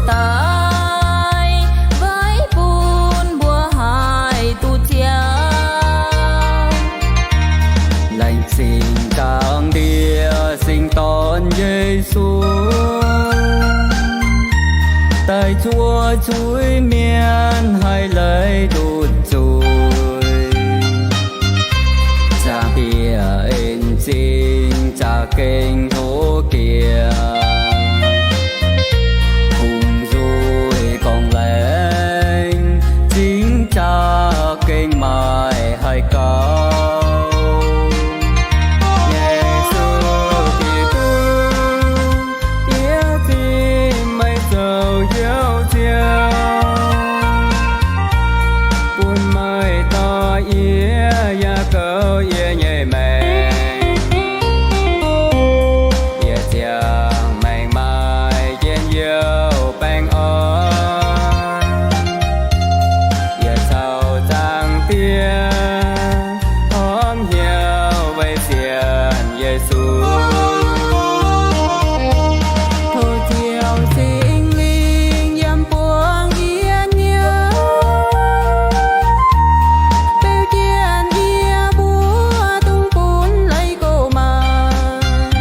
daaih weic bun mbuo haih duqv ziangh. Laengz zingh Zaangc Diex Singx Dorn Yesu, daaih zuov zuiz-mienh haih leiz ndutc zuiz. Zaangc Diex en-zingh za'gengh hlo jiex, kungx nzuih gorngv laengz zingh za'gengh maaih haih gaux. Yesu Giduc, yie zinh meih zoux Njoux Ziouv, bun meih dorh yie yaac goux yie nyei maengc. Yie ziangh maengc maaih njien-youh baengh orn. Yie caux Zaangc Diex horpc hnyouv weic sienx Yesu. Tov Ziouv Singx Lingh yiem buangv yie hnyouv, beu jienv yie mbuo dungx bun leiz go maaih,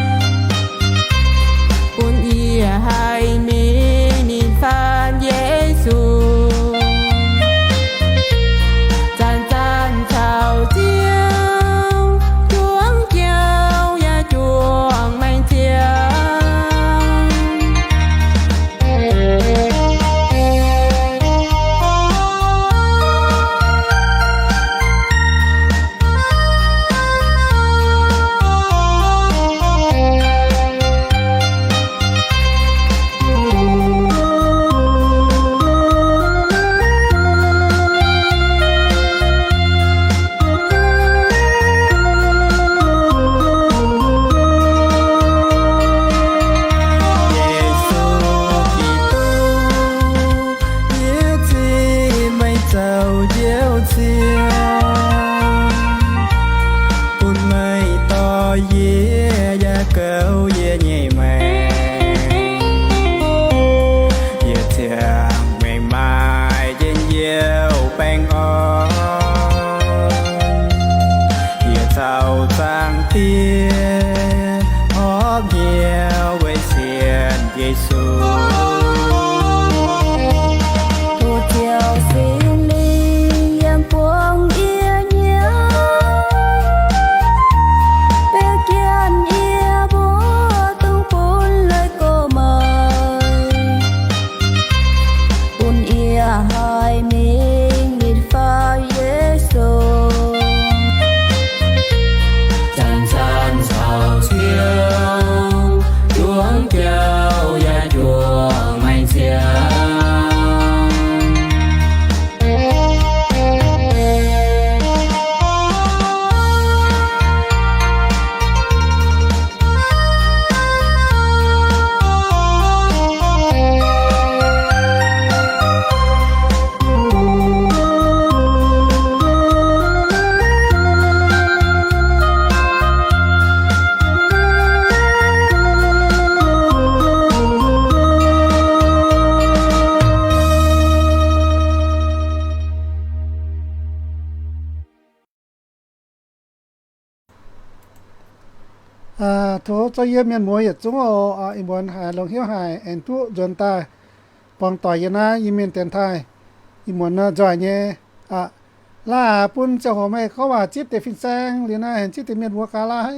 bun yie haih mingh nitv faatv Yesu. Zanc-zanc caux Ziouv juangc jauv yaac juangc maengc ziangh. Yesu Giduc, yie zinh meih zoux Njoux Ziouv, bun meih dorh yie yaac goux yie nyei maengc. Yie ziangh maengc maaih njien-youh baengh orn. Yie caux Zaangc Diex horpc hnyouv weic sienx Yesu. Tov Ziouv Singx Lingh yiem buangv yie hnyouv, beu jienv yie mbuo dungx bun leiz go maaih, bun yie haih mingh nitv faatv Yesu. Zanc-zanc caux Ziouv juangc jauv yaac juangc maengc ziangh. Tov zouv yiem mienh muoz yietc zungv oc. Ih muonz haiz longx hnyouv haic, aengx duqv nzuonx daaih buangh doic yiem naaiv Iu-Mienh dienx taaih. Ih muonz nzoih nyei. Laah, bun ziangh hoc meih gorngv waac zipv deix fin-saeng liuz naaiv, aengx zipv deix mienh muoz gaax laah.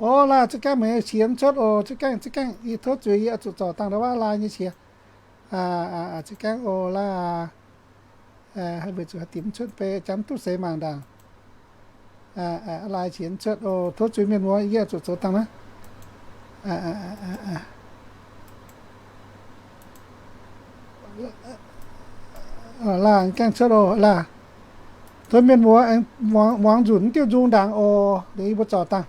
O laah, za'gengh meih nyei qiex mv cuotv oc. Za'gengh, za'gengh, yie tov zuiz yie oix zuqc zorc dangh ndau wuov laah nyei qiex. Za'gengh oc laah. Haaix weic zuqc haaix diuc mv cuotv, beiv jangx duqv seix mangc ndaangc. Laah, qiex mv cuotv oc. Tov zuiz mienh muoz, yie oix zuqc zoux dangh naaiv. Laah, gengh cuotv oc laah. Tov mienh muoz aengx muangx nzunc diuh nzung ndaangc oc. Liuz yie mbuo zorc dangh.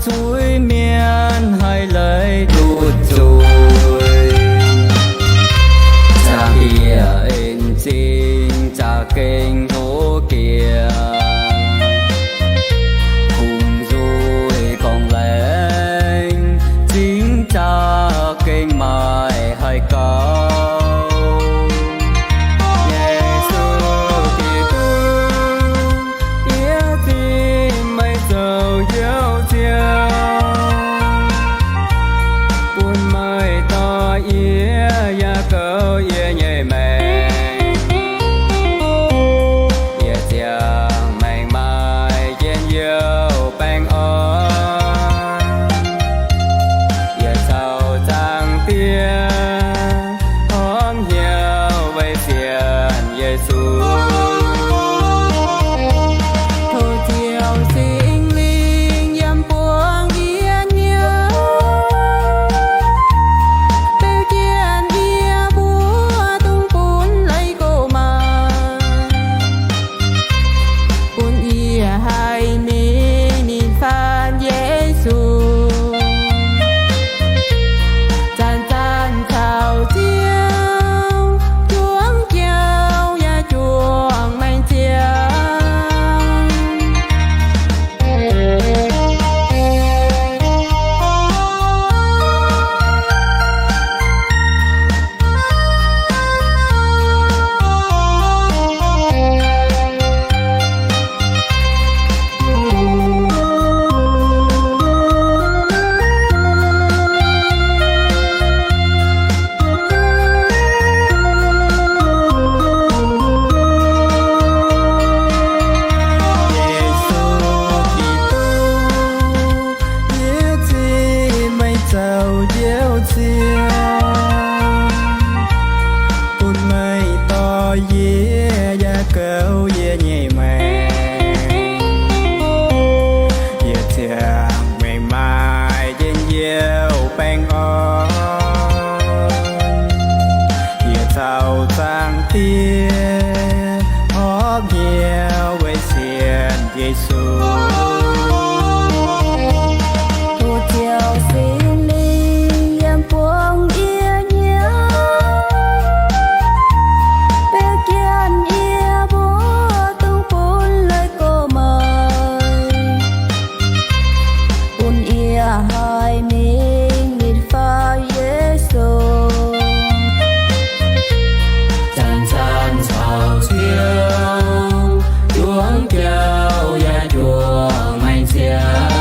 zuiz-mienh haih leiz duqv zuiz. Zaangc Diex en zingh za'gengh hlo jiex, kungx nzuih gorngv laengz zingh za'gengh maaih haih gaux. Yesu Giduc, yie zipv meih zoux Njoux Ziouv, bun meih dorh yie yaac goux yie nyei maengc. Yie ziangh maengc maaih njien-youh baengh orn. Yie caux Zaangc Diex horpc hnyouv weic sienx Yesu. Tov Ziouv Singx Lingh yiem buangv yie hnyouv, beu jienv yie mbuo dungx bun leiz gox maaih, bun yie haih mingh ninh faanh Yesu. Zanc-zanc caux Ziouv juangc jauv yaac juangc maengc ziangx. Yesu Giduc, yie zipv meih zoux Njoux Ziouv, bun meih dorh yie yaac goux yie nyei maengc. Yie ziangh maengc maaih njien-youh baengh orn. Yie caux Zaangc Diex horpc hnyouv weic sienx Yesu. Tov Ziouv Singx Lingh yiem buangv yie hnyouv, beu jienv yie mbuo dungx bun leiz gox maaih, bun yie haih mingh ninh faanh Yesu. Zanc-zanc caux Ziouv juangc jauv yaac juangc maengc ziangx.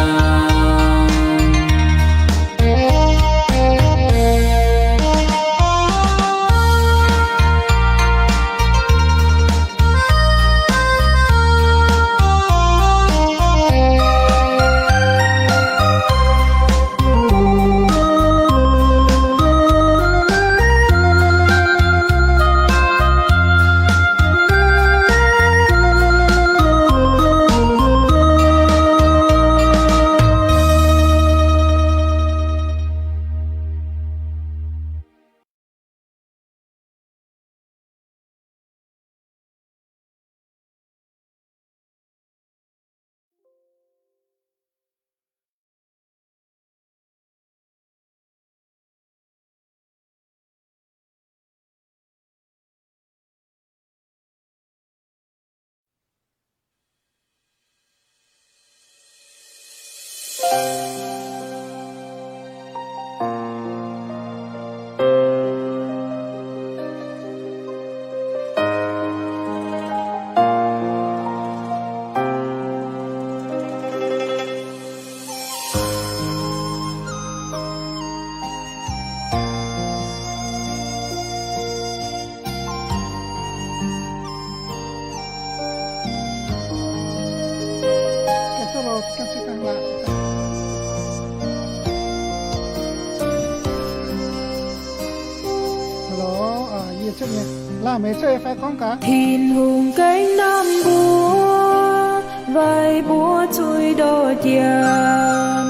Hello, yie cuotv nyei. Laanh meix cuotv nyei fai gorngv gaax. Tin-Hungh gaengh namh mbuo, weic mbuo zuiz ndoh jiex.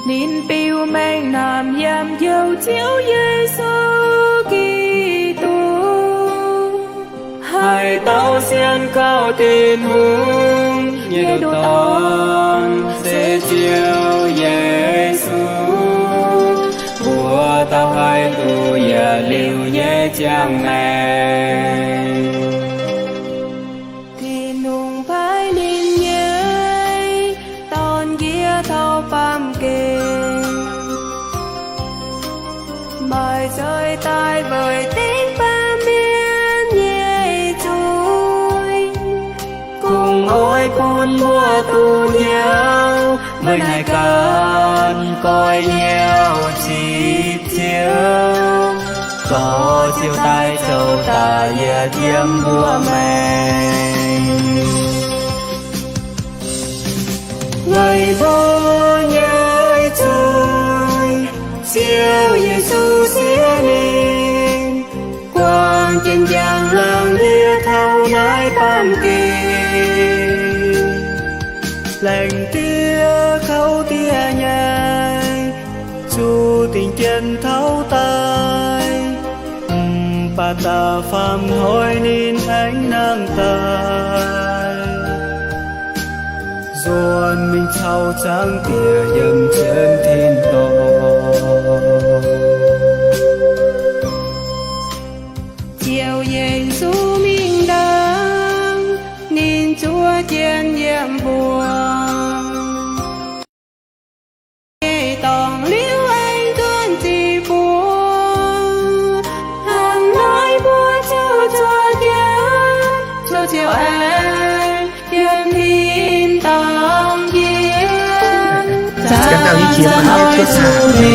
Ninh biux maengc naamh yiem Njoux Ziouv Yesu Giduc. Haaix dauh sienx kaux Tin-Hungh nyei nduqc dorn se Ziouv Yesu, mbuo dauh haih duqv yietc liuz nyei ziangh maengc. Tin-Hungh paaiv ninh nyei Dorn nqiex taux baamh gen, maaih zeuz daaih weic dengv baamh mienh nyei zuiz, kungx oix bun mbuo duqv hnyouv meih naaic ganh goiv hnyouv cipv Ziouv, dorh Ziouv daaih zoux daaih yiem mbuo maengc. Weic mbuo nyei zuiz, Ziouv Yesu siev mingh, buangh jienv njang laangz ndiev taux naaiv baamh gen. Laengz ndiev kouv ndiev nyei, zuqc dingc jien taux daaih, mv baac da'faam hnoi ninh aengx nangh daaih. Nzuonx mingh caux Zaangc Diex yiem jienv tin-dorngh. Ziouv Yesu mingh ndaangc, ninh zuov jienv yiem mbuo nyei dorngx liuz aengx nzuonx ziqc mbuo. Hnangv naaiv mbuo ziouc zuov jienv, Ziouv ziouc aengx yiem tin-dorngh jienv. Zaqc dauh i qiex mangc maiv cuotv haac.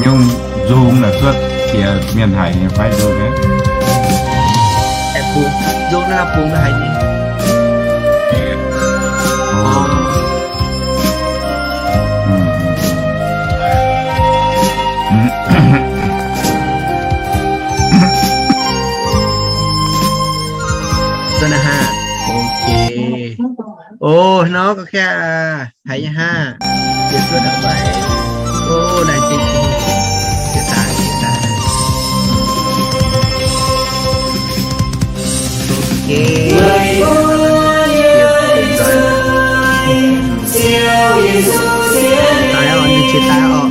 Nyungc nzung naaic cuotv jiex mienh haic nyei fai nzung nyei? Nzung naaiv bung haic nyei. Zuov naaiv haah? Ok. Ov, hnangv nor gorngv kaav haic nyei haah. Jiex zuov naaiv fai? Ov, laengz zingh. Jiex daaih, jiex daaih. Ok. Daaih oc, ninh jiex daaih oc.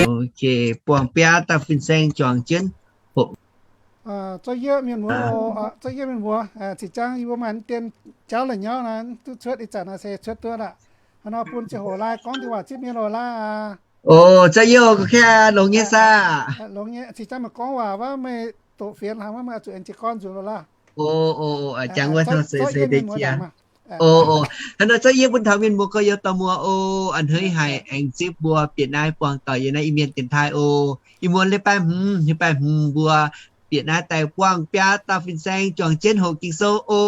Ok, buangh biaa dauh fin-saeng juangc jienv hoqc. Zorqv yie mienh muoz, zorqv yie mienh muoz, cingx jangv yie mbuo maaih deix jauv la'nyauv naaiv duqv cuotv ih zanc naaiv se cuotv duqv aqv. Hnangv nor bun ziangh hoc laai gorngv deix waac zipv mienh loz laai aqv. O, zorqv yie oc, gorngv kaav longx nyei saah? Longx nyei, cingx jangv meih gorngv waac wuov meih doqc fienx hlaax wuov meih oix zuqc aengx jiez gorn nzunc loz laah. O, o, jangx wuov taux se se deix jiex. O, o, hnangv nor zorqv yie bun taux mienh muoz gorx-youz dorh muoz o, a'hneiv haic aengx zipv mbuo bieqc naaiv buangh doic yiem naaiv Iu-Mienh dienx taaih o. Ih muonz leiz-baaix hmz, leiz-baaix hmz mbuo bieqc naaiv daaih buangh biaa dauh fin-saeng juangc jienv hoqc Ging-Sou o.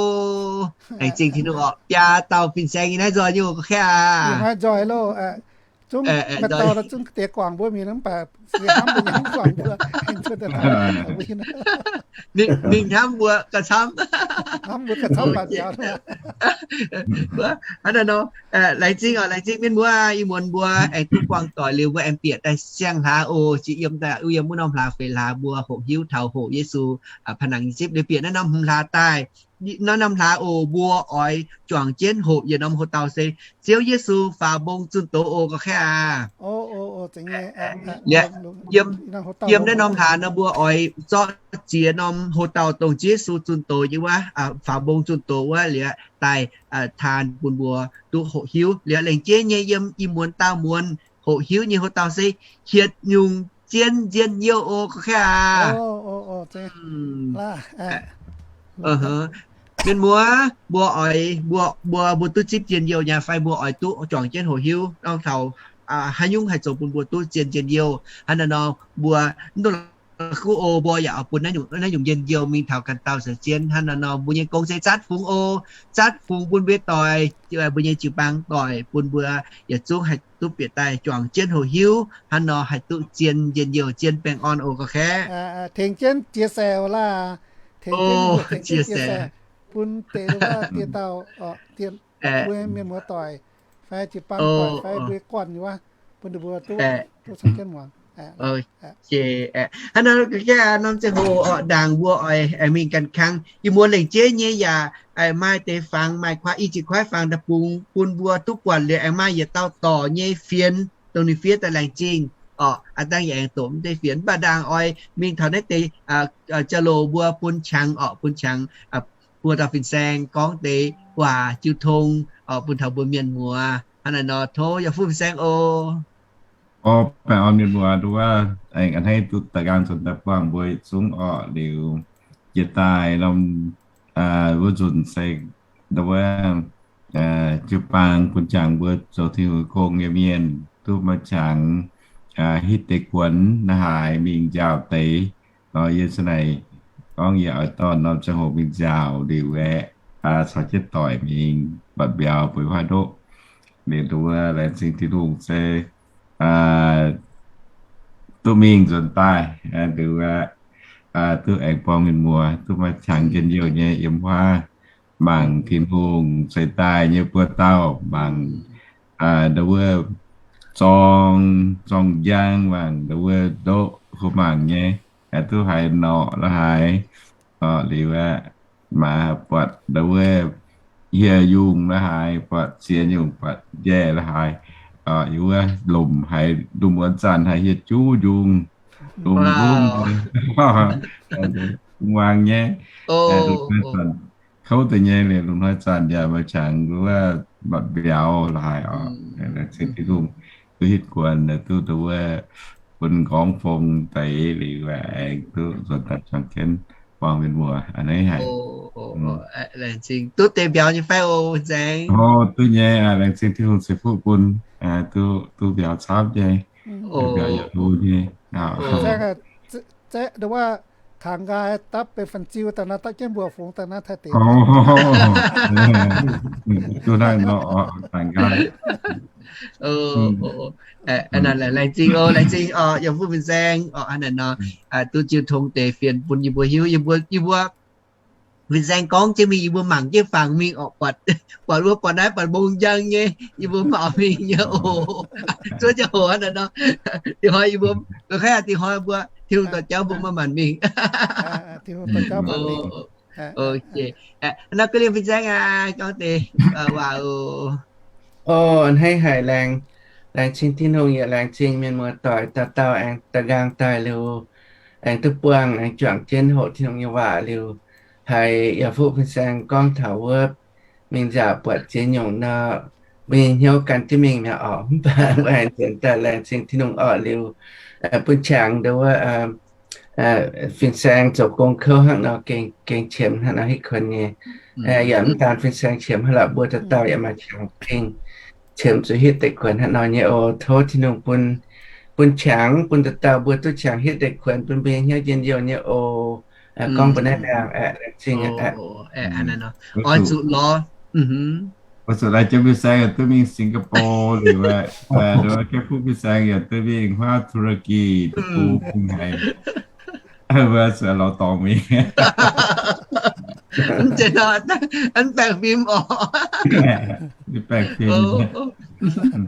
Laengz zingh Tin-Hungh oc, biaa dauh fin-saeng yiem naaiv nzoih nyei oc, gorngv kaav aqv. Zungv maaih dauh zungv deix guangc mbuo mingh mv baac hnamv mbuo nyei mv guangc mbuo. Mingh hnamv mbuo gauh camv. Hnamv mbuo gauh camv. Hnangv naaiv nor, laengz zingh oc, laengz zingh mienh muoz, ih muonz mbuo aengx duqv buangh doic liuz mbuo aengx bieqc daaih siang-hlaax oc. Ziex yiem daaih yiem wuov norm hlaax feix hlaax mbuo hoqc hiuv taux hoqc Yesu pa'nangx nyei zipv liuz bieqc naaiv norm hmz hlaax daaih. Naaiv norm hlaax oc, mbuo oix juangc jienv hoqc yietc norm hoc-dauh se Ziouv Yesu faaux mbong zunh doz oc, gorngv kaav aqv. Yiem naaiv norm hlaax nor mbuo oix zorqv ziex norm hoc-dauh dongh Ziouv Yesu zunh doz nyei wuov, faaux mbong zunh doz wuov liuz daaih taan bun mbuo duqv hoqc hiuv. Liuz laengz jienv nyei yiem ih muonz daauh muonz hoqc hiuv nyei hoc-dauh se hietc nyungc zien njien-youh oc, gorngv kaav aqv. Mienh muoz, mbuo oix, mbuo, mbuo, mbuo duqv zipv njien-youh nyei fai mbuo oix duqv juangc jienv hoqc hiuv norm taux haaix nyungc haih zoux bun mbuo duqv zien njien-youh? Hnangv naaiv nor mbuo mv dungx la'kuqv oc, mbuo yaac oix bun naaiv nyungc, naaiv nyungc njien-youh mingh taux ganh dauh caux zien. Hnangv naaiv nor mbuo nyei gong se zatv fungx oc, zatv fungx bun mbuo doic, mbuo nyei jiu-baang doic, bun mbuo yietc zungv haih duqv bieqc daaih juangc jienv hoqc hiuv. Hnangv nor haih duqv zien njien-youh, zien baengh orn oc, gorngv kaav. Tengx jienv chia sẻ oc laah. Tengx jienv chia sẻ bun deix wuov dien dauh, mbuo mienh muoz doic fai jiu-baang doic fai mbuo guanh nyei wuov, bun ninh mbuo duqv, duqv caux jienv muangx. Hnangv nor ga'naaiv norm ziangh hoc orqc, ndaangc mbuo oix mingh ganh kang. Yie mbuo lengc jeiv nyei yaac maaih deix fangx, maaih kuaaiv, i ziepc kuaaiv fangx da'bung bun mbuo duqv buatc liuz aengx maaih yietc dauh dorc nyei fienx, dongh ninh fiev daaih laengz zingh orqc. Aa dangh yaac aengx doqc mv deix fienx, mv baac ndaangc oix mingh taux naaiv deix jauv-louc mbuo bun qangx orqc, bun qangx buo dauh fin-saeng gorngv deix waac jiu tong orqc bun taux mbuo mienh muoz. Hnangv naaiv nor tov yaac fuqv fin-saeng oc. Orqc, baengh orn mienh muoz nduov, aengx a'hneiv duqv da'nqaang nzuonx daaih buangh mbuo yietc zungv orqc. Liuz jiex daaih norm wuov nzunc se nduov, jiu-baang bun jangx mbuo zoux Tin-Hungh gong nyei mienh duqv maaih qangx hitv deix kuonx naaiv haaix mingh nziaauc deix. Nor yie hnangv naaic gorngv yie oix dorh norm ziangh hoc mingh nziaauc liuz aeqv, caux jienv doic mingh batc mbiauz bueix huaav ndoqv. Liuz nduov laengz zingh Tin-Hungh se duqv mingh nzuonx daaih, nduov duqv aengx buangh mienh muoz duqv maaih qangx njien-youh nyei yiem huaav. Mangc Tin-Hungh ceix daaih nyei buo dauh, mangc nduov wuov zorng, zorng njang, mangc nduov wuov ndoqv kuv mangc nyei, duqv haiz norqc la'haaix. Liuz aeqv, maaih buatc nduov wuov hieh yungh la'haaix, buatc ziex nyungc, buatc njaeh la'haaix, yie wuov lomc haiz ndungx muonz zanc haiz hieh juv njungh, lomc mbungv, mbungv muangx nyei. Kouv deix nyei liuz, lungh hnoi zanc yaac maaih qangx nduov batc mbiauz la'haaix orqc. Laengz zingh Tin-Hungh duqv hitv kuonx, duqv nduov wuov bun m'nqorngv fong deix liuz aengx duqv nzuonx daaih juangc jienv buangh mienh muoz a'hneiv haic. Laengz zingh. Duqv deix mbiauz nyei fai oc, nzaeng? Duqv nyei, laengz zingh Tin-Hungh ceix fuqv bun, duqv mbiauz camv nyei, mbiauz yaac hlo nyei. Nzaeng, nduov wuov kangx nqaai dapv benx fan-ziu daaih naaiv, dapv jienv mbuoqc fungx daaih naaiv Taiv deix. Duqv naaiv nor, kangx nqaai. Laengz zingh oc, laengz zingh orqc, yaac fuqv fin-saeng orqc. Hnangv naaic nor, duqv jiu tong deix fienx bun yie mbuo hiuv, yie mbuo, yie mbuo fin-saeng gorngv jienv mingh, yie mbuo mangc jienv fangx mingh orqc, buatc, buatc wuov, buatc naaiv, buatc mbong njang nyei, yie mbuo maux mingh nyei oc. Zuov jienv hoc hnangv naaic nor, dingc hnoi yie mbuo, dingc hnoi mbuo Tin-Hungh dorh jauv mbuo maiv maanc mingh. Ok, nor ga'lienh fin-saeng aac, gorngv deix waac oc. A'hneiv haic, laengz, laengz zingh Tin-Hungh yaac laengz zingh mienh muoz-doic dauh dauh aengx da'nqaang daaih liuz, aengx duqv buangh aengx juangc jienv hoqc Tin-Hungh nyei waac liuz, haiz yaac fuqv fin-saeng gorngv taux wuov mingh nziaauc buatc ziex nyungc nor, mbuo nyei hnyouv gan jienv mingh mi'aqv orqc. Mv baac mbuo aengx nzuonx daaih laengz zingh Tin-Hungh orqc liuz, bun qangx nduov wuov fin-saeng zoux gong kouv hnangv nor gengh qiemx hnangv nor hitv kuonx nyei. Yaac mv daan fin-saeng qiemx hnangv lorqc, mbuo dauh dauh yaac maaih qangx gengh qiemx zuqc hitv deix kuonx hnangv nor nyei oc. Tov Tin-Hungh bun, bun qangx bun dauh dauh mbuo duqv qangx hitv deix kuonx bun mbuo nyei hnyouv njien-youh nyei oc. Gorngv mbuo naaiv ndaangc aeqv, laengz zingh aeqv. Oix zuqc lorz, oix zuqc laih jienv fin-saeng yaac duqv mingh Singapore liuz aeqv, duqv gapv fuqv fin-saeng yaac duqv mingh huaav ธุรกิจ duqv bung haiz, wuov se lorz dorngx mingh. Mv zeiz nor, mv baengh fim orqc. Baengh fim.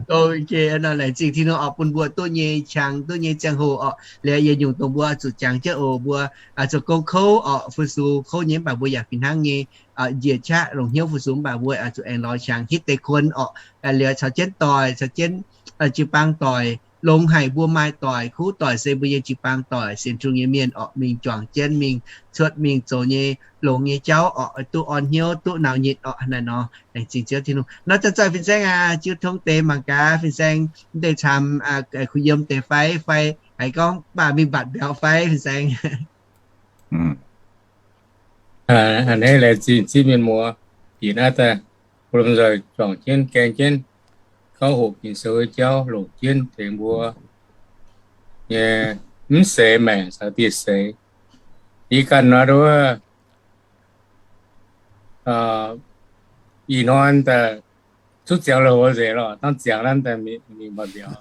Ok, nor laengz zingh Tin-Hungh orqc, bun mbuo duqv nyei qangx, duqv nyei ziangh hoc orqc. Liuz yietc nyungc dongh mbuo zuqc jangx jienv oc, mbuo zoux gong kouv orqc, fu-sux kouv nyei, mv baac mbuo yaac fih hnangv nyei njiec qaqv longc hnyouv fu-sux, mv baac mbuo oix zuqc aengx lorz qangx hitv deix kuonx orqc. Liuz caux jienv doic, caux jienv jiu-baang doic, longx haic mbuo maaih doic, kuv doic se mbuo nyei jiu-baang doic, sienx Tin-Hungh nyei mienh orqc, mingh juangc jienv mingh cuotv mingh zoux nyei longx nyei jauv orqc, duqv orn hnyouv, duqv naux nyitc orqc. Hnangv naaiv nor, laengz zingh Ziouv Tin-Hungh. Nor zanc-zanc fin-saeng aac, jiu tong deix mangc gaax fin-saeng mv deix camx kuh yiem deix fai, fai haiz gorngv mv baac mingh mbatc mbiauz fai fin-saeng. A'hneiv laengz zingh zipv mienh muoz, bieqc naaiv daaih bun lomh nzoih juangc jienv gaeng jienv gauh hoqc Ging-Sou nyei jauv longc jienv tengx mbuo nyei mv seix maengc caux dieh seix. Yie ganh nor wuov, ih hnoi daaih zuqc ziangx lui-houx nzengc lorqc, dangh ziangx naaiv daaih mingh mbatc mbiauz.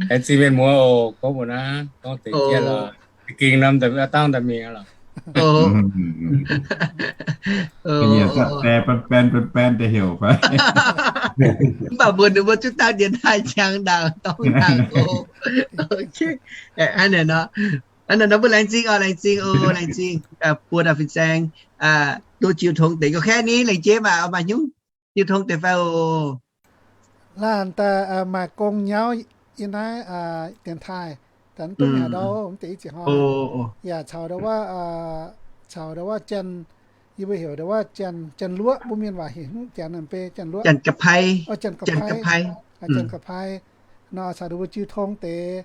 Laengz zingh mienh muoz oc, gorngv mbuo naaiv gorngv deix jienv lorqc, za'gengh norm daaih dangh daaih mingh lorqc. Baen baen baen baen deix heuc fai. Mv baac mbuox ninh mbuo zungv dangh dienx taaih ziangx ndaangc dorngx ndaangc oc. Hnangv naaic nor, hnangv naaic nor mbuo laengz zingh oc, laengz zingh oc, laengz zingh buo dauh fin-saeng duqv jiu tong deix. Ga'kaeqv ni, laengz jeiv maaih, maaih hnyouv jiu tong deix fai oc? Laanh daaih maaih gong nyauv yiem naaiv dienx taaih, daaih duqv mingh haaix ndau mv deix i ziepc hnoi. Yaac caux ndau wuov, caux ndau wuov Janx, yie mbuo heuc ndau wuov Janx, Janx-Luoqv, mbuo mienh waac heuc Janx, Janx-Luoqv, Janx-Ga'pai, Janx-Ga'pai nor caux ninh mbuo jiu tong deix,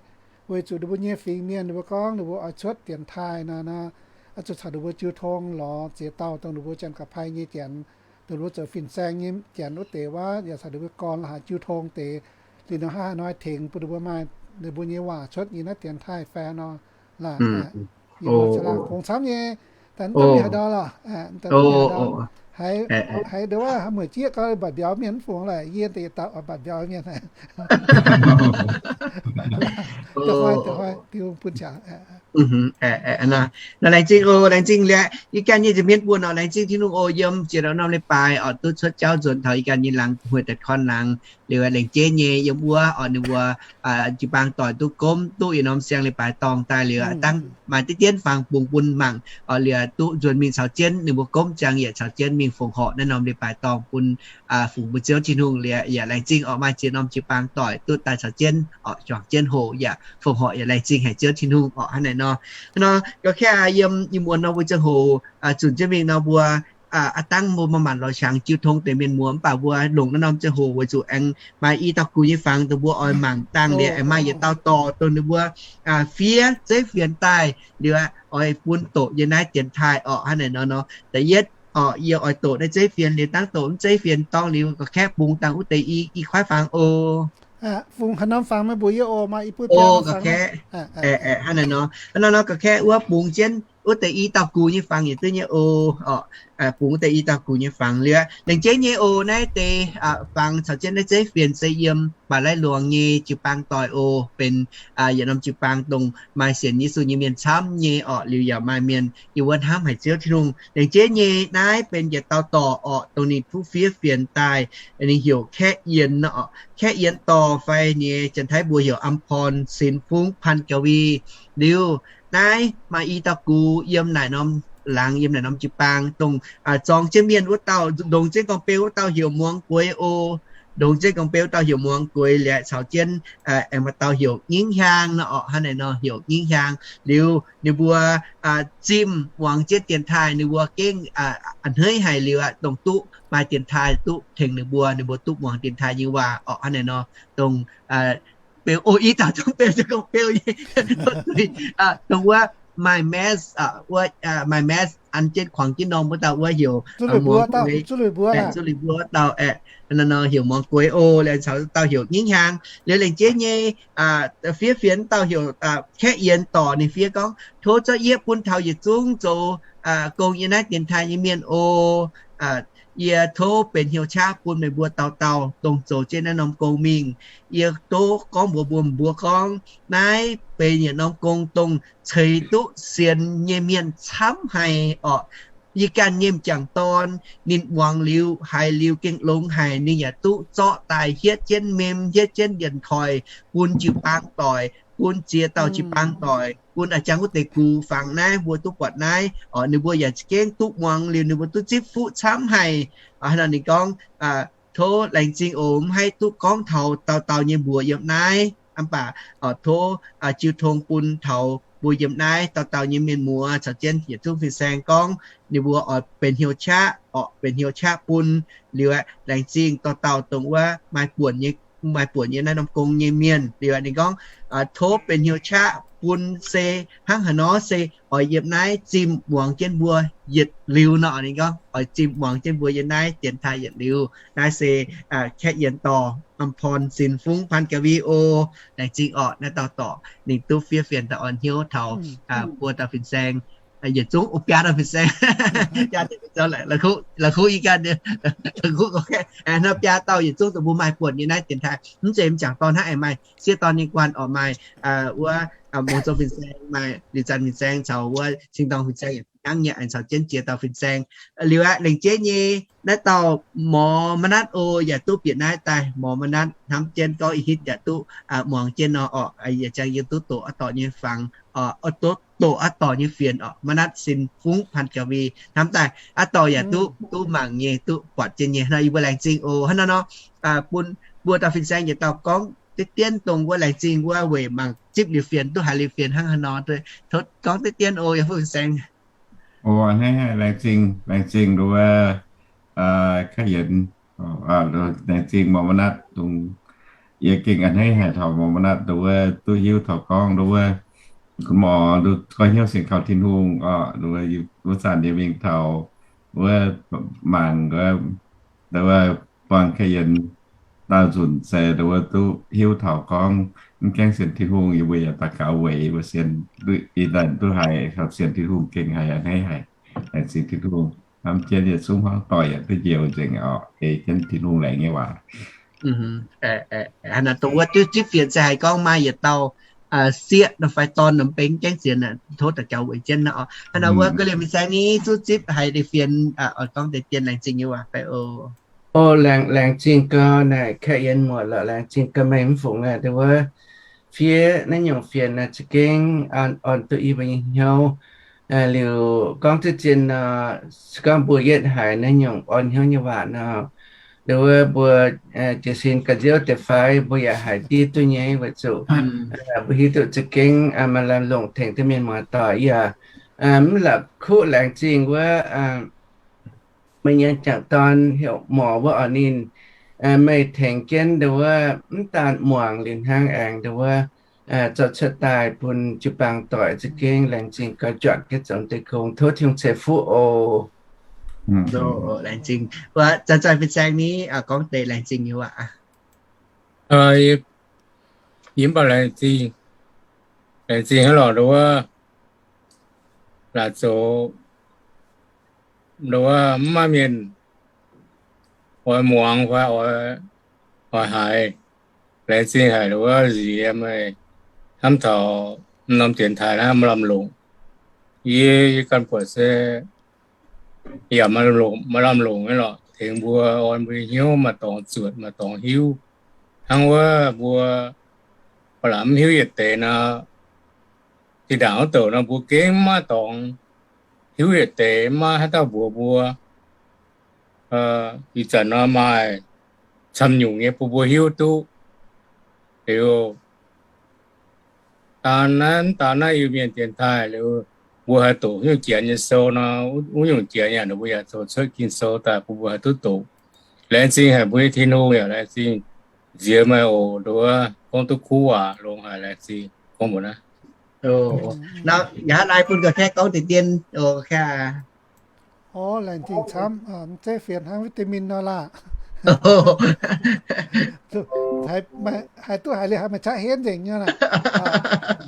weic zuqc ninh mbuo nyei fingx mienh ninh mbuo gorngv ninh mbuo oix cuotv dienx taaih nor, oix zuqc caux ninh mbuo jiu tong lorz ziex dauh dongh ninh mbuo Janx-Ga'pai nyei janx, dongh ninh mbuo zoux fin-saeng nyei janx wuov deix wuov, yaac caux ninh mbuo gorn la'haaix jiu tong deix. Liuz nor hnangv haaix nor tengx bun ninh mbuo maaih ninh mbuo nyei waac cuotv nyei naaiv dienx taaih fai nor. Laanh, yie mbuo za'gengh bungx camv nyei, daaih mv duqv mingh haaix ndau lorqc. Haiz ndau wuov mueic jieqv gau, mbatc mbiauz mienh mv fungx laic, yie deix dauh mbatc mbiauz mienh. Laengz zingh oc, laengz zingh liuz, yie ganh nyei nza'hmien buonc oc, laengz zingh Tin-Hungh oc, yiem jiex norm leiz-baaix oc, duqv cuotv jauv nzuonx taux yie ganh nyei laangz, huih daaih korn laangz, liuz laengz jeiv nyei yiem wuov oc, ninh mbuo jiu-baang doic duqv gomv duqv yietc norm siang leiz-baaix dorngh daaih liuz, dangh maaih diqv dienv fangx bungx bun mangc oc, liuz duqv nzuonx mingh caux jienv ninh mbuo gomv ziangx yietc caux jienv mingh fongc horc naaiv norm leiz-baaix dorngh bun fungx mbuo Ziouv Tin-Hungh liuz, yaac laengz zingh oc, maaih ziex norm jiu-baang doic duqv daaih caux jienv oc, juangc jienv hoqc yaac fongc horc yaac laengz zingh haic Ziouv Tin-Hungh oc, hnangv naaic nor. Hnangv nor ga'kaeqv yiem, yiem wuov norm wuov ziangh hoc zunc jienv mingh nor mbuo aav dangh mbuo maaih maanc lorz qangx jiu tong deix mienh muoz, mv baac mbuo longc naaiv norm ziangh hoc weic zuqc aengx maaih i dauh gux nyei fangx dongh mbuo oix mangc dangh liuz, aengx maaih yietc dauh dorh dongh ninh mbuo fiev zeiv fienx daaih liuz, oix bun doqc yiem naaiv dienx taaih orqc. Hnangv naaic nor nor, da'yietv orqc, yie oix doqc naaiv zeiv fienx liuz, dangv doqc mv zeiv fienx dorngh liuz, ga'kaeqv bungx dangh wuov deix i, i kuaaiv fangx oc. Fungx haaix norm fangx meih mbuox yie oc, maaih i bun biaa norm fangx. Hnangv naaic nor, hnangv naaic nor ga'kaeqv wuov bungx jienv wuov deix i dauh gux nyei fangx yietc duqv nyei oc. Bungx wuov deix i dauh gux nyei fangx liuz, laengz jeiv nyei oc. Naaiv deix fangx caux jienv naaiv zeiv fienx se yiem Mbaaix Laiv Luangx nyei jiu-baang doic oc, benx yietc norm jiu-baang dongh maaih sienx Yesu nyei mienh camv nyei orqc. Liuz yaac maaih mienh yiem wuov hnamv haic Ziouv Tin-Hungh. Laengz jeiv nyei, naaiv benx yietc dauh dorh orqc, dongh ninh duqv fiev fienx daaih, ninh heuc Kaeqv Yienx orqc. Kaeqv Yienx dorh fai nyei, Janx-Taiv mbuo heuc อำพร สินฟุ้ง พันกวี. Liuz naaiv maaih i dauh gux yiem naaic norm laangz, yiem naaic norm jiu-baang, dongh zorng jienv mienh wuov dauh, ndongc jienv gorngv-beu wuov dauh heuc Muangx Gueix oc. Ndongc jienv gorngv-beu wuov dauh heuc Muangx Gueix liuz, caux jienv aengx maaih dauh heuc Ngingv Hiaang nor orqc. Hnangv naaic nor heuc Ngingv Hiaang. Liuz ninh mbuo zimh muangx jienv dienx taaih, ninh mbuo gengh a'hneiv haic liuz aqv, dongh duqv maaih dienx taaih duqv tengx ninh mbuo, ninh mbuo duqv muangx dienx taaih nyei waac orqc. Hnangv naaic nor, dongh beu, o, i dauh dongh beu, gorngv-beu nyei, dongh wuov maaih mask, wuov maaih mask an jienv kuangx jienv norm wuov dauh wuov heuc Muangx Gueix. Zuqc lui mbuo wuov dauh aeqv, nor heuc Muangx Gueix oc. Liuz caux dauh heuc Ngingv Hiaang. Liuz laengz jeiv nyei, fiev fienx dauh heuc Kaeqv Yienx dorc, ninh fiev gorngv, tov zorqv yietv bun taux yietc zungv zoux gong yiem naaiv dienx taaih nyei mienh oc. Yie tov benx hnyouv qaqv bun meih mbuo dauh dauh dongh zoux jienv naaiv norm gong mingh. Yie tov gorngv mbuox mbuo, mbuo gorngv naaiv benx yietc norm gong dongh ceix duqv sienx nyei mienh camv haic orqc. Yie ganh nyei m'jangc dorn, ninh muangx liuz, haiz liuz gengh longx haic. Ninh yaac duqv zorqv daaih hietv jienv mem, hietv jienv dienx koiv bun jiu-baang doic, bun ziex dauh jiu-baang doic, bun a'jang wuov deix gux fangx naaiv, mbuo duqv buatc naaiv orqc. Ninh mbuo yaac za'gengh duqv muangx liuz, ninh mbuo duqv zipv fuqv camv haic. Hnangv nor ninh gorngv, tov laengz zingh oc, mv haih duqv gorngv taux dauh dauh nyei mbuox yiem naaiv, mv baac tov jiu tong bun taux mbuo yiem naaiv dauh dauh nyei mienh muoz caux jienv yietc zungv fin-saeng gorngv ninh mbuo oix benx hnyouv qaqv orqc, benx hnyouv qaqv bun. Liuz aqv, laengz zingh dauh dauh dongh wuov maaih buonc nyei, maaih buonc nyei naaiv norm gong nyei mienh. Liuz aqv, ninh gorngv, tov benx hnyouv qaqv bun se hnangv haaix nor se oix yiem naaiv zimh muangx jienv mbuo yietc liuz nor. Ninh gorngv oix zimh muangx jienv mbuo yiem naaiv dienx taaih yietc liuz. Naaiv se แคะเอียนต่อ อำพร สินฟุ้ง พันกวี oc. Laengz zingh orqc, naaiv dauh dorc ninh duqv fiev fienx daaih orn hnyouv taux buo dauh fin-saeng, yietc zungv o biaa dauh fin-saeng, biaa dauh fin-saeng, la'kuqv, la'kuqv yie ganh, la'kuqv, nor biaa dauh yietc zungv dongh mbuo maaih buonc nyei naaiv dienx taaih. Mv zeiz m'jangc dorn hnangv, aengx maaih sieqv dorn nyei guanh orqc, maaih wuov Muangx Zong fin-saeng, maaih Liuz Zanc fin-saeng caux wuov Cing Dorng fin-saeng. hnangv nyei aengx caux jienv jiex dauh fin-saeng. Liuz aqv, lengc jeiv nyei naaiv dauh Morv Maiv Natv o yaac duqv bieqc naaiv daaih. Morv Maiv Natv hnamv jienv gorngv ih hitv yaac duqv muangx jienv nor orqc, yaac ziangh yie duqv doqc aqv dorh nyei fangx, duqv doqc aqv dorh nyei fienx orqc. Maiv Natv Sin Fungx Paan Jauv Wei hnamv daaih aqv dorh yaac duqv, duqv mangc nyei, duqv buatc jienv nyei nor, yie mbuo laengz zingh oc. Hnangv naaiv nor, bun mbuo dauh fin-saeng yietc dauh gorngv deix dien dongh wuov laengz zingh wuov weic mangc zipv liuz fienx duqv haiz liuz fienx hnangv haaix nor. Tov gorngv deix dien oc, yie mbuo fin-saeng. O, a'hneiv haic, laengz zingh, laengz zingh nduov, Kaiv Yienx, laengz zingh Morv Maiv Natv dongh yie gengh a'hneiv haic taux Morv Maiv Natv nduov duqv hiuv taux gorngv nduov, gunv morc nduov goiv hnyouv sienx kaux Tin-Hungh orqc. Nduov wuov zanc yie mingh taux wuov mangc nduov, nduov buangh Kaiv Yienx daauh nzunc se nduov duqv hiuv taux gorngv mv gaengh sienx Tin-Hungh yie mbuo yaac daux gaux weic yie mbuo sienx, ih zanc duqv haiz taux sienx Tin-Hungh gengh haiz a'hneiv haic. Laengz zingh Tin-Hungh hnamv jienv yietc zungv hmuangv doic yaac duqv njoux nzengc orqc, ei jienv Tin-Hungh laengz nyei waac. Dongh wuov duqv zipv fienx se haiz gorngv maaih yietc dauh sieqv nor fai dorn nor mv benx gaengh sienx, tov daux gaux weic jienv nor. Hnangv naaiv wuov ga'liemh fin-saeng ni zungv zipv haiz deix fienx oix gorngv deix dien laengz zingh nyei waac fai oc. O, laengz, laengz zingh gau naaic Kaiv Yienx muoc lorqc, laengz zingh gau meih mv fungx aqv. Dongh wuov fiev naaiv nyungc fienx naaic za'gengh orn duqv yie mbuo nyei hnyouv. Liuz gorngv zieqv zien nor, se gorngv mbuo yietv haiz naaiv nyungc orn hnyouv nyei waac nor, dongh wuov mbuo jiez sin ga'nziouv deix fai mbuo yaac haiz diev duqv nyei weic zuqc mbuo hiuv duqv za'gengh maaih lamh longc tengx duqv mienh muoz-doic yaac mv la'kuqv laengz zingh wuov meih nyei jangc dorn heuc Morc wuov orqc ninh, meih tengx jienv dongh wuov mv daan muangx liuz hnangv aengx dongh wuov zoux cuotv daaih bun jiu-baang doic za'gengh laengz zingh gauh juangc jienv zoux deix gong. Tov Tin-Hungh ceix fuqv oc. Laengz zingh. Zanc-zanc fin-saeng ni gorngv deix laengz zingh nyei waac. Yie mv baac laengz zingh, laengz zingh hnangv lorqc nduov, laaix zoux nduov mv maaih mienh oix muangx fai oix haiz. Laengz zingh haic nduov nziex meih hnamv taux norm dienx taaih naaiv maaih lamh longc. Yie, yie ganh buatc se yaac maaih lamh longc, maaih lamh longc nyei lorqc, tengx mbuo orn mbuo nyei hnyouv maaih dorngx zuotc maaih dorngx hiuv. Hnangv wuov mbuo ba'laqc mv hiuv yietc deix nor, zinh ndaangc wuov douc nor mbuo gengh mv maaih dorngx hiuv yietc deix, mv maaih haaix dauh mbuox mbuo. Ih zanc nor maaih camv nyungc nyei bun mbuo hiuv duqv. Liuz daan naaiv, daan naaiv Iu-Mienh dienx taaih liuz, mbuo haih doqc nyungc Janx nyei sou nor, wuov nyungc Janx yaac ninh mbuo yaac zoux cuotv Ging-Sou daaih bun mbuo haih duqv doqc. Laengz zingh haic mbuo nyei Tin-Hungh yaac laengz zingh nziex meih oc, nduov gorngv duqv kuv waac longx haic, laengz zingh gorngv mbuo naaiv. Nor, yaac haaix lai bun ga'kaeqv gorngv deix dien oc. Orv, laengz zingh camv. Mv zeiv fienx hnangv vitamin nor laah. Haiz duqv haiz liuz haiz maaih qaqv henv nzengc nyei aqv.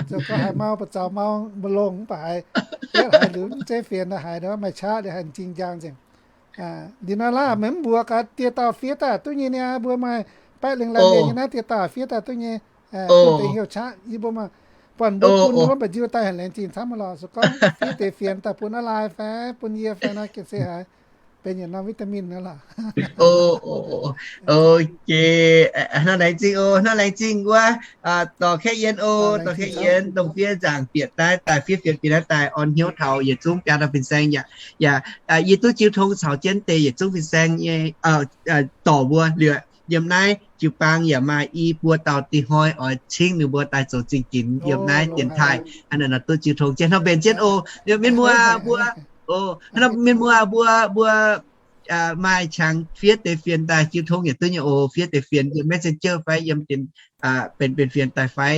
Zoux gau haiz mau ba'zaux mau mbu'longh mv baac haiz yietv haiz liuz mv zeiv fienx haiz maaih qaqv liuz haiz m'zing njang nzengc. Liuz nor laah, meih mv mbuox gaax dieh dauh fiev daaih duqv nyei niaa, mbuo maaih baeqv lengh laanh nyei naaiv dieh dauh fiev daaih duqv nyei. Bun deix heuc qaqv yie mbuo maaih buonc mbuo bun wuov mba'nziu daaih laengz zingh camv lorqc. Se gorngv fiev deix fienx daaih bun a'laai fai bun yie fai nor, gengh se haiz benx yietc norm vitamin nor lorqc. Ok, hnangv laengz zingh oc, hnangv laengz zingh wuov, dorh Kaeqv Yienx oc, dorh Kaeqv Yienx dongh fiev nzaangc bieqc naaiv daaih, fiev fienx bieqc naaiv daaih orn hnyouv taux yietc zungv biaa dauh fin-saeng yaac, yaac yie duqv jiu tong caux jienv deix yietc zungv fin-saeng nyei dorc mbuo liuz, yiem naaiv jiu-baang yaac maaih i buo dauh dih hnoi oix cingv ninh mbuo daaih zoux zingh ginx yiem naaiv dienx taaih. Hnangv naaic nor duqv jiu tong jienv hnangv mbenc jienv oc. Liuz mienh muoz mbuo, o, hnangv nor mienh muoz mbuo, mbuo maaih qangx fiev deix fienx daaih jiu tong yaac duqv nyei oc. Fiev deix fienx yiem messenger fai yiem benx benx fienx daaih fai,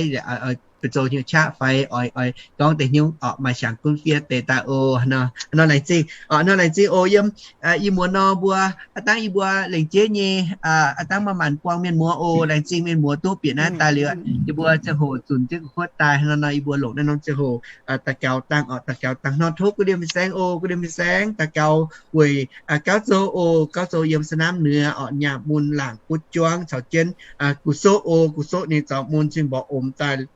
benx zoux hnyouv qaqv fai oix oix gorngv deix hnyouv orqc, maaih qangx gunv fiev deix daaih oc. Hnangv nor laengz zingh, hnangv nor laengz zingh oc. Yiem ih muonz nor mbuo aav dangv yie mbuo lengc jeiv nyei aav dangv maaih maanc buang mienh muoz oc. Laengz zingh mienh muoz duqv bieqc naaiv daaih liuz, yie mbuo ziangh hoc zunc jienv gu'kuotv daaih. Hnangv nor yie mbuo longc naaiv norm ziangh hoc daux gaux dangh orqc, daux gaux dangh hnoi tov gu'ndiev fin-saeng oc, gu'ndiev fin-saeng daux gaux weic gauv zoux oc, gauv zoux yiem สนามเหนือ orqc, nyaah mun laangc butv juangv caux jienv guv soqv oc, guv soqv ninh zaux mun cingx mborqv omx daaih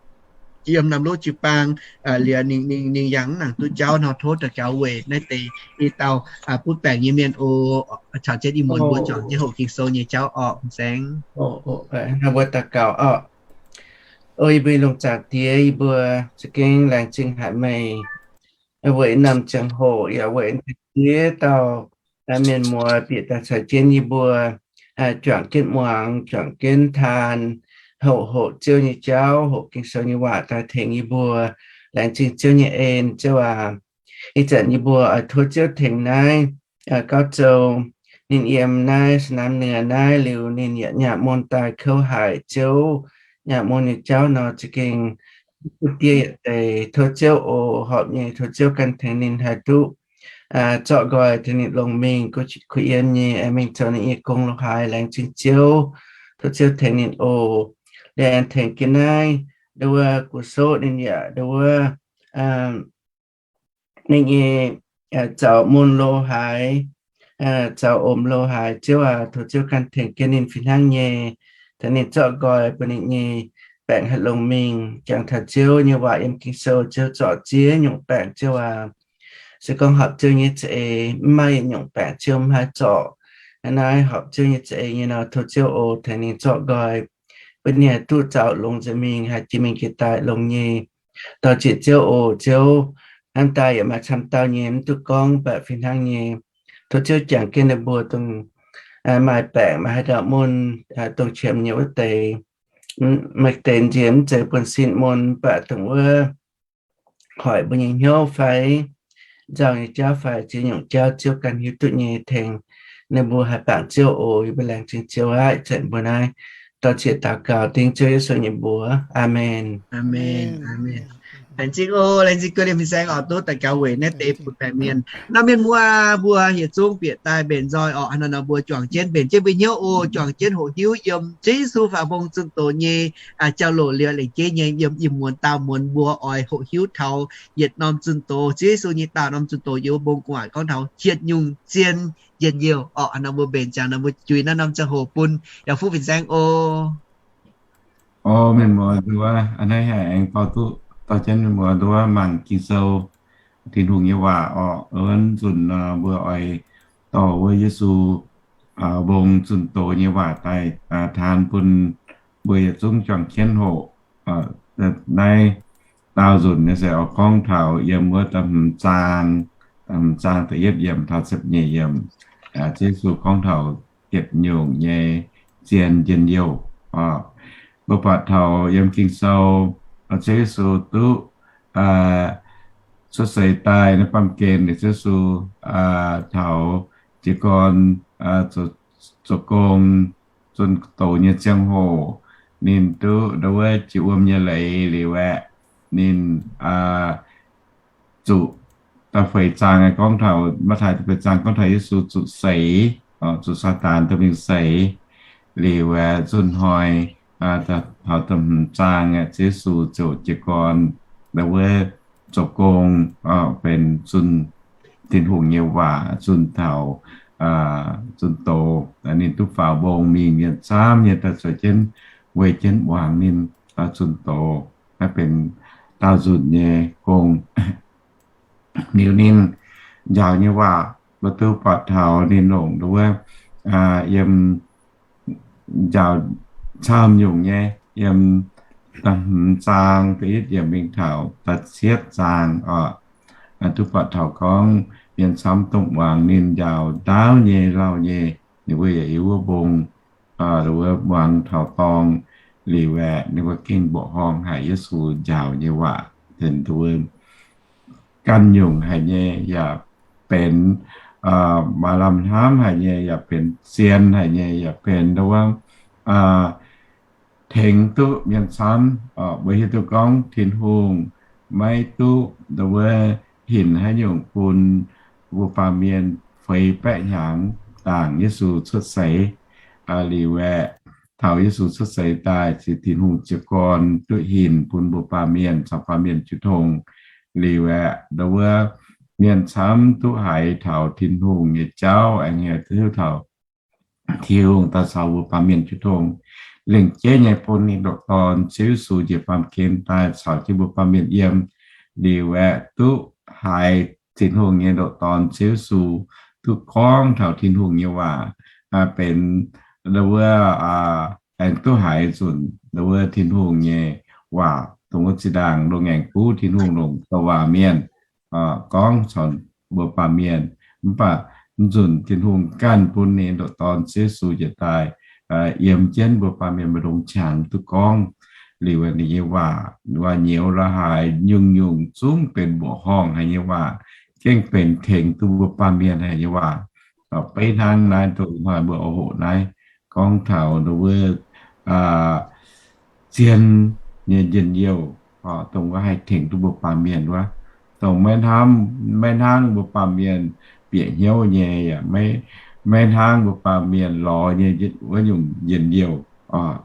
yiem norm lov jiu-baang, liuz ninh, ninh, ninh yangh mv nangc duqv jauv nor, tov daux gaux weic naaiv deix i dauh butv baengc nyei mienh oc, caux jienv ih muonz mbuo juangc jienv hoqc Ging-Sou nyei jauv orqc. Mbuo daux gaux oc. O yie mbuo nyei lungh zaangc Diex, yie mbuo za'gengh laengz zingh haic meih weic naaiv norm ziangh hoc yaac weic diev dauh mienh muoz bieqc daaih caux jienv yie mbuo juangc jienv muangx, juangc jienv taan, hoqc, hoqc Ziouv nyei jauv, hoqc Ging-Sou nyei waac daaih tengx yie mbuo. Laengz zingh Ziouv nyei en, Ziouv aac. Ih zanc yie mbuo oix tov Ziouv tengx naaiv gauv zoux ninh yiem naaiv สนามเหนือ naaiv liuz ninh yaac nyaah mun daaih kouv haic Ziouv. Nyaah mun nyei jauv nor za'gengh duqv diev yietc deix. Tov Ziouv oc, horpc nyei tov Ziouv ganh tengx ninh haih duqv zorqv nqoi tengx ninh longx mingh, kuh yiem nyei aengx mingh zoux ninh nyei gong lo haaix. Laengz zingh Ziouv. Tov Ziouv tengx ninh oc. Liuz aengx tengx jienv naaiv nduov guv soqv ninh yaac nduov ninh nyei zaux mun lo haaix, zaux omx lo haaix, Ziouv aac, tov Ziouv ganh tengx jienv ninh fih hnangv nyei, tengx ninh zorqv nqoi bun ninh nyei baengc haih longx mingh. Jangx taux Ziouv nyei waac yiem Ging-Sou, Ziouv zorc ziex nyungc baengc, Ziouv aac. Se gorngv horpc Ziouv nyei za'eix mv maaih yietc nyungc baengc Ziouv mv haih zorc. Naaiv horpc Ziouv nyei za'eix nyei nor, tov Ziouv oc tengx ninh zorqv nqoi, bun ninh haih duqv zaux longx nzengc mingh, haih jiex mingh jiex daaih longx nyei. Dorh zieqc Ziouv oc, Ziouv. Hnamv daaih yaac maaih camv dauh nyei mv duqv gorngv, mv baac fih hnangv nyei. Tov Ziouv jangx jienv ninh mbuo dongh maaih baengc, maaih haaix ndau mun, dongh qiemx nyei wuov deix, maaih deix nziex mv zeiz buonv-sin mun, mv baac dongh wuov hoic mbuo nyei hnyouv fai nzauh nyei jauv fai ziex nyungc jauv Ziouv ganh hiuv duqv nyei, tengx ninh mbuo haih bangc Ziouv oc. Yie mbuo laengz zingh Ziouv aqv. Ih zanc mbuo naaiv dorh zieqc daux gaux dengv Ziouv Yesu nyei mbuox. Aamen. Aamen. Aamen. Laengz zingh oc, laengz zingh gaax liemh fin-saeng oc, tov daux gaux weic naaiv deix butv baengc mienh. Nor mienh muoz, mbuo yietc zungv bieqc daaih mbenc nzoih orqc. Hnangv naaiv nor mbuo juangc jienv mbenc jienv mbuo hnyouv oc, juangc jienv hoqc hiuv yiem Ziouv Yesu faaux mbong zunh doz nyei jauv-louc liuz, lengc jeiv nyei yiem ih muonz daauh muonz mbuo oix hoqc hiuv taux yietc norm zunh doz, Ziouv Yesu nyei daauh norm zunh doz yiem wuov mbong gu'nguaaic gorngv taux hietc nyungc zien njien-youh orqc. Nor mbuo mbenc ziangx nor mbuo juix naaiv norm ziangh hoc bun yaac fuqv fin-saeng oc. O mienh muoz nduov, a'hneiv haic aengx dorh duqv dorh jienv mienh muoz nduov mangc Ging-Sou, Tin-Hungh nyei waac orqc. Wuov nzunc nor mbuo oix dorh wuov Yesu faaux mbong zunh doz nyei waac daaih taan bun mbuo yietc zungv juangc jienv hoqc. Naaiv daauh nzunc nyei se oix gorngv taux yiem wuov da'hmz zaang, da'hmz zaang da'yietv yiemc taux ziepc nyeic yiemc. Ziouv Yesu gorngv taux yietc nyungc nyei zien njien-youh. Mbuo buatc taux yiem Ging-Sou, Ziouv Yesu duqv cuotv seix daaih naaiv baamh gen, Ziouv Yesu taux jiez gorn zoux gong zunh doz nyei ziangh hoc, ninh duqv ndau wuov jiex wuom nyei leiz liuz aeqv, ninh zuqc da'feix zaang gorngv taux, Matv^taai da'feix zaang gorngv taux Yesu zuqc seix, zuqc Saadaan dorh mingh seix. Liuz aeqv, nzunc hnoi taux da'hmz zaang aeqv, Yesu ziouc jiez gorn ndau wuov zoux gong, benx zunh Tin-Hungh nyei waac zunh taux zunh doz. Ninh duqv faaux mbong mingh, mienh camv nyei daaih zueiz jienv, weic jienv muangx ninh zunh doz. Naaiv benx daauh nzunc nyei gong. Liuz ninh njaaux nyei waac mbuo duqv buatc taux ninh longc ndau wuov yiem njaaux camv nyungc nyei, yiem da'hmz zaang da'yietv yiemc mingh taux da'cietv zaang oc. Duqv buatc taux gorngv mienh camv dongh muangx ninh njaaux ndaauv nyei lauh nyei, ninh mbuo yaac hiuv wuov mbong, wuov muangx taux dorng liuz aeqv, ninh mbuo gengh mbuoqc horngh haic Yesu njaaux nyei waac, benx ndau wuov ganh nyungc haic nyei, yaac benx maaih lamh hnamv haic nyei, yaac benx zien haic nyei, yaac benx ndau wuov tengx duqv mienh camv. Mbuo hiuv duqv gorngv Tin-Hungh maiv duqv ndau wuov hinc haaix nyungc bun mbuo baamh mienh feix baeqv hnyangx dangc Yesu cuotv seix. Liuz aeqv, taux Yesu cuotv seix daaih se Tin-Hungh jiez gorn duqv hinc bun mbuo baamh mienh caux baamh mienh jiu tong. Liuz aeqv, ndau wuov mienh camv duqv haiz taux Tin-Hungh nyei jauv, aengx hiuv taux Tin-Hungh daaih caux mbuo baamh mienh jiu tong. lengc jeiv nyei bun ninh ndoqc Dorn Ziouv Yesu njiec baamh gen daaih caux jienv mbuo baamh mienh yiem. Liuz aeqv, duqv haiz Tin-Hungh nyei ndoqc Dorn Ziouv Yesu duqv gorngv taux Tin-Hungh nyei waac, benx wuov, aengx duqv haiz nzunc wuov Tin-Hungh nyei waac dongh wuov zinh ndaangc loz-ngaengc guv Tin-Hungh longc douc waac mienh gorngv caux mbuo baamh mienh. Mv baac mv nzunc Tin-Hungh ganh bun ninh ndoqc Dorn Ziouv Yesu njiec daaih yiem jienv mbuo baamh mienh maiv ndongx qangx duqv gorngv. Liuz ninh nyei waac, waac nyouz la'haaix nyungc-nyungc zungv benx mbuoqc horngh haic nyei waac, gengh benx tengx duqv mbuo baamh mienh haic nyei waac. Beiv hnangv naaiv dongh ih hnoi mbuo oix hoqc naaiv gorngv taux wuov zien nyei njien-youh, dongh wuov haih tengx duqv mbuo baamh mienh wuov, dongh maiv hnangv, maiv hnangv mbuo baamh mienh bieqc hnyouv nyei, yaac maiv hnangv mbuo baamh mienh lorz nyei wuov nyungc njien-youh.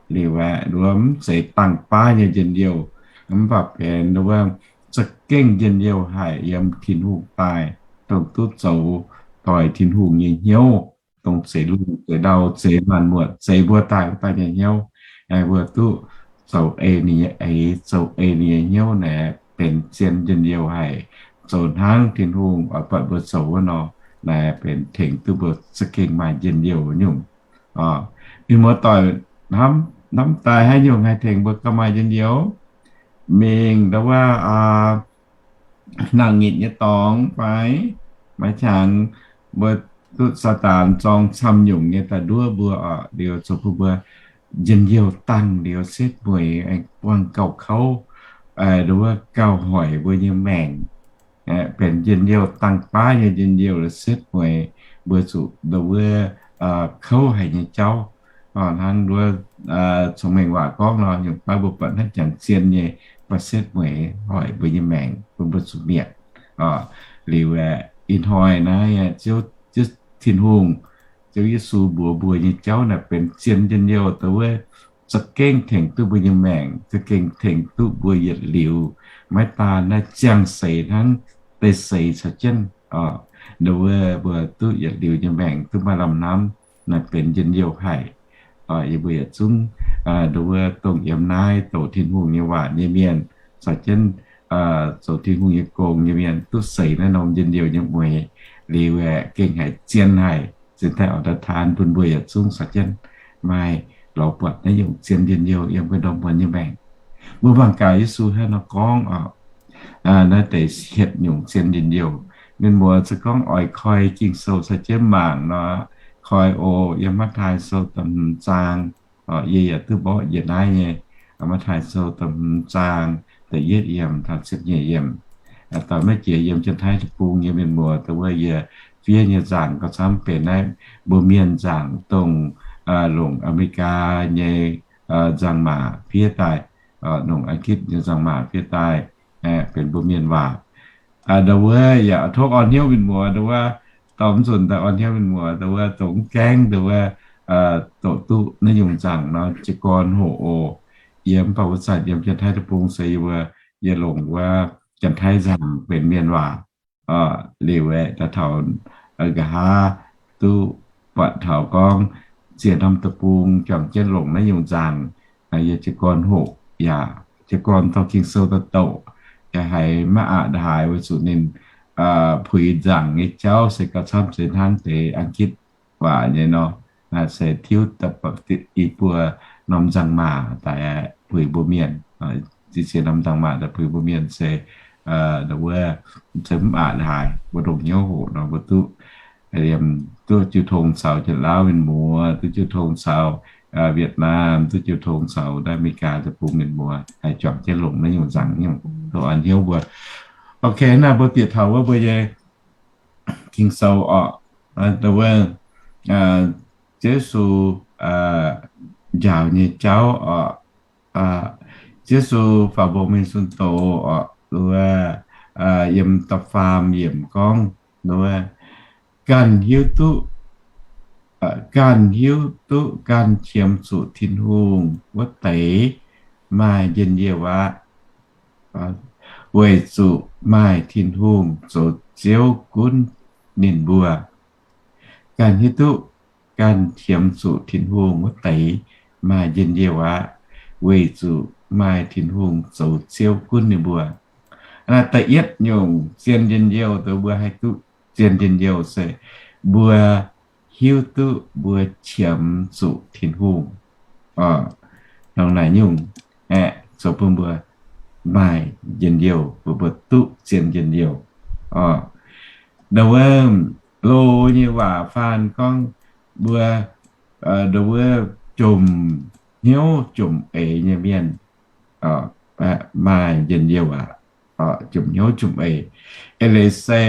Liuz aeqv, wuov mv zeiz dangh baav nyei njien-youh, mv baac benx wuov za'gengh njien-youh haic yiem Tin-Hungh daaih, dongh duqv zoux doix Tin-Hungh nyei hnyouv, dongh zeix lungh zeix ndau, zeix maanc muotc, zeix mbuo daaih wuov dauh nyei hnyouv. Mbuo duqv zoux ei ninh nyei eix, zoux ei ninh nyei hnyouv naaic benx zien njien-youh haic, zoux hnangv Tin-Hungh oix buatc mbuo zoux wuov nor, naaic benx tengx duqv mbuo za'gengh maaih njien-youh nyungc. Ninh muoz-doic, hnamv daaih haaix nyungc haih tengx mbuo gauh maaih njien-youh? Mingh ndau wuov nangc nyitc nyei dorngx fai maiv qangx, mbuo duqv Saadaan zorng camv nyungc nyei daaih nduov mbuo oc, liuz zoux bun mbuo njien-youh dangh liuz setv mueiz aengx buangh gauh kouv, ndau wuov gauh hoic mbuo nyei maengc. Benx njien-youh dangh baav nyei njien-youh setv mueiz, mbuo zuqc ndau wuov kouv haic nyei jauv. Hnangv nduov cong-mengh waac gorngv nor, nyungc baav mbuo buatc hnangv janx zien nyei, mv baac setv mueiz hoic mbuo nyei maengc bun mbuo zuqc mietc. Liuz aeqv, ih hnoi naaiv Ziouv, Ziouv Tin-Hungh, Ziouv Yesu mbuox mbuo nyei jauv naaic benx zien njien-youh, ndau wuov za'gengh tengx duqv mbuo nyei maengc, za'gengh tengx duqv mbuo yietc liuz. Maiv daan naaiv ziangh seix hnangv, deix seix caux jienv, ndau wuov mbuo duqv yietc liuz nyei maengc duqv maaih lamh hnamv, naaic benx njien-youh haic. Yie mbuo yietc zungv ndau wuov dongh yiem naaiv douc Tin-Hungh nyei waac nyei mienh, caux jienv zoux Tin-Hungh nyei gong nyei mienh duqv seix naaiv norm njien-youh nyei mueiz. Liuz aeqv, gengh haiz zien haic, cingx daaih oix daaih taan bun mbuo yietc zungv caux jienv maaih lorz buatc naaiv nyungc zien njien-youh yiem mbuo ndorm muonz nyei maengc. Mbuo mangc gaax Yesu hnangv nor gorngv oc, naaiv deix hietc nyungc zien njien-youh. Mienh muoz se gorngv oix koi Ging-Sou caux jienv mangc nor, koi oc, yiem Matv^taai Sou da'hmz zaang. Yie yaac duqv mborqv njiec naaiv nyei, Matv^taai Sou da'hmz zaang da'yietv yiemc taux ziepc nyeic yiemc. Doix maiv jiex yiem Janx-Taiv Deic-Bung nyei mienh muoz, dongh wuov yie fiev nyei nzaangc gauh camv benx naaiv mbuo mienh nzaangc dongh longc Aa^me^li^gaa nyei nzangc-maac fiev daaih, longc Angitv nyei nzangc-maac fiev daaih, benx mbuo mienh waac. Ndau wuov yaac tov orn hnyouv mienh muoz, ndau wuov dorh mv nzunc daaih orn hnyouv mienh muoz, ndau wuov dongh mv gaengh ndau wuov doqc duqv naaiv nyungc nzaangc nor jiez gorn hoqc oc. Yie mv baac wuov zanc yiem Janx-Taiv Deic-Bung se yie mbuo, yie longc wuov Janx-Taiv nzaangc benx mienh waac. Liuz aeqv, daaih taux nqa'haav duqv buatc taux gorngv ziex norm deic-bung juangc jienv longc naaiv nyungc nzaangc, yie jiez gorn hoqc yaac jiez gorn dorh Ging-Sou daaih doqc, yaac haiz maiv aqc haaix, weic zuqc ninh puix nzaangc nyei jauv se gauh camv se hnangv deix Angitv waac nyei nor, se tiuv daaih i buo norm nzangc-maac daaih puix mbuo mienh. Ziex norm nzangc-maac daaih puix mbuo mienh se wuov, se mv aqc haaix, mbuo ndongc hnyouv hoqc nor mbuo duqv liemh duqv jiu tong caux Janx-Lauv mienh muoz, duqv jiu tong caux Vietnam, duqv jiu tong caux naaiv America deic-bung mienh muoz, haih juangc jienv longc naaiv nyungc nzaangc nyungc, dongh orn hnyouv mbuo. Ok, naaiv mbuo bieqc taux wuov mbuo nyei Ging-Sou oc, wuov Ziouv Yesu njaaux nyei jauv oc. Ziouv Yesu faaux mbong mingh sun doz oc, wuov yiem da'faam yiemc gorngv, wuov ganh hiuv duqv, ganh hiuv duqv ganh qiemx zuqc Tin-Hungh wuov deix maaih njien-youh aqv, weic zuqc maaih Tin-Hungh zoux Ziouv gunv ninh mbuo. Ganh hiuv duqv ganh qiemx zuqc Tin-Hungh wuov deix maaih njien-youh aqv, weic zuqc maaih Tin-Hungh zoux Ziouv gunv ninh mbuo. Naaiv da'yietv nyungc zien njien-youh, dongh mbuo haih duqv zien njien-youh se mbuo hiuv duqv mbuo qiemx zuqc Tin-Hungh. Dongh naaiv nyungc aeqv, zoux bun mbuo maaih njien-youh, bun mbuo duqv zien njien-youh. Ndau wuov loz nyei waac faan gorngv mbuo, ndau wuov jomc hnyouv jomc eix nyei mienh maaih njien-youh aqv. Jomc hnyouv jomc eix. Eix leiz se,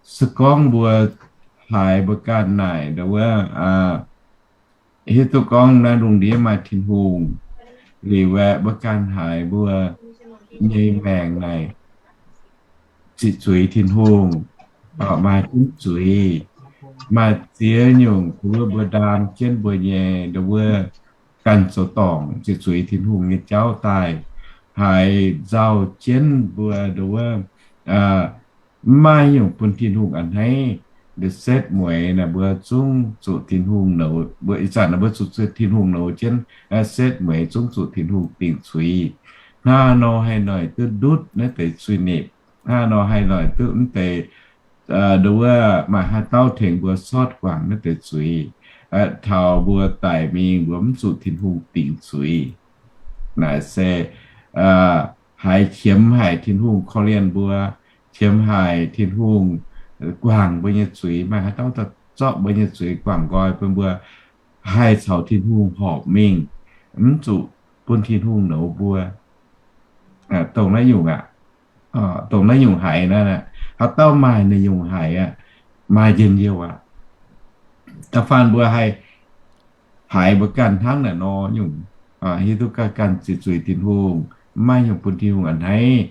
se gorngv mbuo haiz mbuo ganh naaic ndau wuov hiuv duqv gorngv naaiv lungh ndiev maaih Tin-Hungh liuz aeqv, mbuo ganh haiz mbuo nyei maengc naaic ziqc zuiz Tin-Hungh, maaih gunv zuiz, maaih ziex nyungc wuov mbuo ndaam jienv mbuo nyei ndau wuov ganh zoux dorngc ziqc zuiz Tin-Hungh nyei jauv daaih, haiz nzauh jienv mbuo ndau wuov maiv nyungc bun Tin-Hungh a'hneiv, setv mueiz naaic mbuo zungv zuqc Tin-Hungh nouz, mbuo ih zanc naaic mbuo zuqc Tin-Hungh nouz jienv, setv mueiz zungv zuqc Tin-Hungh dingc zuiz. Hnangv nor haih noic duqv ndutv naaiv deix zuiz-nipc. Hnangv nor haih noic duqv mv deix ndau wuov maaih haaix dauh tengx mbuo sortv guangc naaiv deix zuiz, taux mbuo daic mingh mbuo mv zuqc Tin-Hungh dingc zuiz. Naaic se haiz qiemx haic Tin-Hungh korv-lienh mbuo, qiemx haic Tin-Hungh guangc mbuo nyei zuiz, maaih haaix dauh zorqv mbuo nyei zuiz guangc nqoi bun mbuo haih caux Tin-Hungh horpc mingh, mv zuqc bun Tin-Hungh nouz mbuo. Dongh naaiv nyungc aqv, dongh naaiv nyungc haiz naaiv, haaix dauh maaih naaiv nyungc haiz aqv, maaih njien-youh aqv. Da'faanh mbuo haih haiz mbuo ganh hnangv naaic nor nyungc, hiuv duqv ganh ganh ziqc zuiz Tin-Hungh, maiv nyungc bun Tin-Hungh a'hneiv,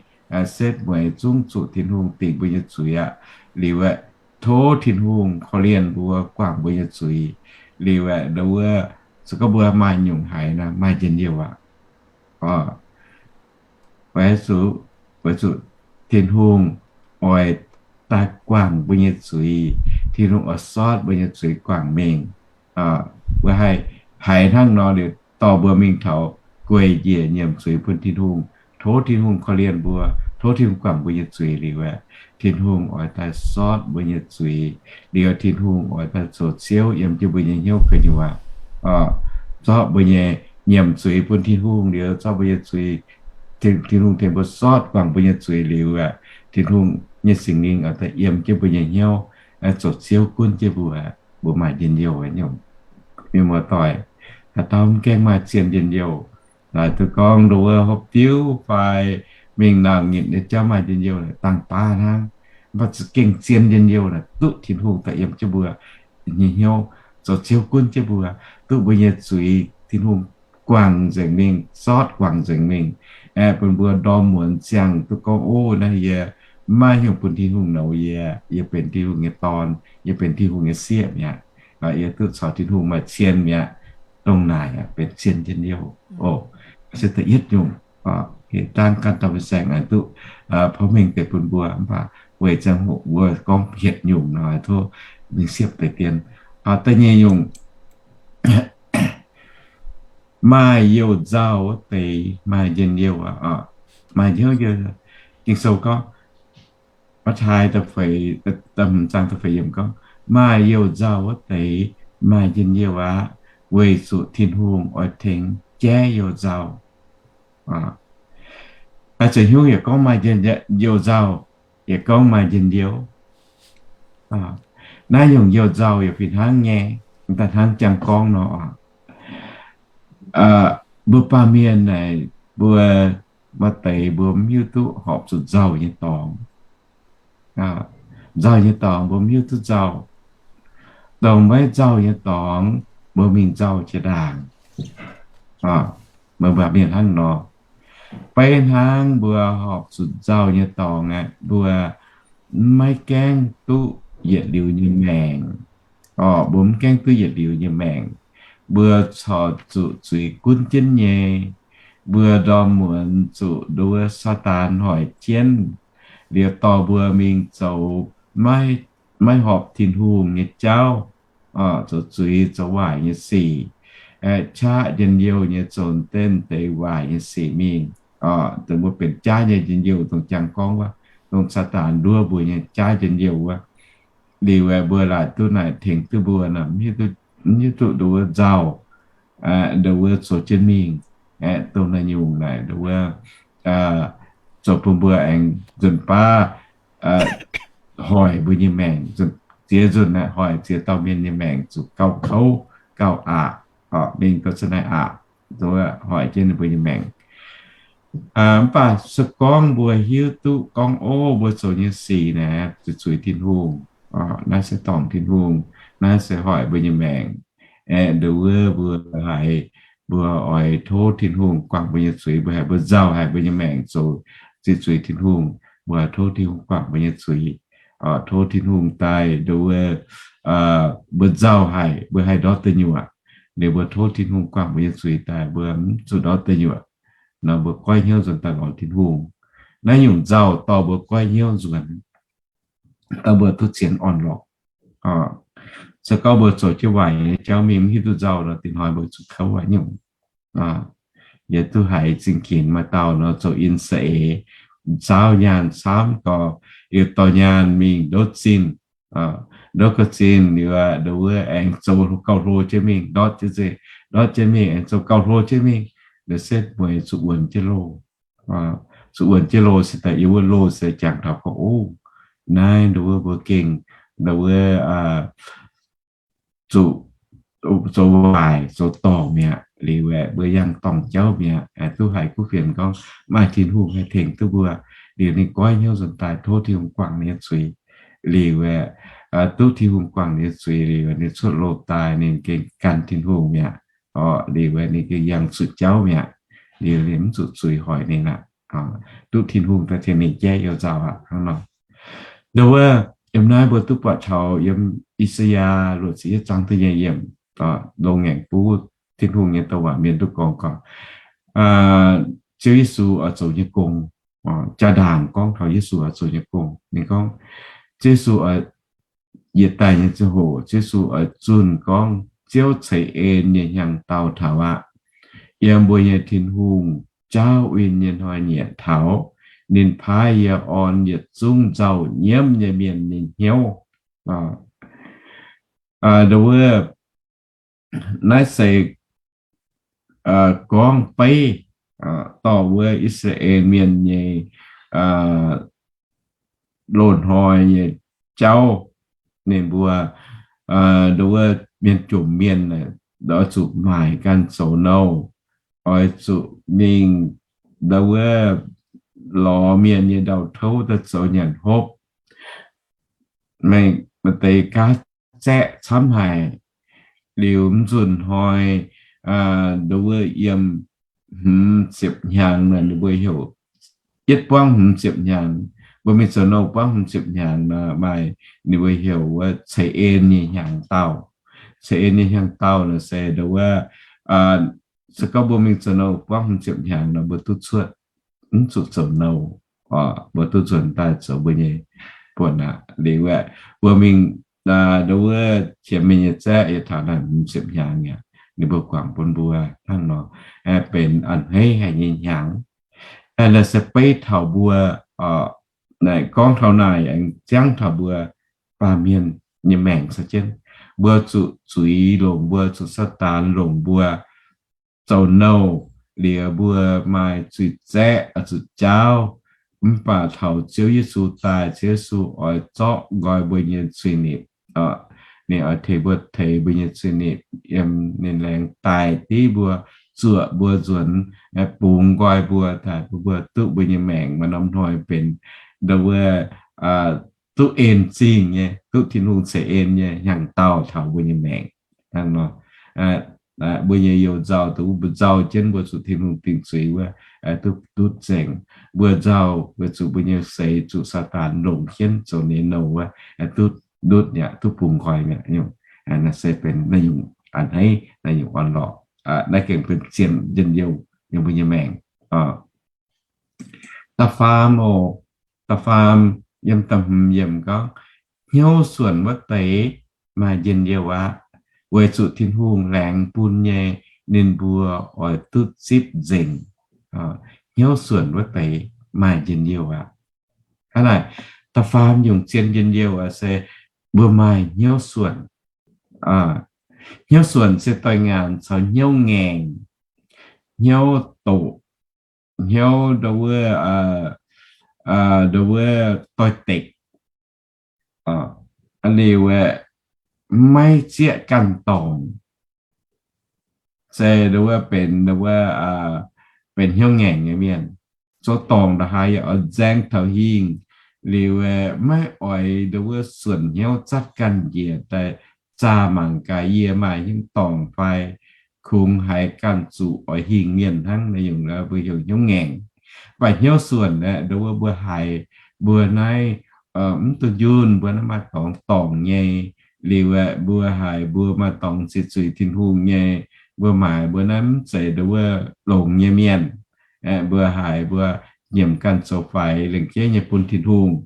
setv mueiz zungv zuqc Tin-Hungh dingc mbuo nyei zuiz aqv. Liuz aeqv, tov Tin-Hungh korv-lienh mbuo guangc mbuo nyei zuiz. Liuz aeqv, ndau wuov se gorngv mbuo maaih nyungc haiz naaic, maaih njien-youh aqv. Weic zuqc, weic zuqc Tin-Hungh oix daaih guangc mbuo nyei zuiz. Tin-Hungh oix sortv mbuo nyei zuiz guangc mingh. Mbuo haih haiz hnangv nor liuz, dorh mbuo mingh taux gueic njiec nyiemc zuiz bun Tin-Hungh. Tov Tin-Hungh korv-lienh mbuo, tov Tin-Hungh guangc mbuo nyei zuiz liuz aeqv, Tin-Hungh oix daaih sortv mbuo nyei zuiz. Liuz Tin-Hungh oix daaih zoux Ziouv yiem jienv mbuo nyei hnyouv gu'nyuoz. Zorqv mbuo nyei nyiemc zuiz bun Tin-Hungh liuz, zorqv mbuo nyei zuiz, Tin-Hungh tengx mbuo sortv guangc mbuo nyei zuiz liuz aeqv, Tin-Hungh nyei Singx Lingh oix daaih yiem jienv mbuo nyei hnyouv, zoux Ziouv gunv jienv mbuo, mbuo maaih njien-youh nyungc. Mienh muoz-doic, haaix dauh mv gaengh maaih zien njien-youh, naaic duqv gorngv nduov hopv diuv fai mingh nauc nyitc nyei jauv maaih njien-youh naaic dangh baav hnangv. Mv baac za'gengh zien njien-youh naaic duqv Tin-Hungh daaih yiem jienv mbuo nyei hnyouv, zoux Ziouv gunv jienv mbuo, duqv mbuo nyei zuiz Tin-Hungh guangc nzengc mingh, sortv guangc nzengc mingh, aeqv, bun mbuo ndorm muonz ziangh duqv gorngv, Ov, naaiv yie maiv hnyouv bun Tin-Hungh nouz yie, yie benx Tin-Hungh nyei dorn, yie benx Tin-Hungh nyei sieqv mi'aqv. Yie duqv caux Tin-Hungh maaih cien mi'aqv. Dongh naaic benx cien njien-youh oc. Se da'yietv nyungc, dangh ganh dauh mbuo saeng aengx duqv porv mengh deix bun mbuo, mv baac weic ziangh hoc mbuo gorngv hietc nyungc nor, tov mingh siepv deix dien. Da'nyeic nyungc, maaih youh nzauh wuov deix maaih njien-youh aqv. Maaih hnyouv, Ging-Sou gorngv, Matv^taai da'feix, da'hmz zaang da'feix yiemc gorngv, maaih youh nzauh wuov deix maaih njien-youh aqv, weic zuqc Tin-Hungh oix tengx jaiv youh nzauh. Zuqc hnyouv yietc gorngv maaih youh nzauh, yietc gorngv maaih njien-youh. Naaiv nyungc youh nzauh yaac fih hnangv nyei, daaih hnangv jangx gorngv nor. Mbuo baamh mienh naaic, mbuo maaih deix mbuo mv hiuv duqv horpc zuqc nzauh nyei dorngx. Nzauh nyei dorngx mbuo mv hiuv duqv nzauh. Dongh maiv nzauh nyei dorngx, mbuo mingh nzauh jiex ndaangc. Meih mbuo mienh hnangv nor, beiv hnangv mbuo horpc zuqc nzauh nyei dorngx aeqv, mbuo maiv gaengh duqv yietc liuz nyei maengc. Orqc, mbuo mv gaengh duqv yietc liuz nyei maengc. Mbuo corc zuqc zuiz gunv jienv nyei. Mbuo ndorm muonz zuqc nduov Saadaan hoic jienv, liuz dorh mbuo mingh zoux maiv horpc Tin-Hungh nyei jauv, zoux zuiz zoux waaic nyei sic. qaqv njien-youh nyei zoux deix waaic nyei sic mingh. Mbuo benx jaav nyei njien-youh dongh jangx gorngv wuov, dongh Saadaan nduov mbuo nyei jaav njien-youh wuov. Liuz aeqv, mbuo laaic duqv naaic tengx duqv mbuo, mv hiuv duqv nduov nzauh, nduov zoux jienv mingh, aeqv, dongh naaiv nyungc naaic nduov zoux bun mbuo aengx nzunc baav hoic mbuo nyei maengc, ziex nzunc naaic hoic ziex dauh mienh nyei maengc zuqc gauh kouv gauh aqc, mingh gauh za'naaiv aqc, hoic jienv ninh mbuo nyei maengc. Mv baac se gorngv mbuo hiuv duqv gorngv, o, mbuo zoux nyei sic naaic zuqc zuiz Tin-Hungh, naaiv se dorngc Tin-Hungh, naaiv se hoic mbuo nyei maengc, aeqv, nduov mbuo haiz, mbuo oix tov Tin-Hungh guangc mbuo nyei zuiz, mbuo haiz mbuo nzauh haic mbuo nyei maengc zoux zuiz Tin-Hungh, mbuo tov Tin-Hungh guangc mbuo nyei zuiz, tov Tin-Hungh daaih nduov mbuo nzauh haic mbuo haih ndortv deic nyuoqc. Liuz mbuo tov Tin-Hungh guangc mbuo nyei zuiz daaih mbuo mv zuqc ndortv deic nyuoqc. Nor mbuo goiv hnyouv nzuonx daaih lorz Tin-Hungh. Naaiv nyungc nzauh dorh mbuo goiv hnyouv nzuonx, dorh mbuo duqv zien orn-lorqc. Se gorngv mbuo zoux jienv waaic nyei jauv mingh mv hiuv duqv nzauh nor, dingc hnoi mbuo zuqc kouv haaix nyungc. Yie duqv haiz zingh ginx maaih dauh nor zoux in saeng-eix, zaauv nyaanh camv gorx, liuz dorh nyaanh mingh ndotv zinh, ndotv ga'zinh liuz, nduov aengx zoux gauh hlo jienv mingh, ndortv jienv zinh, ndortv jienv mingh aengx zoux gauh hlo jienv mingh, nduov setv mueiz zuqc wuonx jienv loh. Zuqc wuonx jienv loh se daaih yiem wuov loh se jangx taux gorngv, o, naaiv nduov mbuo gengh nduov zuqc zoux waaic zoux dorngc mi'aqv. Liuz aeqv, mbuo yangh dorngc jauv mi'aqv. Duqv haiz kuv fienx gorngv maaih Tin-Hungh haih tengx duqv mbuo. Liuz ninh goiv hnyouv nzuonx daaih tov Tin-Hungh guangc ninh nyei zuiz. Liuz aeqv, duqv Tin-Hungh guangc ninh nyei zuiz liuz, ninh cuotv loh daaih ninh gengh gan Tin-Hungh mi'aqv. Orqc, liuz aeqv, ninh gengh yangh zuqc jauv mi'aqv. Liuz ninh mv zuqc zuiz hoic ninh aqv. Duqv Tin-Hungh daaih tengx ninh jaiv youh nzauh aqv hnangv nor. Nduov wuov, yiem naaiv mbuo duqv buatc taux yiem I^saa^yaa luoqc ziepc yietv zaang da'nyeic yiemc, longx ngaengc buv Tin-Hungh nyei douc waac mienh duqv gorngv gorngv, Ziouv Yesu oix zoux nyei gong. Jaa-ndaangc gorngv taux Yesu oix zoux nyei gong, ninh gorngv, Ziouv Yesu oix, yietc daaih nyei ziangh hoc, Ziouv Yesu oix zunh gorngv Ziouv ceix en nyei hnyangx-daauh taux aqv. Yiem mbuo nyei Tin-Hungh jaauv win nyei hnoi-nyieqc taux, ninh paaiv yie orn yietc zungv nzauh nyiemv nyei mienh nyei hnyouv. Nduov wuov, naaiv se gorngv beiv dorh wuov I^saa^laa^en Mienh nyei loz-hnoi nyei jauv. Ninh mbuo, nduov wuov, mienh jomc mienh oix zuqc maaic ganh zoux nouh, oix zuqc mingh, nduov wuov, lorz mienh nyei ndau-touv daaih zoux nyanc hopv. Maaih deix gaav zaeqv camv haic. Liuz mv nzunc hnoi, nduov wuov, yiem hmz ziepc hnyangx naaic ninh mbuo heuc, yietv buangv hmz ziepc hnyangx, mbuo mingh zoux nouh buangv hmz ziepc hnyangx nor, maaih ninh mbuo heuc wuov ceix en nyei hnyangx-daauh. Ceix en nyei hnyangx-daauh naaic se nduov wuov, se gorngv mbuo mingh zoux nouh buangv hmz ziepc hnyangx nor, mbuo duqv cuotv, mv zuqc zoux nouh. Mbuo duqv nzuonx daaih zoux mbuo nyei buonc aqv. Liuz aeqv, mbuo mingh, nduov wuov, qiemx mienh nyei zaeqv yie taux naaic hmz ziepc hnyangx aqv, ninh mbuo guangc bun mbuo hnangv nor, benx a'hneiv haic nyei hnyangx. Naaiv se beiv taux mbuo, naaic gorngv taux naaic aengx ziangv taux mbuo baamh mienh nyei maengc caux jienv. Mbuo zuqc zuiz longc mbuo, zuqc Saadaan longc mbuo, zoux nouh liuz mbuo maaih zuiz-zaeqv, zuqc jaauv. Mv baac taux Ziouv Yesu daaih, Ziouv Yesu oix zorqv nqoi mbuo nyei zuiz-nipc. Ninh oix tengx mbuo teix mbuo nyei zuiz-nipc yiem ninh laengz daaih div mbuo, zuoqc mbuo nzuonx, bungx nqoi mbuo daaih bun mbuo duqv mbuo nyei maengc maaih norm hnoi benx nduov wuov, duqv en zingh nyei, duqv Tin-Hungh ceix en nyei hnyangx-daauh taux mbuo nyei maengc. Hnangv nor, mbuo nyei youh nzauh, dongh mbuo nzauh jienv mbuo zuqc Tin-Hungh dingc zuiz wuov, duqv ndutv nzengc. Mbuo nzauh weic zuqc mbuo nyei seix zuqc Saadaan longc jienv zoux ninh nouh wuov, duqv ndutv mi'aqv, duqv bungx nqoi mi'aqv nyungc. Naaiv se benx naaiv nyungc a'hneiv, naaiv nyungc orn-lorqc. Naaiv gengh benx zien njien-youh yiem mbuo nyei maengc. Da'faam oc, da'faam yiem da'hmz yiemc gorngv, hnyouv suonc wuov deix maaih njien-youh aqv, weic zuqc Tin-Hungh laengz bun nyei ninh mbuo oix duqv zipv nzengc hnyouv suonc wuov deix maaih njien-youh aqv. Hnangv naaic, da'faam nyungc zien njien-youh aqv se mbuo maaih hnyouv suonc. Hnyouv suonc se doix ngaanc caux hnyouv ngaengc, hnyouv doqc, hnyouv ndo wuov, ndo wuov doix-dekc, liuz aeqv, maiv zieqv ganh dorngc, se ndo wuov benx, ndo wuov benx hnyouv ngaengc nyei mienh. Zoux dorngc ndongc haaix yaac oix nzaeng taux hingh, liuz aeqv, maiv oix ndo wuov suonc hnyouv zatv ganh njiec daaih zaah mangc gaax yie maaih hnyouv dorngc fai kungx haiz ganh zuqc oix hingh mienh hnangv naaiv nyungc mbuo heuc hnyouv ngaengc. Mv baac hnyouv suonc aeqv, ndo wuov mbuo haiz mbuo naaiv mv duqv njunh, mbuo naaiv maaih dorngx dorngc nyei, liuz aeqv, mbuo haiz mbuo maaih dorngx ziqc zuiz Tin-Hungh nyei, mbuo maaiz mbuo naaiv mv zeiz ndo wuov longx nyei mienh. Aeqv, mbuo haiz mbuo nyiemc ganh zoux faix lengc jeiv nyei bun Tin-Hungh,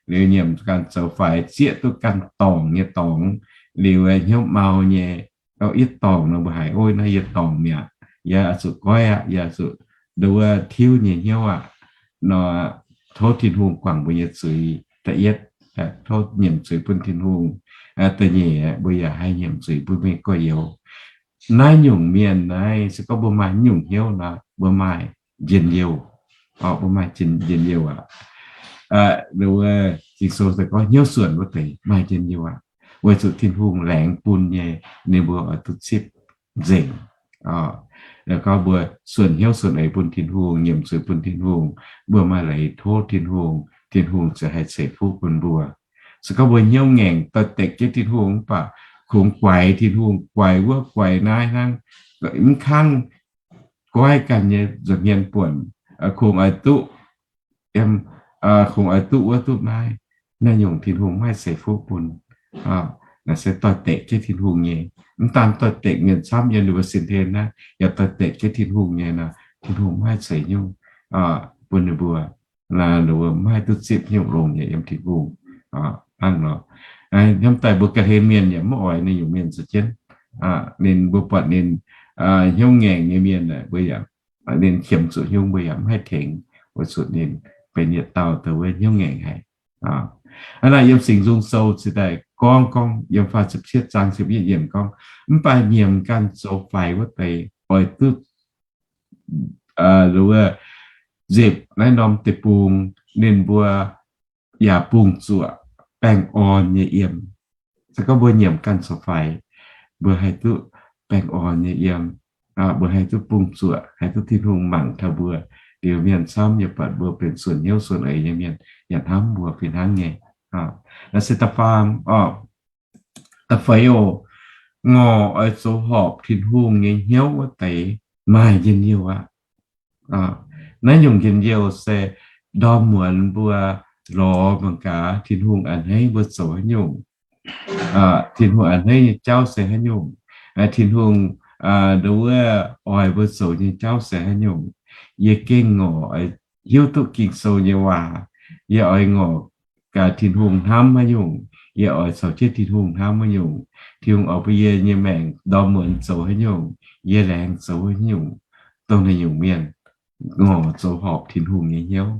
liuz nyiemc ganh zoux faix zieqv duqv ganh dorngc nyei dorngx, liuz aeqv, hnyouv mau nyei. Gauh yietv dorngc nor mbuo haiz, ov, naaiv yie dorngc mi'aqv, yie oix zuqc goiv aqv, yie oix zuqc ndo wuov tiuv nyei hnyouv aqv nor, tov Tin-Hungh guangc mbuo nyei zuiz. Da'yietv, tov nyiemc zuiz bun Tin-Hungh. Da'nyeic, mbuo yaac haih nyiemc zuiz bun mbuo nyei gorx-youz. Naaiv nyungc mienh naaiv se gorngv mbuo maaih nyungc hnyouv nor, mbuo maaih njien-youh. Mbuo maaih njien-youh aqv. Ging-sou se gorngv hnyouv suonc wuov deix maaih njien-youh aqv, weic zuqc Tin-Hungh laengz bun nyei, ninh mbuo oix duqv zipv nzengc. Gorngv mbuo suonc hnyouv suonc eix bun Tin-Hungh, nyiemc zuiz bun Tin-Hungh, mbuo maaih leiz tov Tin-Hungh, Tin-Hungh ziouc haih ceix fuqv bun mbuo. Se gorngv mbuo hnyouv ngaengc doix-dekc jienv Tin-Hungh mv baac kungx guaix Tin-Hungh, guaix wuov guaix naaiv hnangv, mv kangv goiv ganh nyei nza'hmien buonc, kungx oix duqv, kungx oix duqv wuov duqv naaiv, naaiv nyungc Tin-Hungh maiv ceix fuqv bun. Naaiv se doix-dekc jienv Tin-Hungh nyei. Mv daan doix-dekc mienh camv yiem ninh mbuo sin hlen naaiv, yaac doix-dekc jienv Tin-Hungh nyei nor, Tin-Hungh maiv ceix nyungc bun ninh mbuo. Ninh mbuo maiv duqv zipv hnyouv longx nyei yiem Tin-Hungh. Hnangv nor, hnamv daaih mbuo ga'hlen mienh yaac maiv oix ninh nyungc mienh zoux jienv. Ninh mbuo buatc ninh hnyouv ngaengc nyei mienh, mbuo yaac, ninh qiemx zuqc hnyouv mbuo yaac maiv haih tengx, weic zuqc ninh benx yietc dauh dongh wuov hnyouv ngaengc haic. Hnangv naaic yiem Singx Nzung Sou cingx daaih gorngv, gorngv yiem faah ziepc cietv zaang ziepc yietv yiemc gorngv, mv baac nyiemc ganh zoux faix wuov deix oix duqv nzipc naaiv norm deic-bung, ninh mbuo yaac bungx zuoqc baengh orn nyei yiem. Se gorngv mbuo nyiemc ganh zoux faix, mbuo haih duqv baengh orn nyei yiem. Mbuo haih duqv bungx zuoqc, haih duqv Tin-Hungh mangc taux mbuo. Liuz mienh camv yaac buatc mbuo benx suonc hnyouv suonc eix nyei mienh, yaac hnamv mbuo fih hnangv nyei. Naaiv se da'faam oc. Da'feix oc, ngorc oix zoux horpc Tin-Hungh nyei hnyouv wuov deix maaih njien-youh aqv. Naaiv nyungc njien-youh se ndorm muonz mbuo lorz mangc gaax Tin-Hungh a'hneiv mbuo zoux haaix nyungc. Tin-Hungh a'hneiv nyei jauv se haaix nyungc. Tin-Hungh ndo wuov oix mbuo zoux nyei jauv se haaix nyungc. Yie gengh ngorc oix hiuv duqv Ging-Sou nyei waac. Yie oix ngorc gaax Tin-Hungh hnamv haaix nyungc. Yie oix caux jienv Tin-Hungh hnamv haaix nyungc. Tin-Hungh oix bun yie nyei maengc ndorm muonz zoux haaix nyungc, yie laengz zoux haaix nyungc. Dongh naaiv nyungc mienh ngorc zoux horpc Tin-Hungh nyei hnyouv.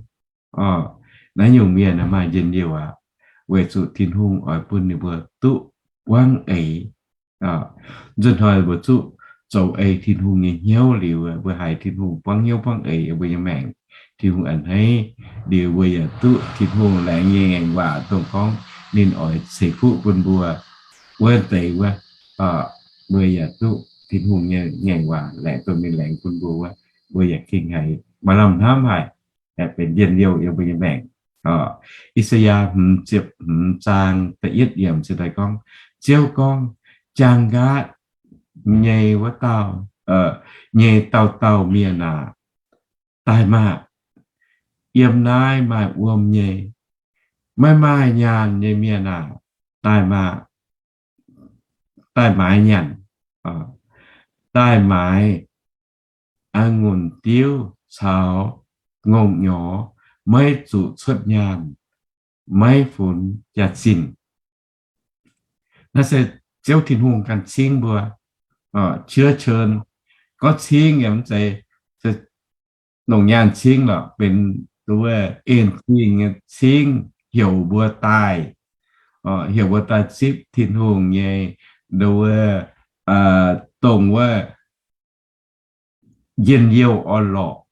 Naaiv nyungc mienh maaih njien-youh aqv, weic zuqc Tin-Hungh oix bun ninh mbuo duqv buangv eix. Nzunc hnoi mbuo zuqc zoux ei Tin-Hungh nyei hnyouv liuz, mbuo haiz Tin-Hungh buangv hnyouv buangv eix yiem mbuo nyei maengc. Tin-Hungh a'hneiv liuz, mbuo yaac duqv Tin-Hungh laengz nyei ngaengc waac dongh gorngv ninh oix ceix fuqv bun mbuo wuov deix wuov. Mbuo yaac duqv Tin-Hungh nyei ngaengc waac laengz dongh ninh laengz bun mbuo wuov, mbuo yaac gengh haiz maaih lamh hnamv haic, benx njien-youh yiem mbuo nyei maengc. I^saa^yaa hmz ziepc hmz zaang da'yietv yiemc se daaih gorngv, Ziouv gorngv, Jaang nqaatv nyei wuov dauh, nyei dauh dauh mienh aah! Daaih maah! Yiem naaiv maaih wuom nyei. Maiv maaih nyaanh nyei mienh aah! Daaih maah! Daaih maaiz nyaanh, daaih maaiz a'ngunc diuv caux ngongh nyorx, maiv zuqc cuotv nyaanh, maiv funx jaax-zinh. Naaiv se Ziouv Tin-Hungh ganh cingv mbuo, เชื้อเชิญ gorngv Gorngv cingv yaac mv zeiz, se longc nyaanh cingv lorqc, benx nduov wuov en-zingh nyei cingv heuc mbuo daaih, heuc mbuo daaih zipv Tin-Hungh nyei nduov wuov, dongh wuov njien-youh orn-lorqc,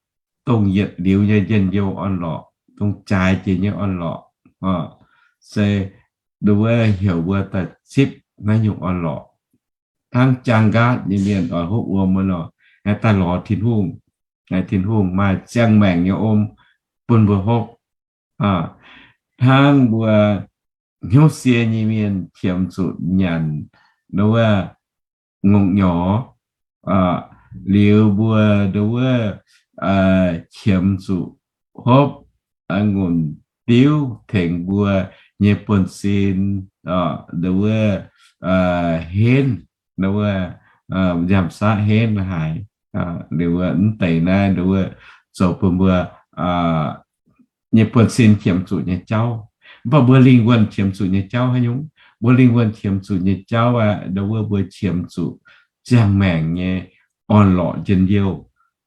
dongh yietc liuz nyei njien-youh orn-lorqc, dongh jaaix jiex nyei orn-lorqc, se nduov wuov heuc mbuo daaih zipv naaiv nyungc orn-lorqc. Hnangv jaang nqaatv nyei mienh oix hopv wuom wuov nor, daaih lorz Tin-Hungh. Tin-Hungh maaih ziangh maengc nyei om bun mbuo hopv. Hnangv mbuo hnyouv sie nyei mienh qiemx zuqc nyanc nduov wuov ngongh nyorx, liuz mbuo nduov wuov qiemx zuqc hopv ngumc diuv tengx mbuo nyei buonv-sin nduov wuov henv, nduov wuov nziaamv-saqv henv haaix, liuz mv deix naaiv nduov wuov zoux bun mbuo nyei buonv-sin qiemx zuqc nyei jauv. Mv baac mbuo lingh wuonh qiemx zuqc nyei jauv haaix nyungc? Mbuo lingh wuonh qiemx zuqc nyei jauv aeqv, nduov wuov mbuo qiemx zuqc ziangh maengc nyei orn-lorqc njien-youh,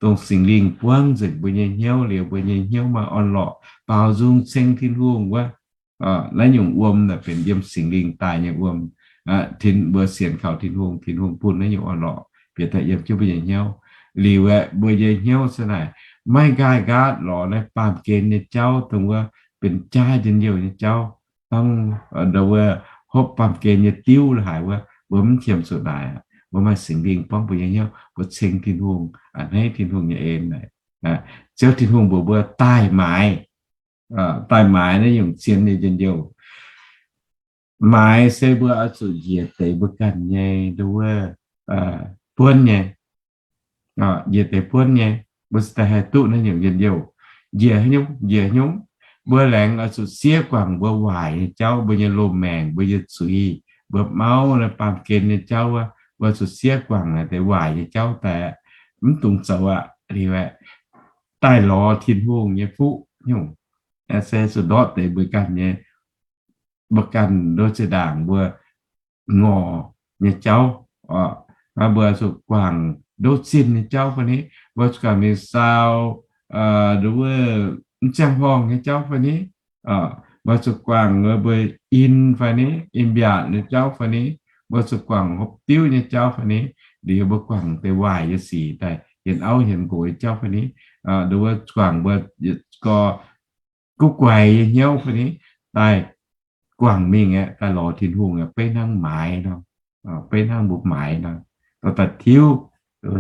dongh Singx Lingh buangv nzengc mbuo nyei hnyouv liuz, mbuo nyei hnyouv maaih orn-lorqc, baaux nzung ceng Tin-Hungh wuov. Naaiv nyungc wuom naaic benx yiem Singx Lingh daaih nyei wuom. Mbuo sienx kaux Tin-Hungh, Tin-Hungh bun naaiv nyungc orn-lorqc bieqc daaih yiem jienv mbuo nyei hnyouv. Liuz aeqv, mbuo nyei hnyouv se naaic, maiv nqaai nqaatv lorz naaiv baamh gen nyei jauv, dongh wuov benx jaaix njien-youh nyei jauv. Hnangv nduov wuov hopv baamh gen nyei diuv la'haic wuov, mbuo mv qiemx zuqc naaic aqv. Mbuo maaih Singx Lingh buangv mbuo nyei hnyouv, mbuo ceng Tin-Hungh, a'hneiv Tin-Hungh nyei en naaic. Ziouv Tin-Hungh mbuox mbuo daaih maaiz, daaih maaiz naaiv nyungc zien nyei njien-youh. Maaiz se mbuo oix zuqc njiec deix mbuo ganh nyei nduov wuov buonv nyei, njiec deix buonv nyei, mbuo cingx daaih haih duqv naaiv nyungc njien-youh. Njiec haaix nyungc? Njiec haaix nyungc? Mbuo laengz oix zuqc siev guangc mbuo waaic nyei jauv, mbuo nyei loz-maengc, mbuo nyei zuiz, mbuo mauv naaiv baamh gen nyei jauv wuov, mbuo zuqc siev guangc naaiv deix waaic nyei jauv daaih, mv dungx zoux aqv. Liuz aeqv, daaih lorz Tin-Hungh nyei fuqv nyungc, se zuqc ndortv deix mbuo ganh nyei, mbuo ganh nduov zinh ndaangc mbuo ngorc nyei jauv. Mbuo zuqc guangc ndoqv zinh nyei jauv fai ni, mbuo zuqc guangc mingh saau nduov wuov mv ziangh horngh nyei jauv fai ni, mbuo zuqc guangc mbuo in fai ni, in mbiaatc nyei jauv fai ni, mbuo zuqc guangc hopv diuv nyei jauv fai ni, liuz mbuo guangc deix waaic nyei sic daaih, hienx auv hienx nqox nyei jauv fai ni, nduov wuov guangc mbuo gorx guv guaix nyei hnyouv fai ni, daaih guangc mingh aeqv, daaih lorz Tin-Hungh aeqv, beiv hnangv maaiz nor, beiv hnangv mbuo maaiz nor, dorh daaih tiuv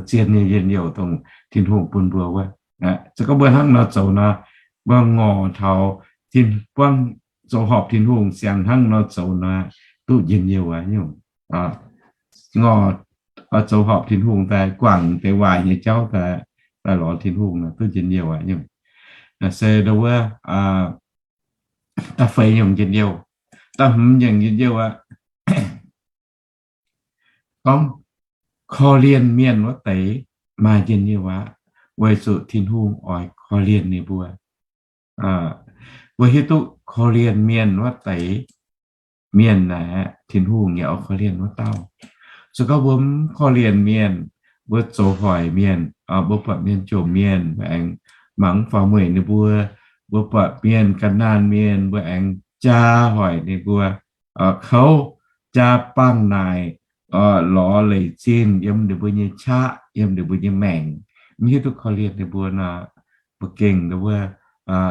zien nyei njien-youh dongh Tin-Hungh bun mbuo wuov. Se gorngv mbuo hnangv nor zoux nor, mbuo ngorc taux buangv zoux horpc Tin-Hungh siang hnangv nor zoux nor, duqv njien-youh aqv nyungc. Ngorc zoux horpc Tin-Hungh daaih guangc deix waaic nyei jauv daaih, daaih lorz Tin-Hungh nor duqv njien-youh aqv nyungc. Se nduov wuov da'feix nyungc njien-youh. Da'hmz nyungc njien-youh aqv, gorngv korv-lienh mienh wuov deix maaih njien-youh aqv, weic zuqc Tin-Hungh oix korv-lienh ninh mbuo. Mbuo hiuv duqv korv-lienh mienh wuov deix mienh naaic, Tin-Hungh yaac oix korv-lienh wuov dauh. Se gorngv mbuo mv korv-lienh mienh, mbuo zoux hoic mienh, mbuo buatc mienh jomc mienh, mbuo aengx mangc mv faaux mueic ninh mbuo, mbuo buatc mienh ga'naanh mienh, mbuo aengx jaa hoic ninh mbuo, kouv, jaa bangh naaic, lorz leic zinh yiem ninh mbuo nyei qaqv, yiem ninh mbuo nyei maengc, mv hiuv duqv korv-lienh ninh mbuo nor, mbuo gengh nduov wuov,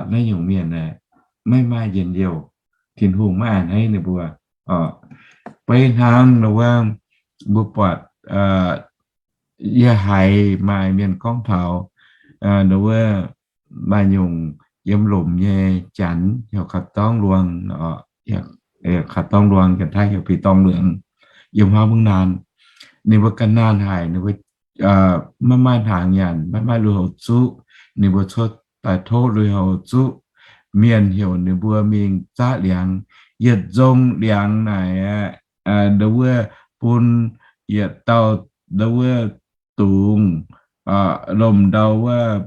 naaiv nyungc mienh aeqv, maiv maaih njien-youh. Tin-Hungh maiv a'hneiv ninh mbuo. Beiv hnangv nduov wuov, mbuo buatc yie haiz maaih mienh gorngv taux nduov wuov maaih nyungc yiem lomc nyei janx heuc เขาต้อง luang, เขาต้อง luang, janx-Taiv heuc ผีต้องเหลือง, yiem huaav mungv naanh. Ninh mbuo ga'naanh haic, ninh mbuo maiv maaih hnaangx nyanc, maiv maaih lui-houx zuqv, ninh mbuo cuotv daaih tov lui-houx zuqv. Mienh heuc ninh mbuo mingh zaqv liangx. Yietc nzong liangx naaic aeqv, nduov wuov bun yietc dauh nduov wuov dungz lomh ndau wuov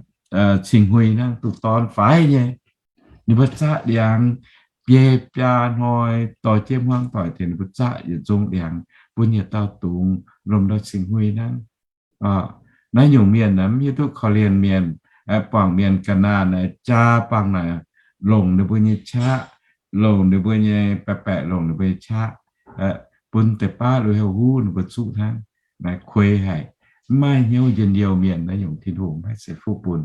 cing-huin hnangv, duqv dorn faix nyei. Ninh mbuo zaqv liangx biei biaa hnoi, dorh jienv hmuangv doic tengx ninh mbuo zaqv yietc nzong liangx, bun yietc dauh dungz lomh ndau cing-huin hnangv. Naaiv nyungc mienh naaiv mv hiuv duqv korv-lienh mienh, buangh mienh ga'naanh jaa bangh naaic, longc ninh mbuo nyei qaqv, longc ninh mbuo nyei baeqc, baeqc longc ninh mbuo nyei qaqv, bun deix baav lui houv huv ninh mbuo zuqv hnangv. Naaiv kuei haic, mv maaih hnyouv njien-youh mienh. Naaiv nyungc Tin-Hungh maiv zeiz fuqv bun.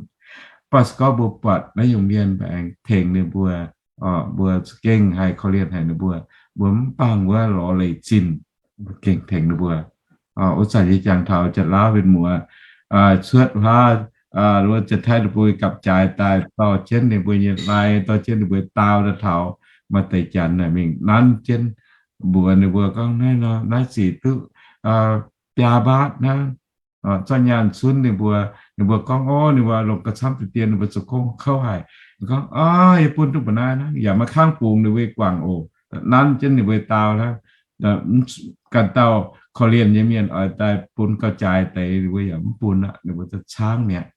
Baac se gorngv mbuo buatc naaiv nyungc mienh mbuo aengx tengx ninh mbuo, mbuo gengh haih korv-lienh haic ninh mbuo, mbuo mv bangh wuov lorz leiz zinh, mbuo gengh tengx ninh mbuo. Wuov zanc yie jangx taux Janx-Laauv mienh muoz cuotv hlaav, wuov Janx-Taiv ninh mbuo gapv-jaaix daaih dorh jienv ninh mbuo nyei lai, dorh jienv ninh mbuo daau daaih taux maaih deix Janx naaic mingh nanv jienv mbuox ninh mbuo gorngv, naaiv nor naaiv zic duqv biaa mbaatv hnangv. Zorqv nyaanh cunv ninh mbuo, ninh mbuo gorngv, o, ninh mbuo longc gauh camv deix dien, ninh mbuo zoux gong kouv haic. Gorngv, o, yie bun duqv mbuo naaiv hnangv, yaac maiv kangv bungx ninh mbuo guangc oc. Nanv jienv ninh mbuo daau hnangv. Ganh dauh korv-lienh nyei mienh oix daaih bun gauh jaaix deix, ninh mbuo yaac mv bun aqv, ninh mbuo za'gengh caangv mi'aqv,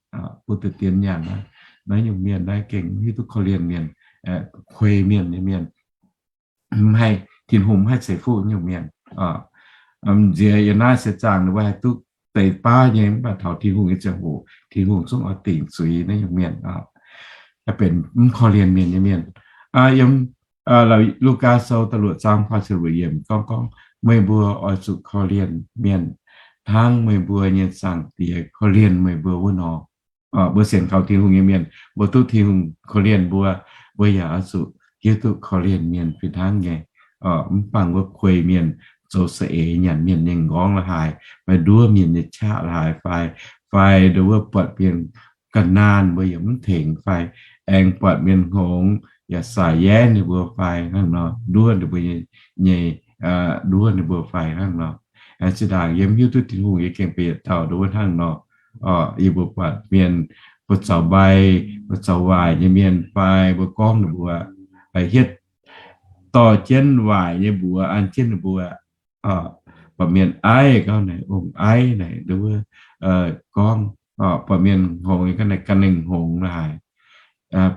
bun deix dien nyaanh aqv. Naaiv nyungc mienh naaiv gengh mv hiuv duqv korv-lienh mienh, kuei mienh nyei mienh. Mv haih, Tin-Hungh mv haih ceix fuqv nyungc mienh. Nziex yiem naaiv seix zaangc ninh mbuo haih duqv deix baav nyei, mv baac taux Tin-Hungh nyei ziangh hoc, Tin-Hungh zungv oix dingc zuiz naaiv nyungc mienh, benx mv korv-lienh mienh nyei mienh. Yiem Lugaa Sou da'luoqc zaang faah ziepc luoqc yiemc gorngv, gorngv, meih mbuo oix zuqc korv-lienh mienh hnangv meih mbuo nyei Zaangc Diex korv-lienh meih mbuo wuov nor. Mbuo sienx kaux Tin-Hungh nyei mienh, mbuo duqv Tin-Hungh korv-lienh mbuo, mbuo yaac oix zuqc hiuv duqv korv-lienh mienh fih hnangv nyei. Mv baac wuov kuei mienh, zoux saeng-eix nyanc mienh nyei m'nqorngv la'haaix, fai nduov mienh nyei qaqv la'haaix, fai, fai nduov wuov buatc mienh ga'naanh mbuo yaac mv tengx, fai aengx buatc mienh hngongx yaac saic yaev ninh mbuo fai hnangv nor, nduov ninh mbuo nyei, nduov ninh mbuo fai hnangv nor. Zinh ndaangc yie mv hiuv duqv Tin-Hungh nyei gengh bieqc dauh nduov hnangv nor. Yie mbuo buatc mienh, mbuo zaux mbai, mbuo zaux waaic nyei mienh fai mbuo gorngv ninh mbuo hietv dorh jienv waaic nyei mbuox an jienv ninh mbuo. Buatc mienh aiv gauh naaic ong-aiv naaic nduov wuov gorngv, buatc mienh hngongx gauh naaic gan lengh hngongx la'haaix.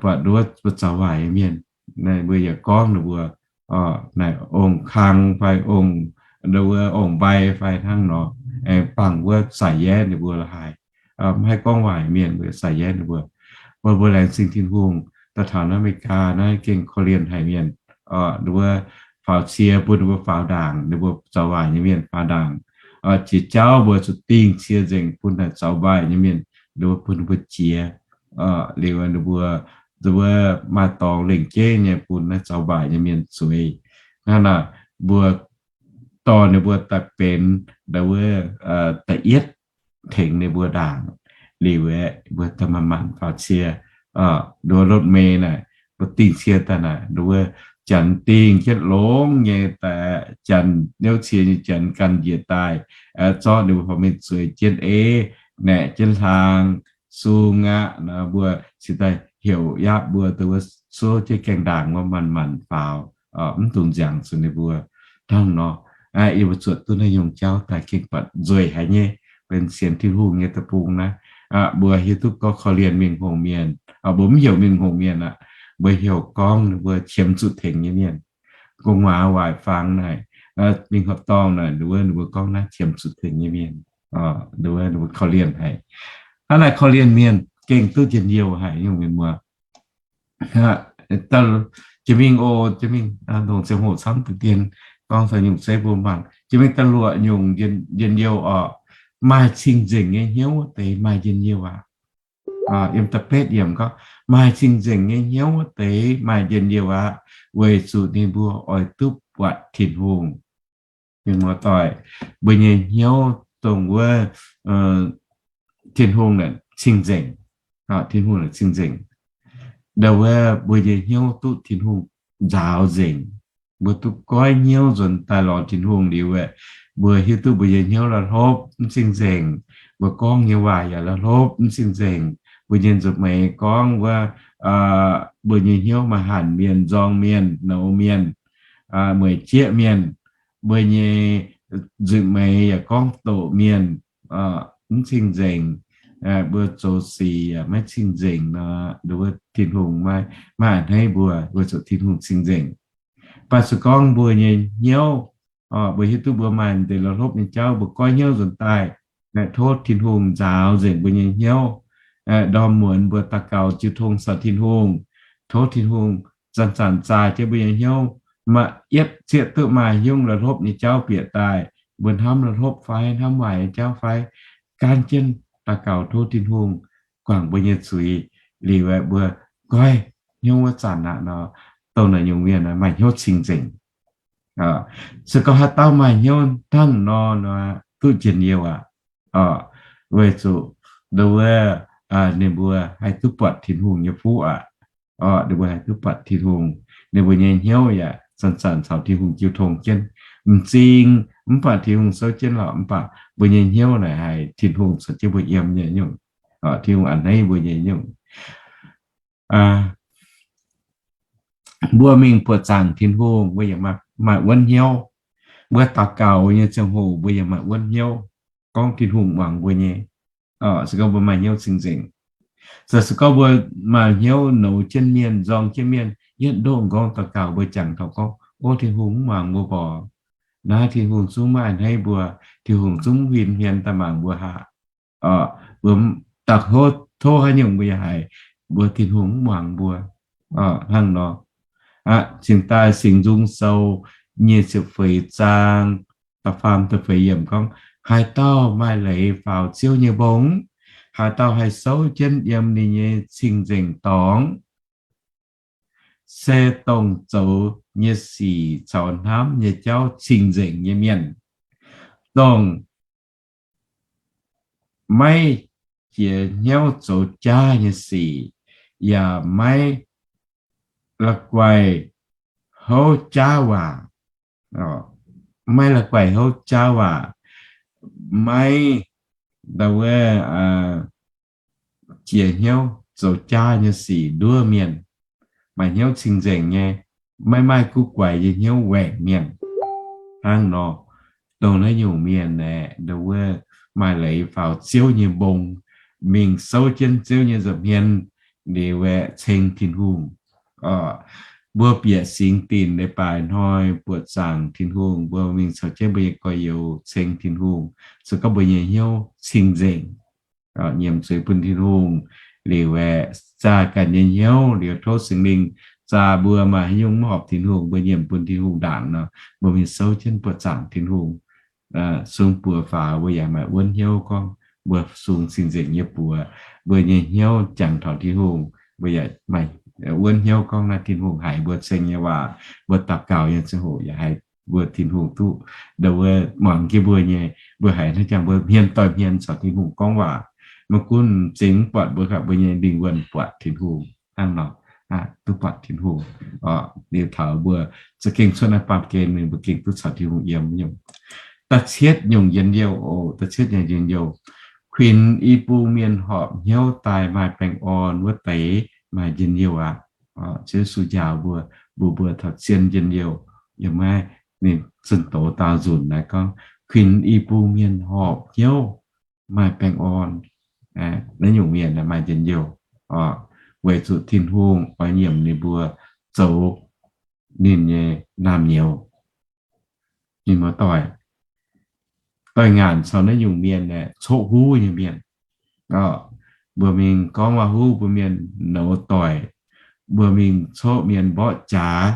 Buatc nduov mbuo zaux waaic nyei mienh naaic mbuo yaac gorngv ninh mbuo naaic ong-kang fai ong, nduov wuov ong-mbai fai hnangv nor, aengx bangc wuov saic yaev ninh mbuo la'haaix. Mv haih gorngv waaic mienh, mbuo saic yaev ninh mbuo. Mbuo, mbuo laengz zingh Tin-Hungh, daaih taux naaiv America naaiv gengh korv-lienh haic mienh, nduov wuov faaux cie bun ninh mbuo faaux ndaangc, ninh mbuo zaux waaic nyei mienh faaux ndaangc. Jiex jauv mbuo zuqc dingh cie nzengc bun naaic zaux mbai nyei mienh, nduov wuov bun ninh mbuo jiex. Liuz ninh mbuo, nduov wuov maaih dorngx lengc jeiv nyei bun naaiv zaux mbai nyei mienh zueiz. Hnangv naaic, mbuo dorh ninh mbuo daaih benx nduov wuov da'yietv tengx ninh mbuo ndaangc. Liuz aeqv, mbuo daaih manc-manc faaux cie, nduov wuov รถเมล์ naaic, mbuo dingh cie daaih naaic, nduov wuov janx dingh jienv longx nyei daaih, janx niouv cie nyei janx ganh njiec daaih, zorqv ninh mbuo faaux mingh zueiz jienv eix, naeqc jienv hlaang, sung aqv. Mbuo cingx daaih heuc yaapv mbuo dongh wuov suov jienv gaengh ndaangc wuov manc-manc faaux, mv dungx nziangx zuqc ninh mbuo. Hnangv nor, yie mbuo zuotc duqv naaiv nyungc jauv daaih gengh buatc nzueic haic nyei, benx sienx Tin-Hungh nyei deic-bung naaiv. Mbuo hiuv duqv gorngv korv-lienh mingh hngongx mienh, mbuo mv heuc mingh hngongx mienh aqv. Mbuo heuc gorngv ninh mbuo qiemx zuqc tengx nyei mienh. Gu'nguaaz waaic fangx naaic, mingh horqc dorngh naaic, nduov wuov ninh mbuo gorngv naaiv qiemx zuqc tengx nyei mienh, nduov wuov ninh mbuo korv-lienh haic. Hnangv naaic korv-lienh mienh gengh duqv njien-youh haic nyungc mienh muoz. Jiex mingh oc, jiex mingh, ndongc ziangh hoc camv deix dien gorngv taux nyungc zeiv mbuo mangc. Jiex mingh da'luoqc nyungc njien-youh oc, maaih cing-nzengc nyei hnyouv wuov deix maaih njien-youh aqv. Yiem da'betv yiemc gorngv, maaih cing-nzengc nyei hnyouv wuov deix maaih njien-youh aqv, weic zuqc ninh mbuo oix duqv buatc Tin-Hungh. Mienh muoz-doic, mbuo nyei hnyouv dongh wuov Tin-Hungh naaic cing-nzengc. Tin-Hungh naaic cing-nzengc. Ndau wuov mbuo nyei hnyouv duqv Tin-Hungh nzaaux nzengc. Mbuo duqv goiv hnyouv nzuonx daaih lorz Tin-Hungh liuz aeqv, mbuo hiuv duqv mbuo nyei hnyouv la'hlopv mv cing-nzengc. Mbuo gorngv nyei waac yaac la'hlopv mv cing-nzengc. Mbuo nyei nzunc meix gorngv wuov, mbuo nyei hnyouv maaih hanc mienh, nzorng mienh, nouz mienh, mueic jieqv mienh. Mbuo nyei nzunc meix yaac gorngv doqc mienh, mv cing-nzengc. Mbuo zoux sic yaac maiv cing-nzengc nor, nduov wuov Tin-Hungh maiv, maiv a'hneiv mbuo, mbuo zuqc Tin-Hungh cing-nzengc. Mv baac se gorngv mbuo nyei hnyouv, mbuo hiuv duqv mbuo maaih deix la'hlopv nyei jauv, mbuo goiv hnyouv nzuonx daaih, Tov Tin-Hungh nzaaux nzengc mbuo nyei hnyouv. Ndorm muonz mbuo daux gaux jiu tong caux Tin-Hungh, tov Tin-Hungh zanc-zanc zaah jienv mbuo nyei hnyouv, maaih yietv zieqv duqv maaih hnyouv la'hlopv nyei jauv bieqc daaih, mbuo hnamv la'hlopv fai hnamv waaic nyei jauv fai, gaanv jienv daux gaux tov Tin-Hungh guangc mbuo nyei zuiz, liuz mbuo goiv hnyouv wuov zanc aqv nor, dongh naaiv nyungc mienh maaih hnyouv cing-nzengc. Se gorngv haaix dauh maaih hnyouv hnangv nor, duqv njien-youh aqv. Weic zuqc ndo wuov, ninh mbuo haih duqv buatc Tin-Hungh nyei fuqv aqv. Ninh mbuo haih duqv buatc Tin-Hungh, ninh mbuo nyei hnyouv yaac zanc-zanc caux Tin-Hungh jiu tong jienv. M'zing mv baac Tin-Hungh souv jienv lorqc, mv baac mbuo nyei hnyouv naaic haiz Tin-Hungh caux jienv mbuo yiem nyei nyungc. Tin-Hungh a'hneiv mbuo nyei nyungc. Mbuo mingh buoqc zaangc Tin-Hungh, mbuo yaac maaih wuonv hnyouv. Mbuo daux gaux nyei ziangh hoc mbuo yaac maaih wuonv hnyouv, gorngv Tin-Hungh muangx mbuo nyei. Se gorngv mbuo maaih hnyouv cing-nzengc, se gorngv mbuo maaih hnyouv nouz jienv mienh, nzorng jienv mienh, yietv ndoqv m'nqorngv daux gaux mbuo jangx taux gorngv, O, Tin-Hungh mv muangx mbuo mborqc. Naaiv Tin-Hungh zungv maiv a'hneiv mbuo. Tin-Hungh zungv huin hmien daaih mangc mbuo haic. Mbuo daux hnyouv tov haaix nyungc mbuo yaac haiz mbuo Tin-Hungh mv muangx mbuo. Hnangv nor, cingx daaih Singx Nzung Sou nyic ziepc feix zaang da'faam da'feix yiemc gorngv, Haaix dauh maaih leiz faaux Ziouv nyei mbong, haaix dauh haih souv jienv yiem ninh nyei cing-nzengc dorngx, se dongh zoux nyei sic caux hnamv nyei jauv cing-nzengc nyei mienh, dongh maiv jiex hnyouv zoux jaav nyei sic, yaac maiv la'guaih houv jaav waac, maiv la'guaih houv jaav waac, maiv, ndo wuov, jiex hnyouv zoux jaav nyei sic nduov mienh, maaih hnyouv cing-nzengc nyei, maiv maaih guv guaix nyei hnyouv waengc mienh. Hnangv nor, dongh naaiv nyungc mienh aeqv, ndo wuov, maaih leiz faaux Ziouv nyei mbong, mingh souv jienv Ziouv nyei nza'hmien, liuz aeqv, ceng Tin-Hungh. Mbuo bieqc singx dinc leiz-baaix hnoi buoqc zaangc Tin-Hungh, mbuo mingh caux jienv mbuo nyei gorx-youz ceng Tin-Hungh, se gorngv mbuo nyei hnyouv cing-nzengc, nyiemc zuiz bun Tin-Hungh, liuz aeqv, zaah ganh nyei hnyouv, liuz tov Singx Lingh zaah mbuo maaih haaix nyungc mv horpc Tin-Hungh, mbuo nyiemc bun Tin-Hungh ndaangc nor, mbuo mingh souv jienv buoqc zaangc Tin-Hungh, sung buoz faaux, mbuo yaac maaih wuonv hnyouv gorngv mbuo sung cing-nzengc nyei buoz, mbuo nyei hnyouv jangx taux Tin-Hungh, mbuo yaac maaih wuonv hnyouv gorngv naaiv Tin-Hungh haiz mbuo ceng nyei waac, mbuo daux gaux nyei ziangh hoc yaac haiz mbuo Tin-Hungh duqv, ndo wuov, muangx jienv mbuo nyei, mbuo haiz hnangv jangx mbuo hmien doix hmien caux Tin-Hungh gorngv waac. Maiv gunv m'zing mv buatc mbuo, mbuo nyei lingh wuonh buatc Tin-Hungh hnangv nor, duqv buatc Tin-Hungh. Liuz taux mbuo za'gengh cuotv naaiv baamh gen mingh, mbuo gengh duqv caux Tin-Hungh yiem nyungc. Da'cietv nyungc njien-youh oc, da'cietv nyungc njien-youh, kuinx i bung mienh horpc hnyouv daaih maaih baengh orn wuov deix maaih njien-youh aqv. Ziouv Yesu njaaux mbuo, mbuox mbuo taux zien njien-youh. Yiem naaiv ninh zunh doz daauh nzunc naaiv gorngv, kuinx i bung mienh horpc hnyouv maaih baengh orn. Naaiv nyungc mienh maaih njien-youh, weic zuqc Tin-Hungh oix nyiemc ninh mbuo zoux ninh nyei naamh nyouz. Ninh mbuo doix, doix ngaanc caux naaiv nyungc mienh aeqv, coqv huv nyei mienh. Mbuo mingh gorngv waac-huv, mbuo mienh nouz doic, mbuo mingh coqv mienh mborqv jaax,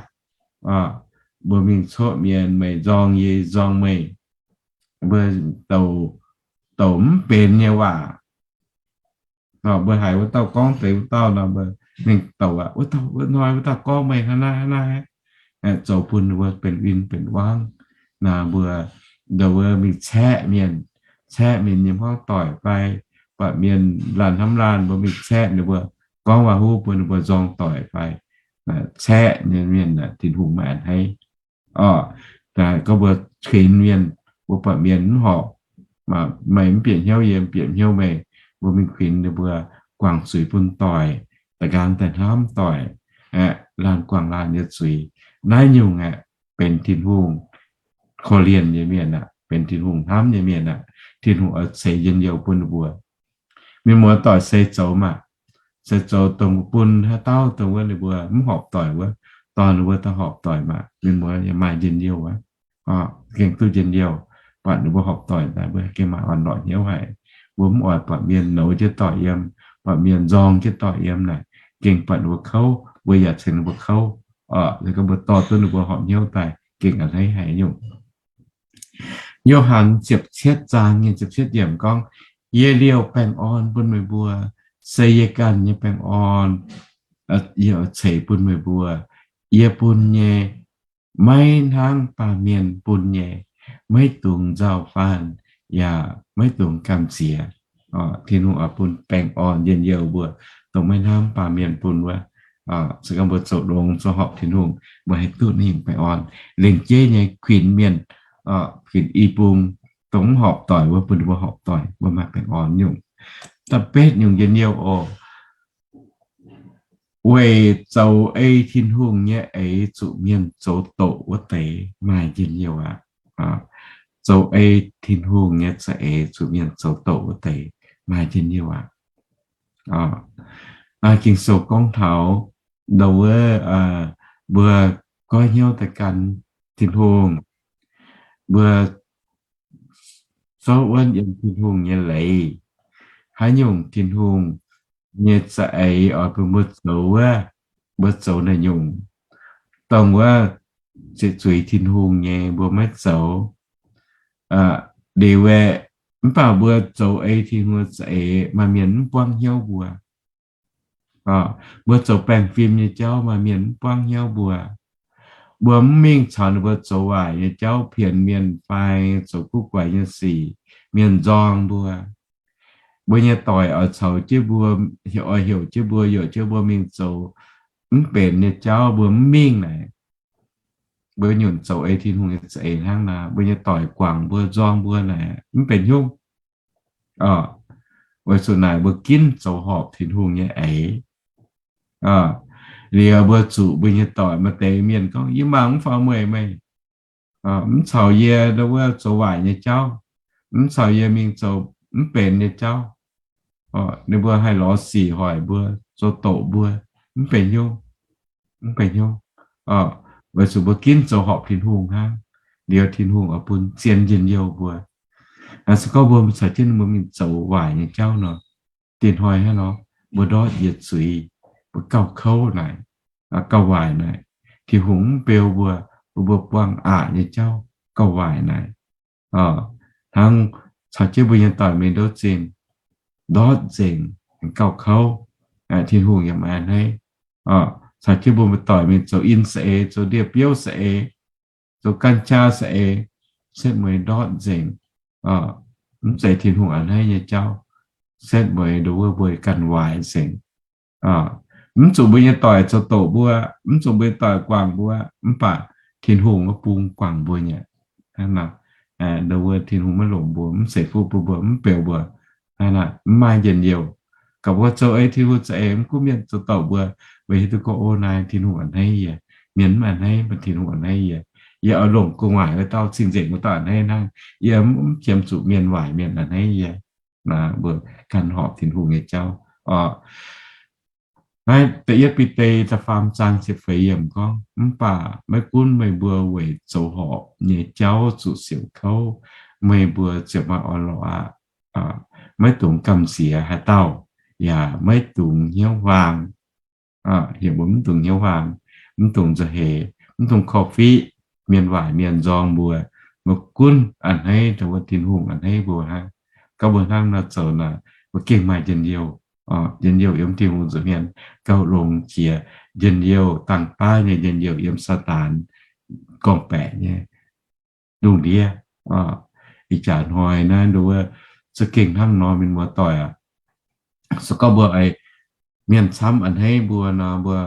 mbuo mingh coqv mienh meih nzorng yie, yie nzorng meih, mbuo douc, douc mv benx nyei waac. Mbuo haiz wuov dauh gorngv deix wuov dauh nor, mbuo mingh douc aqv, wuov dauh, wuov hnoi wuov dauh gorngv meih hnangv naaiv hnangv naaiv, zoux bun ninh mbuo benx win benx wangv. Naaiv mbuo, ndo wuov mingh caeqv mienh, caeqv mienh nyei hmuangv doic fai buatc mienh laanh hnamv laanh, mbuo mingh caeqv ninh mbuo, gorngv waac-huv bun ninh mbuo nzorng doic fai caeqv nyei mienh, Tin-Hungh maiv a'hneiv. Orqc, gorngv mbuo kuinx mienh, mbuo buatc mienh mv horpc, meih mv bieqc hnyouv yie, yie mv bieqc hnyouv meih, mbuo mingh kuinx ninh mbuo, guangc zuiz bun doic, da'nqaang daaih hnamv doic, laanh guangc laanh nyei zuiz. Naaiv nyungc aeqv, benx Tin-Hungh korv-lienh nyei mienh aqv, benx Tin-Hungh hnamv nyei mienh aqv. Tin-Hungh oix ceix njien-youh bun ninh mbuo. Mienh muoz-doic se zoux maah, se zoux dongh bun haaix dauh dongh wuov ninh mbuo mv horpc doic wuov, dorh ninh mbuo daaih horpc doic maah, mienh muoz yaac maaih njien-youh aqv. Gengh duqv njien-youh. buatc ninh mbuo horpc doic daaih, mbuo gengh maaih orn-lorqc hnyouv haic. Mbuo mv oix buatc mienh nouz jienv doic yiem, buatc mienh nzorng jienv doic yiem naaic, gengh buatc ninh mbuo kouv, mbuo yaac ceng ninh mbuo kouv. Oc, mbuo dorh duqv ninh mbuo horpc hnyouv daaih gengh a'hneiv haic nyungc. Yo^han ziepc cietv zaang nyei ziepc cietv yiemc gorngv, Yie liouh baengh orn bun meih mbuo, se yie ganh nyei baengh orn, yie ceix bun meih mbuo. Yie bun nyei, maiv hnangv baamh mienh bun nyei. Maiv dungx nzauh faanh, yaac maiv dungx gamh nziex. Tin-Hungh oix bun baengh orn njien-youh mbuo, dongh maiv hnamv baamh mienh bun wuov. Se gorngv mbuo zoux longx zoux horpc Tin-Hungh, mbuo haih duqv ninh nyungc baengh orn. Lengc jeiv nyei kuinx mienh, kuinx i bung, dongh mv horpc doic wuov, bun ninh mbuo horpc doic, mbuo maaih baengh orn nyungc. Da'betv nyungc njien-youh oc. Weic zoux ei Tin-Hungh nyei eix zuqc mienh zoux doqc wuov deix maaih njien-youh aqv. Zoux ei Tin-Hungh nyei za'eix zuqc mienh zoux doqc wuov deix maaih njien-youh aqv. Ging-Sou gorngv taux ndau wuov, mbuo goiv hnyouv daaih gan Tin-Hungh, mbuo souv wuonv yiem Tin-Hungh nyei leiz. Haaix nyungc Tin-Hungh nyei za'eix oix bun mbuo zoux wuov, mbuo zoux naaiv nyungc. Dongh wuov ziqc zuiz Tin-Hungh nyei mbuo maiv zoux. Liuz aeqv, mv baac mbuo zoux ei Tin-Hungh za'eix maaih mienh mv buangv hnyouv mbuo. Mbuo zoux baengh fim nyei jauv maaih mienh mv buangv hnyouv mbuo. Mbuo mv mingh caux ninh mbuo zoux waaic nyei jauv, pienx mienh fai zoux guv guaix nyei sic, mienh nzorng mbuo. Mbuo nyei doic oix caux jienv mbuo, oix heuc jienv mbuo, heuc jienv mbuo mingh zoux mv benx nyei jauv, mbuo mv mingh naaic, mbuo nyunc zoux ei Tin-Hungh nyei za'eix hnangv naaic. Mbuo nyei doic guangc mbuo, nzorng mbuo naaic, mv benx hnyouv. Weic zuqc naaic mbuo ginv zoux horpc Tin-Hungh nyei eix. Liuz mbuo zuqc mbuo nyei doic, maaih deix mienh gorngv, Yie mangc mv faaux mueic meih, mv caux yie ndau wuov zoux waaic nyei jauv, mv caux yie mingh zoux mv benx nyei jauv. Ninh mbuo haih lorz sic hoic mbuo, zoux doqc mbuo, mv benx hnyouv, mv benx hnyouv. Weic zuqc mbuo ginv zoux horpc Tin-Hungh hnangv, liuz Tin-Hungh oix bun zien njien-youh mbuo. Se gorngv mbuo caux jienv ninh mbuo mingh zoux waaic nyei jauv nor, dinh hnoi hnangv nor, mbuo ndortv yietc zuiz, mbuo gauh kouv naaic, gauh waaic naaic, Tin-Hungh mv beu mbuo, mbuo, mbuo buangh aqc nyei jauv gauh waaic naaic. Hnangv caux jienv mbuo nyei doic mingh ndouv zinh, ndortv nzengc, gauh kouv, Tin-Hungh yaac maiv a'hneiv. Caux jienv mbuo nyei doic mingh zoux in saeng-eix, zoux ndie-biouv saeng-eix, zoux gan jaa saeng-eix, setv mueiz ndortv nzengc, mv zeiz Tin-Hungh a'hneiv nyei jauv, setv mueiz ndongc wuov mbuo ganh waaic nzengc. Mv zuqc mbuo nyei doic zoux doqc mbuo, mv zuqc mbuo nyei doic guangc mbuo, mv baac Tin-Hungh wuov bung guangc mbuo nyei. Ndongc wuov Tin-Hungh maiv longc mbuo, mv ceix fuqv bun mbuo, mv beu mbuo, mv maaih njien-youh. Gorngv mbuo zoux ei Tin-Hungh za'eix, mv gunv mienh zoux doqc mbuo, mbuo hiuv duqv gorngv, O, naaiv Tin-Hungh a'hneiv yie. Mienh mv a'hneiv, mv baac Tin-Hungh a'hneiv yie. Yie oix longc gu'nguaaic wuov dauh, cing-nzengc wuov dauh a'hneiv hnangv. Yie mv qiemx zuqc mienh waaic, mienh a'hneiv yie. Mbuo ganh horpc Tin-Hungh nyei jauv oc. Naaiv da'yietv Bide da'faam zaang ziepc feix yiemc gorngv, Mv baac maiv gunv meih mbuo weic zoux horpc nyei jauv zuqc siouc kouv, meih mbuo ziouc maaih orn-lorqc aqv. Maiv dungx gamh nziex haaix dauh, yaac maiv dungx hnyouv huaang. Heuc mbuo mv dungx hnyouv huaang, mv dungx nzauh heix, mv dungx korv-fiqv mienh waaic mienh nzorng mbuo. Mbuo gunv a'hneiv dongh wuov Tin-Hungh a'hneiv mbuo hnangv. Gorngv mbuo hnangv nor zoux naaic, mbuo gengh maaih njien-youh. Njien-youh yiem Tin-Hungh nzuonx mienh gauh longx jiex njien-youh dangh baav nyei njien-youh yiem Saadaan gorngv-baeqc nyei lungh ndiev. Ih jaax hnoi naaiv nduov za'gengh hnangv nor, mienh muoz-doic aac. Se gorngv mbuo oix mienh camv a'hneiv mbuo nor, mbuo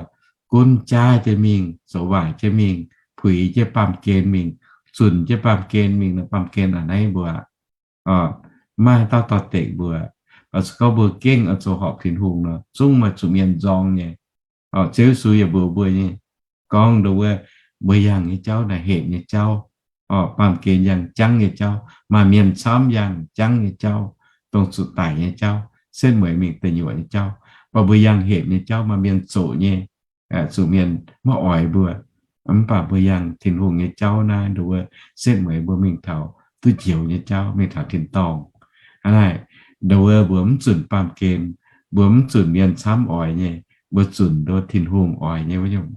gunv jaav jienv mingh, zoux waaic jienv mingh, puix jienv baamh gen mingh, zunc jienv baamh gen mingh nor, baamh gen a'hneiv mbuo aqv. Maiv maaih dauh dorh dekc mbuo. Se gorngv mbuo gengh oix zoux horpc Tin-Hungh nor, zungv maaih zuqc mienh nzorng nyei. Ziouv Yesu yaac mbuox mbuo nyei, gorngv nduov wuov, mbuo yangh nyei jauv naaic hepc nyei jauv. Baamh gen yangh jangv nyei jauv, maaih mienh camv yangh jangv nyei jauv, dongh zuqc daic nyei jauv, setv mueiz mingh deic nyuoqc nyei jauv. Mv baac mbuo yangh hepc nyei jauv maaih mienh zoqc nyei, zuqc mienh maiv oix mbuo. Mv baac mbuo yangh Tin-Hungh nyei jauv naaiv nduov wuov, setv mueiz mbuo mingh taux duqv njoux nyei jauv mingh taux tin-dorngh. Hnangv naaic, ndongc wuov mbuo mv zunc baamh gen, mbuo mv zunc mienh camv oix nyei, mbuo zunc nduov Tin-Hungh oix nyei wuov nyungc,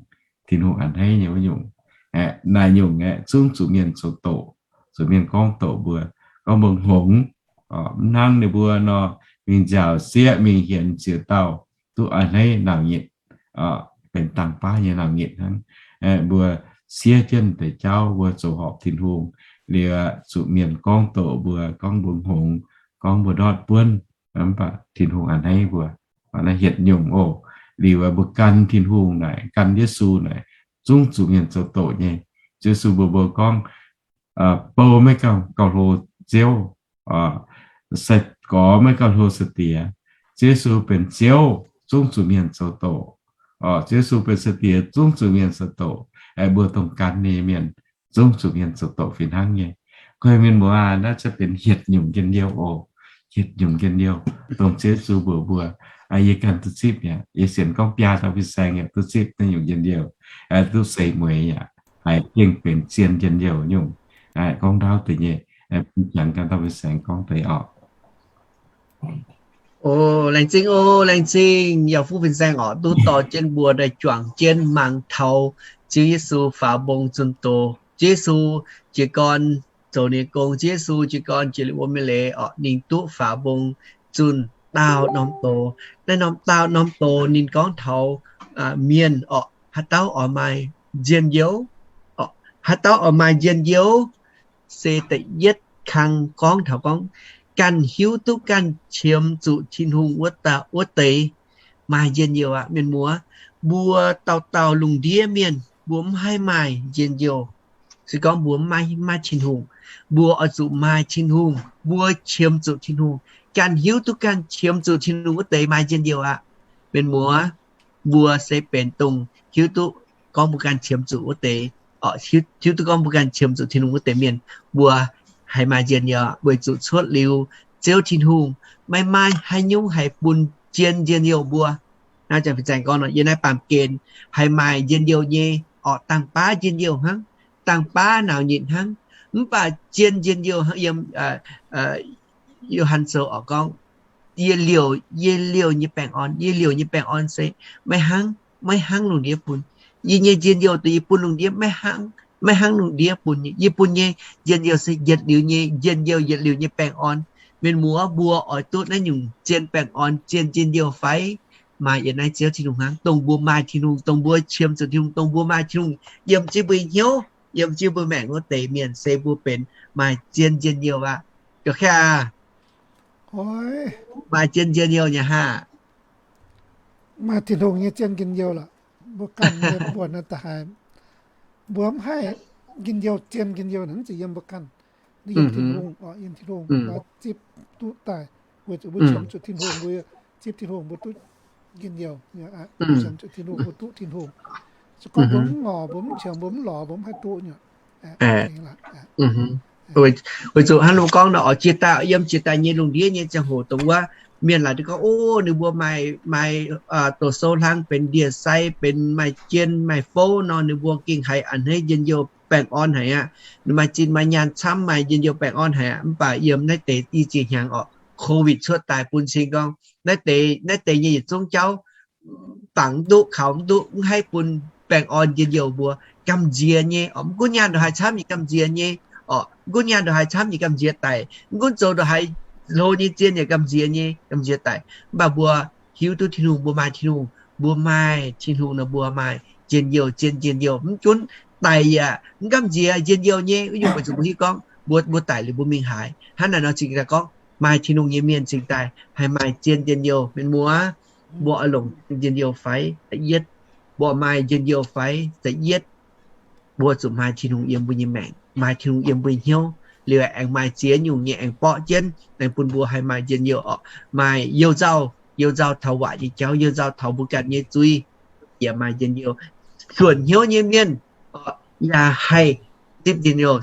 Tin-Hungh a'hneiv nyei wuov nyungc. Aeqv, naaic nyungc aeqv, zungv zuqc mienh zoux doqc, zuqc mienh gorngv doqc mbuo, gorngv mbuo hngongx. Mv hnangv ninh mbuo nor, mingh nziaauc sieqv, mingh hienx ziex dauh, duqv a'hneiv nauc nyitc, benx dangh baav nyei nauc nyitc hnangv. Mbuo siev jienv deix jauv, mbuo zoux horpc Tin-Hungh, liuz zuqc mienh gorngv doqc mbuo, gorngv mbuo hngongx, gorngv mbuo ndortv buonv, mv baac Tin-Hungh a'hneiv mbuo. Naaiv hietc nyungc oc. Liuz mbuo gan Tin-Hungh naaic, gan Yesu naaic, zungv zuqc mienh zoux doqc nyei. Yesu mbuox mbuo gorngv, bou maiv gauh hlo ziouv, sai-gorx maiv gauh hlo sai-diex. Ziouv Yesu benx Ziouv, zungv zuqc mienh zoux doqc. Ziouv Yesu benx sai-diex, zungv zuqc mienh zoux doqc. Aeqv, mbuo dongh gan ninh nyei mienh, zungv zuqc mienh zoux doqc fih hnangv nyei. Gorngv mienh muoz aac, naaiv se benx hietc nyungc njien-youh oc. Hietc nyungc njien-youh, dongh Ziouv Yesu mbuox mbuo, yie ganh duqv zipv mi'aqv. Yie sienx gorngv biaa dauh fin-saeng yaac duqv zipv naaiv nyungc njien-youh, duqv seix mueiz yaac haih gengh benx zien njien-youh nyungc. Gorngv ndaauv deix nyei, bun jangx ganh dauh fin-saeng gorngv deix oc. O, laengz zingh, o, laengz zingh yaac fuqv fin-saeng oc, duqv dorh jienv mbuo daaih juangc jienv mangc taux Ziouv Yesu faaux mbong zunh doz. Ziouv Yesu jiez gorn zoux ninh nyei gong, Ziouv Yesu jiez gorn jiex liuz wuom nyei leiz oc, ninh duqv faaux mbong zunh daauh norm doz. Naaiv norm daauh norm doz ninh gorngv taux mienh oc, haaix dauh oix maaih njien-youh, haaix dauh oix maaih njien-youh, se da'yietv kang gorngv taux gorngv ganh hiuv duqv ganh qiemx zuqc Tin-Hungh wuov deix maaih njien-youh aqv. Mienh muoz, mbuo dauh dauh lungh ndiev mienh mbuo mv haih maaih njien-youh. Se gorngv mbuo mv maaih Tin-Hungh, mbuo oix zuqc maaih Tin-Hungh, mbuo qiemx zuqc Tin-Hungh, ganh hiuv duqv ganh qiemx zuqc Tin-Hungh wuov deix maaih njien-youh aqv. Mienh muoz, mbuo se benx dongh hiuv duqv gorngv mbuo ganh qiemx zuqc wuov deix, hiuv duqv gorngv mbuo ganh qiemx zuqc Tin-Hungh wuov deix mienh, mbuo haih maaih njien-youh weic zuqc cuotv liuz Ziouv Tin-Hungh, maiv maaih haaix nyungc haih bun zien njien-youh mbuo. Naaiv zanc fin-saeng gorngv nor, yiem naaiv baamh gen haih maaih njien-youh nyei oc, dangh baav njien-youh hnangv, dangh baav nauc nyitc hnangv. Mv baac zien njien-youh hnangv yiem Yo^han Sou oc gorngv, yie liouh, yie liouh nyei baengh orn, yie liouh nyei baengh orn se maiv hnangv, maiv hnangv lungh ndiev bun. Yie nyei njien-youh dongh yie bun lungh ndiev maiv hnangv, maiv hnangv lungh ndiev bun nyei. Yie bun nyei njien-youh se yietc liuz nyei njien-youh, yietc liuz nyei baengh orn. Mienh muoz, mbuo oix duqv naaiv nyungc zien baengh orn, zien njien-youh fai? Maaih yiem naaiv Ziouv Tin-Hungh hnangv. Dongh mbuo maaih Tin-Hungh, dongh mbuo qiemx zuqc Tin-Hungh, dongh mbuo maaih Tin-Hungh yiem jienv mbuo nyei hnyouv, yiem jienv mbuo maengc wuov deix mienh se mbuo benx maaih zien njien-youh aqv. Maaih zien njien-youh nyei haah? Maaih Tin-Hungh nyei zien njien-youh lorqc. Mbuo ganh mienh buonc naaiv da'haaix, mbuo mv haih njien-youh, zien njien-youh naaic mv zeiz yiem mbuo ganh. Ninh yiem Tin-Hungh, yiem Tin-Hungh mbuo zipv duqv daaih, weic zuqc mbuo qiemx zuqc Tin-Hungh, mbuo zipv Tin-Hungh mbuo duqv njien-youh. Qiemx zuqc Tin-Hungh mbuo duqv Tin-Hungh. Se gorngv mbuo mv ngorc, mbuo mv qiemx, mbuo mv lorz, mbuo mv haih duqv nyei. Weic zuqc hnangv mbuo gorngv nor, oix jiex daaih, yiem jiex daaih nyei lungh ndiev nyei ziangh hoc dongh wuov, mienh laaic duqv gorngv, o, ninh mbuo maaih, maaih doqc sou hlang benx ndie-sai, benx maaih jien maaih fouv nor, ninh mbuo gengh haiz a'hneiv njien-youh baengh orn haic aqv. Ninh maaih zinh maaih nyaanh camv, maaih njien-youh baengh orn haic aqv. Mv baac yiem naaiv deix i ziex hnyangx oc, COVID cuotv daaih bun cing gorngv naaiv deix, naaiv deix nyei yietc zungv jauv bangc mv duqv, kaux mv duqv, mv haih bun baengh orn njien-youh mbuo. Gamh nziex nyei oc, mv gunv nyaanh ndongc haaix camv nyei gamh nziex nyei oc, mv gunv nyaanh ndongc haaix camv nyei gamh nziex daic, mv gunv zoux ndongc haaix hlo nyei zien yaac gamh nziex nyei, gamh nziex daic. Mv baac mbuo hiuv duqv Tin-Hungh, mbuo maaih Tin-Hungh, mbuo maaih Tin-Hungh nor mbuo maaih njien-youh, zien njien-youh. Mv gunv daic yaac mv gamh nziex njien-youh nyei. Wuov nyungc weic zuqc mbuo hiuv gorngv mbuo, mbuo daic liuz mbuo mingh haaix. Hnangv naaic nor cingx daaih gorngv maaih Tin-Hungh nyei mienh cingx daaih haih maaih zien njien-youh. Mienh muoz, mbuo oix longc njien-youh fai? Da'yietv, mbuo maaih njien-youh fai? Da'yietv, mbuo zuqc maaih Tin-Hungh yiem mbuo nyei maengc, maaih Tin-Hungh yiem mbuo nyei hnyouv, liuz aengx maaih ziex nyungc nyei aengx borqv jienv, aengx bun mbuo haih maaih njien-youh oc. Maaih you-nzauh, you-nzauh taux waac nyei jauv, you-nzauh taux mbuo ganh nyei zuiz, yaac maaih njien-youh. Suonc hnyouv nyei mienh yaac haih zipv njien-youh.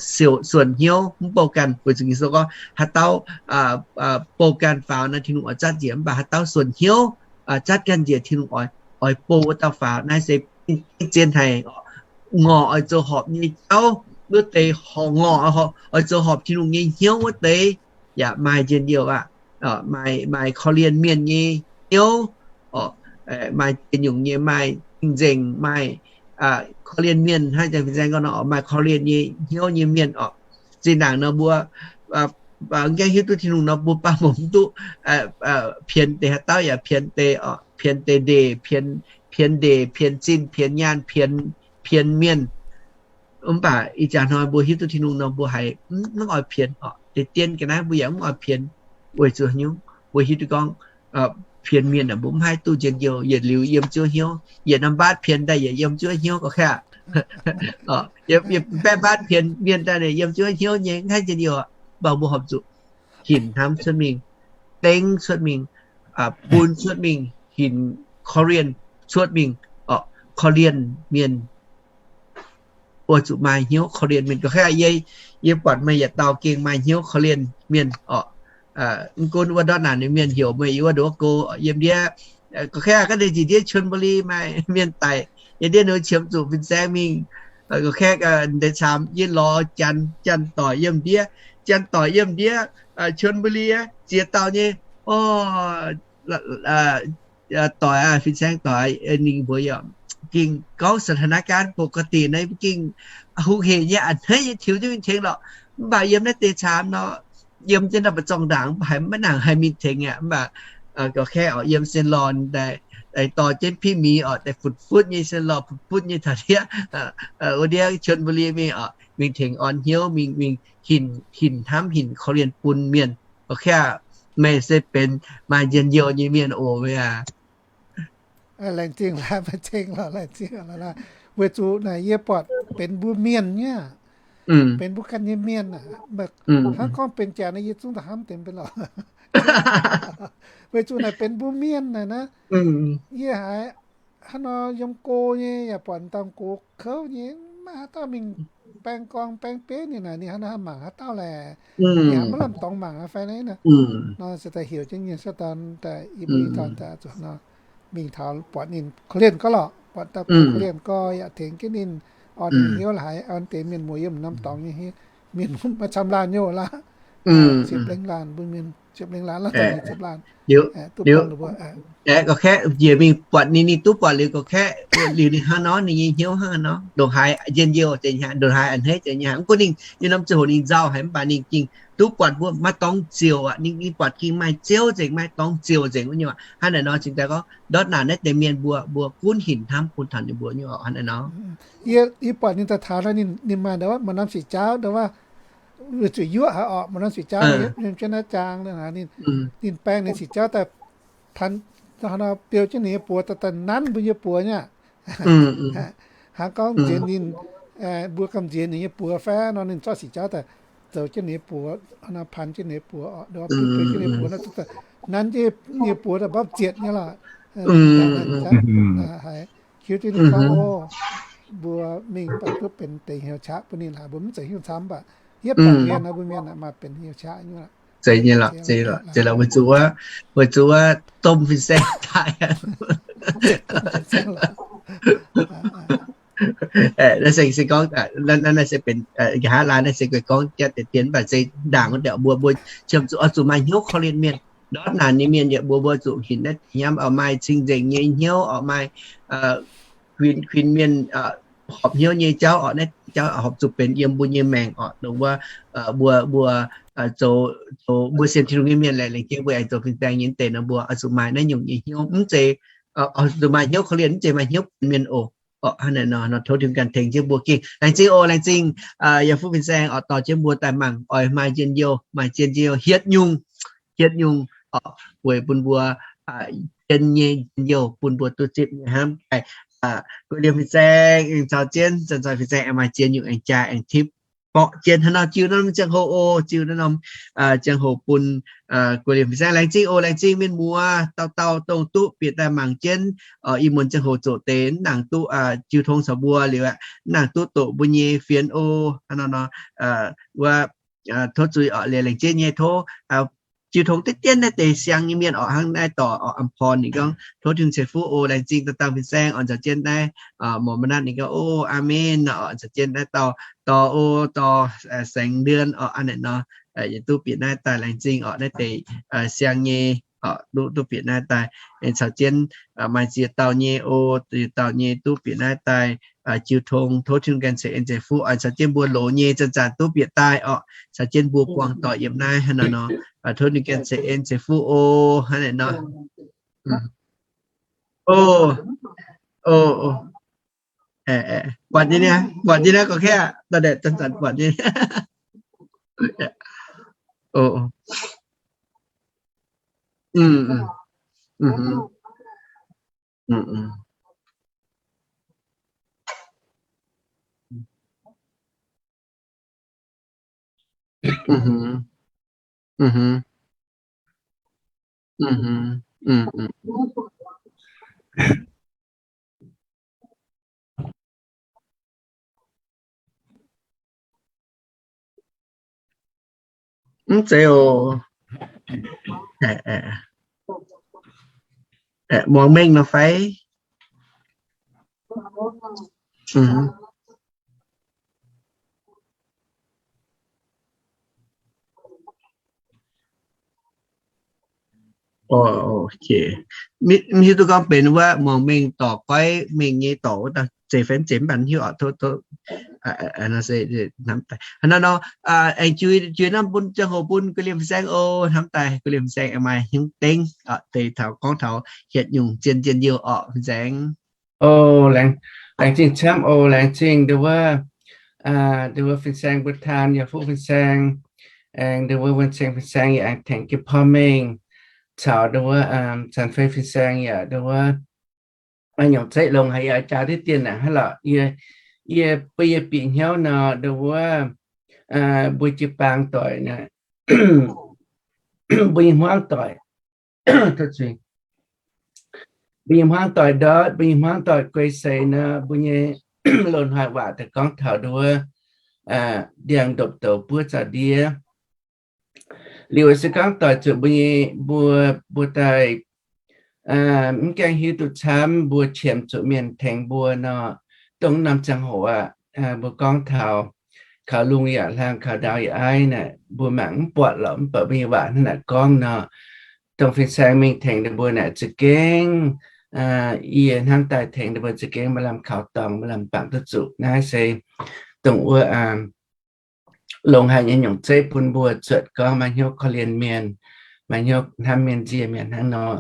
Suonc hnyouv mv bouh ganh, weic zuqc Ging-Sou gorngv haaix dauh bouh ganh faaux nor, Tin-Hungh oix zatv njiec. Mv baac haaix dauh suonc hnyouv zatv ganh njiec, Tin-Hungh oix, oix bouh wuov dauh faaux. Naaiv se zien haic. Ngorc oix zoux horpc nyei jauv, wuov deix horpc ngorc, oix zoux horpc Tin-Hungh nyei hnyouv wuov deix yaac maaih njien-youh aqv. Maaih, maaih korv-lienh mienh nyei hnyouv, maaih njien-youh nyei, maaih cing-nzengc, maaih korv-lienh mienh, hnangv janx fin-saeng gorngv nor, maaih korv-lienh nyei hnyouv nyei mienh oc. Zinh ndaangc nor mbuo gaengh hiuv duqv Tin-Hungh nor, mbuo baav mv duqv pienx deix haaix dauh yaac pienx deix, pienx deix ndeic, pienx ndeic, pienx zinh, pienx nyaanh, pienx mienh. Mv baac ih jaax hnoi mbuo hiuv duqv Tin-Hungh nor, mbuo haiz mv oix pienx oc. Deix dien ga'naaiv mbuo yaac mv oix pienx, weic zuqc hnyouv mbuo hiuv duqv gorngv pienx mienh mbuo mv haih duqv njien-youh, yietc liuz yiem zuov hnyouv, yietc norm mbaatv pienx daaih yietc yiem zuov hnyouv ga'kaqv. Baeqv mbaatv pienx mienh daaih yiem zuov hnyouv nyei, mv haih njien-youh. Mv baac mbuo horpc zuqc hinc hnamv cuotv mingh, dengv cuotv mingh, bun cuotv mingh, hinc korv-lienh cuotv mingh, korv-lienh mienh, oix zuqc maaih hnyouv korv-lienh mienh. Ga'kaqv yie, yie buatc meih yietc dauh gengh maaih hnyouv korv-lienh mienh oc. Mv gunv wuov ndortv naanc nyei mienh heuc meih yiem wuov nduov go, yiem ndiev, ga'kaqv ga'ndiev njiec ndiev Chun Bu Li maaih mienh daic, yiem ndiev ninh qiemx zuqc fin-saeng mingh. Ga'kaqv deix caamx yie lorz janx, janx-doic yiem ndiev, janx-doic yiem ndiev Chun Bu Li ziex dauh nyei, o, doic, fin-saeng doic, ninh mbuo yaac gengh gorngv สถานการณ์ปกติ naaiv gengh hungh hec nyei, a'hneiv nyei tiux jienv mingh tengx lorqc. Mv baac yiem naaiv deix caamx nor, yiem jienv naaiv mbu'zorng ndaangc, mv baac haaix maiv nangc haih mingh tengx aqv. Mv baac ga'kaqv oc, yiem sien lorn daaih, dorh jienv piv miz oc, daaih futv-futv nyei, sien lorh futv-futv nyei taux ndiev, wuov ndiev Chun Bu Li mingh oc, mingh tengx orn hnyouv, mingh, mingh hinc, hinc hnamv, hinc korv-lienh bun mienh. Ga'kaqv meih se benx maaih njien-youh nyei mienh oc, meih aac. Laengz zingh laaix, laengz zingh laaix. Weic zuqc naaic yie buatc benx mbuo mienh nyei, benx mbuo ganh nyei mienh aac. Hnangv gorngv benx janx naaic yie zungv da'hnamv deix benx lorqc. Weic zuqc naaic benx mbuo mienh naaic naaiv, yie haiz hnangv nor yiem go nyei yaac buatc dauh go kouv nyei, maiv haaix dauh mingh baeng gorngv baeng benv ninh naaic, ninh hnangv nor mangc haaix dauh laeh. Ninh maiv lamh dorngx mangc fai naaiv nor, se daaih heuc jienv nyei se dorn daaih i mbuo i dorn daaih zuqc nor, mingh taux buatc ninh korv-lienh gorx lorqc, buatc dauh korv-lienh gorx yaac tengx jienv ninh orn hnyouv laaix haiz orn deix mienh muoz yiem norm dorngx nyei, mienh maiv camv laanh nyei laac. Ziepc lengh laanh mbuo mienh, ziepc lengh laanh, ziepc laanh. Aeqv, ga'kaqv njiec mingh buatc ninh, ninh duqv buatc liuz ga'kaqv liuz ninh hnangv nor, ninh nyei hnyouv hnangv nor, ndongc haaix njien-youh, ndongc haaix a'hneiv nyei. Mv gunv ninh nyei norm ziangh hoc ninh nzauh haic, mv baac ninh gengh duqv buatc mbuo maiv dorngx ziouc aqv. Ninh, ninh buatc gengh maaih ziouv nzengc, maaih dorngx ziouc nzengc wuov nyei aqv. Hnangv naaic nor cingx daaih gorngv ndortv naanc naaiv deix mienh mbuo, mbuo gunv hinc hnamv bun taux ninh mbuo nyei aqv. Hnangv naaic nor. Yie, yie buatc ninh daaih taux nor, ninh, ninh maaih ndau wuov maaih norm sic jaauv ndau wuov, weic zuqc yuoqv haic orqc, maaih norm sic jaauv yiem jienv naaiv jaang, ninh, ninh baeng ninh sic jaauv daaih pan, biou jienv ninh nyei buoz daaih, daaih nanv mbuo nyei buoz nyei aqv. Hnangv gorngv nzienx ninh, mbuo gamh nzienx ninh nyei buoz fai nor, ninh zorqv sic jaauv daaih zoux jienv ninh nyei buoz, pan jienv ninh nyei buoz, biou jienv ninh nyei buoz nor, nanv jienv ninh nyei buoz daaih mbopv zietc nyei lorqc. Haiz hiuv duqv ninh gorngv, o, mbuo mingh baac duqv benx deix hnyouv qaqv bun ninh laaix, mbuo mv zeiz hiuv camv baac, yietv baac mienh nor, mbuo mienh maaih benx hnyouv qaqv nyei. Zeiz nyei lorqc, zeiz lorqc, weic zuqc wuov, weic zuqc wuov domh fin-saeng daaih. Naaiv se, se gorngv, naaiv se benx nqa'haav laai, naaiv se gorngv jatv deix dien, mv baac se ndaangc wuov deix mbuo, mbuo qiemx zuqc oix zuqc maaih hnyouv korv-lienh mienh. Ndortv naanc nyei mienh yaac mbuo, mbuo zuqc hinc naaiv hnyouv, oix maaih cing-nzengc nyei hnyouv, oix maaih kuinx, kuinx mienh horpc hnyouv nyei jauv oc. Naaiv jauv horpc zuqc benx yiem mbuo nyei maengc oc. Dongh wuov, mbuo, mbuo zoux, zoux mbuo sienx Tin-Hungh nyei mienh laengz, laengz jiex mbuo aengx zoux fin-saeng nyei deix nor, mbuo oix zuqc maaih naaiv nyungc nyei hnyouv, mv zeiz, oix zuqc maaih hnyouv korv-lienh, mv zeiz maaih hnyouv kuinx mienh oc. Oc, hnangv naaic nor, nor tov Tin-Hungh ganh tengx jienv mbuo gengh. Laengz zingh oc, laengz zingh Yiem Fuqv Fin-Saeng oc, dorh jienv mbuo daaih mangc, oix maaih njien-youh, maaih njien-youh, hietv nyungc, hietv nyungc oc, weic bun mbuo zien nyei njien-youh, bun mbuo duqv zipv nyei hnamv daaih. Guei Liemh Fin-Saeng aengx caux jienv Zanc Zoih Fin-Saeng aengx maaih zien nyungc aengx jaa aengx tipv borqv jienv hnangv nor, jiu naaiv norm ziangh hoc oc, jiu naaiv norm ziangh hoc bun Guei Liemh Fin-Saeng. Laengz zingh oc, laengz zingh mienh muoz dauh dauh dongh duqv bieqc daaih mangc jienv. Ih muonz ziangh hoc zoqc deix mv nangc duqv jiu tong caux mbuo liuz aqv, mv nangc duqv doqc mbuo nyei fienx oc. Hnangv nor nor, wuov, tov zuiz oc, liuz laengz zingh nyei tov jiu tong diqv dienv naaiv deix siang nyei mienh orqc, hnangv naaiv dorc orqc, am porn ninh gorngv, tov Tin-Hungh ceix fuqv oc, laengz zingh dauh dauh fin-saeng. Orqc, caux jienv naaiv, mormon naaiv ninh gorngv, o, aamen orqc, caux jienv naaiv dauh dorc, o, dorc, saeng ndien orqc, aav naaic nor, yietc duqv bieqc naaiv daaih, laengz zingh orqc, naaiv deix siang nyei orqc, duqv, duqv bieqc naaiv daaih. Caux jienv maaih ziex dauh nyei, o, ziex dauh nyei duqv bieqc naaiv daaih, jiu tong, tov Tin-Hungh ganh ceix en ceix fuqv. Caux jienv mbuo loz nyei zanc-zanc duqv bieqc daaih orqc, caux jienv mbuo buangh doic yiem naaiv hnangv nor nor, tov ninh ganh ceix en ceix fuqv o, hnangv naaic nor. O, o, buatc nyei, buatc nyei naaiv gorx kaeqv, zanc-zanc buatc nyei. Mv zeiz oc. Muangx mengh nor fai? Mv hiuv duqv gorngv benx wuov muangx mengh dorc, goiv mengh nyei dorc wuov, zeiz fai mv zeiz mv baac hiuv oc. Hnangv nor, aengx jui, jui norm bun ziangh hoc bun gu'liemh fin-saeng oc. Hnamv daaih gu'liemh fin-saeng aengx maaih hnyouv dengv deix taux gorngv taux hietc nyungc zien njien-youh orqc, fin-saeng. O, laengz zingh camv oc. Laengz zingh ndau wuov, ndau wuov fin-saeng mbuo taan, yaac fuqv fin-saeng, aengx ndau wuov wuonh ceng fin-saeng yaac aengx tengx jienv porv mengh, caux ndau wuov zanc fei fin-saeng yaac ndau wuov nyungc zeiv longx haic, yaac jaax diqv dien naaic hnangv lorqc. Yie, yie bun yie bieqc hnyouv nor, ndau wuov mbuo jiu-baang doic naaic, mbuo nyei hmuangv doic, mbuo nyei hmuangv doic ndortv, mbuo nyei hmuangv doic guei seix nor, mbuo nyei loz-hnoi waac daaih gorngv taux ndau wuov ndiangx-ndopv-douz buov zaux-ndiev. Liuz se gorngv doic zuqc mbuo nyei, mbuo, mbuo daaih mv gaengh hiuv duqv camv, mbuo qiemx zuqc mienh tengx mbuo nor, dongh norm ziangh hoc aqv, mbuo gorngv taux kaux lungh yaac hlang, kaux ndau yaac aiv naaic, mbuo mangc mv buatc lorqc, mv baac mbuo nyei waac hnangv naaic gorngv nor, dongh fin-saeng mingh tengx ninh mbuo naaic za'gengh, yie hnamv daaih tengx ninh mbuo za'gengh maaih lamh kaux dorngx, maaih lamh bangc duqv zuqc. Naaiv se dongh wuov longx haic nyei nyungc zeiv bun mbuo zuotc gorngv maaih hnyouv korv-lienh mienh, maaih hnyouv hnamv mienh, nzie mienh hnangv nor.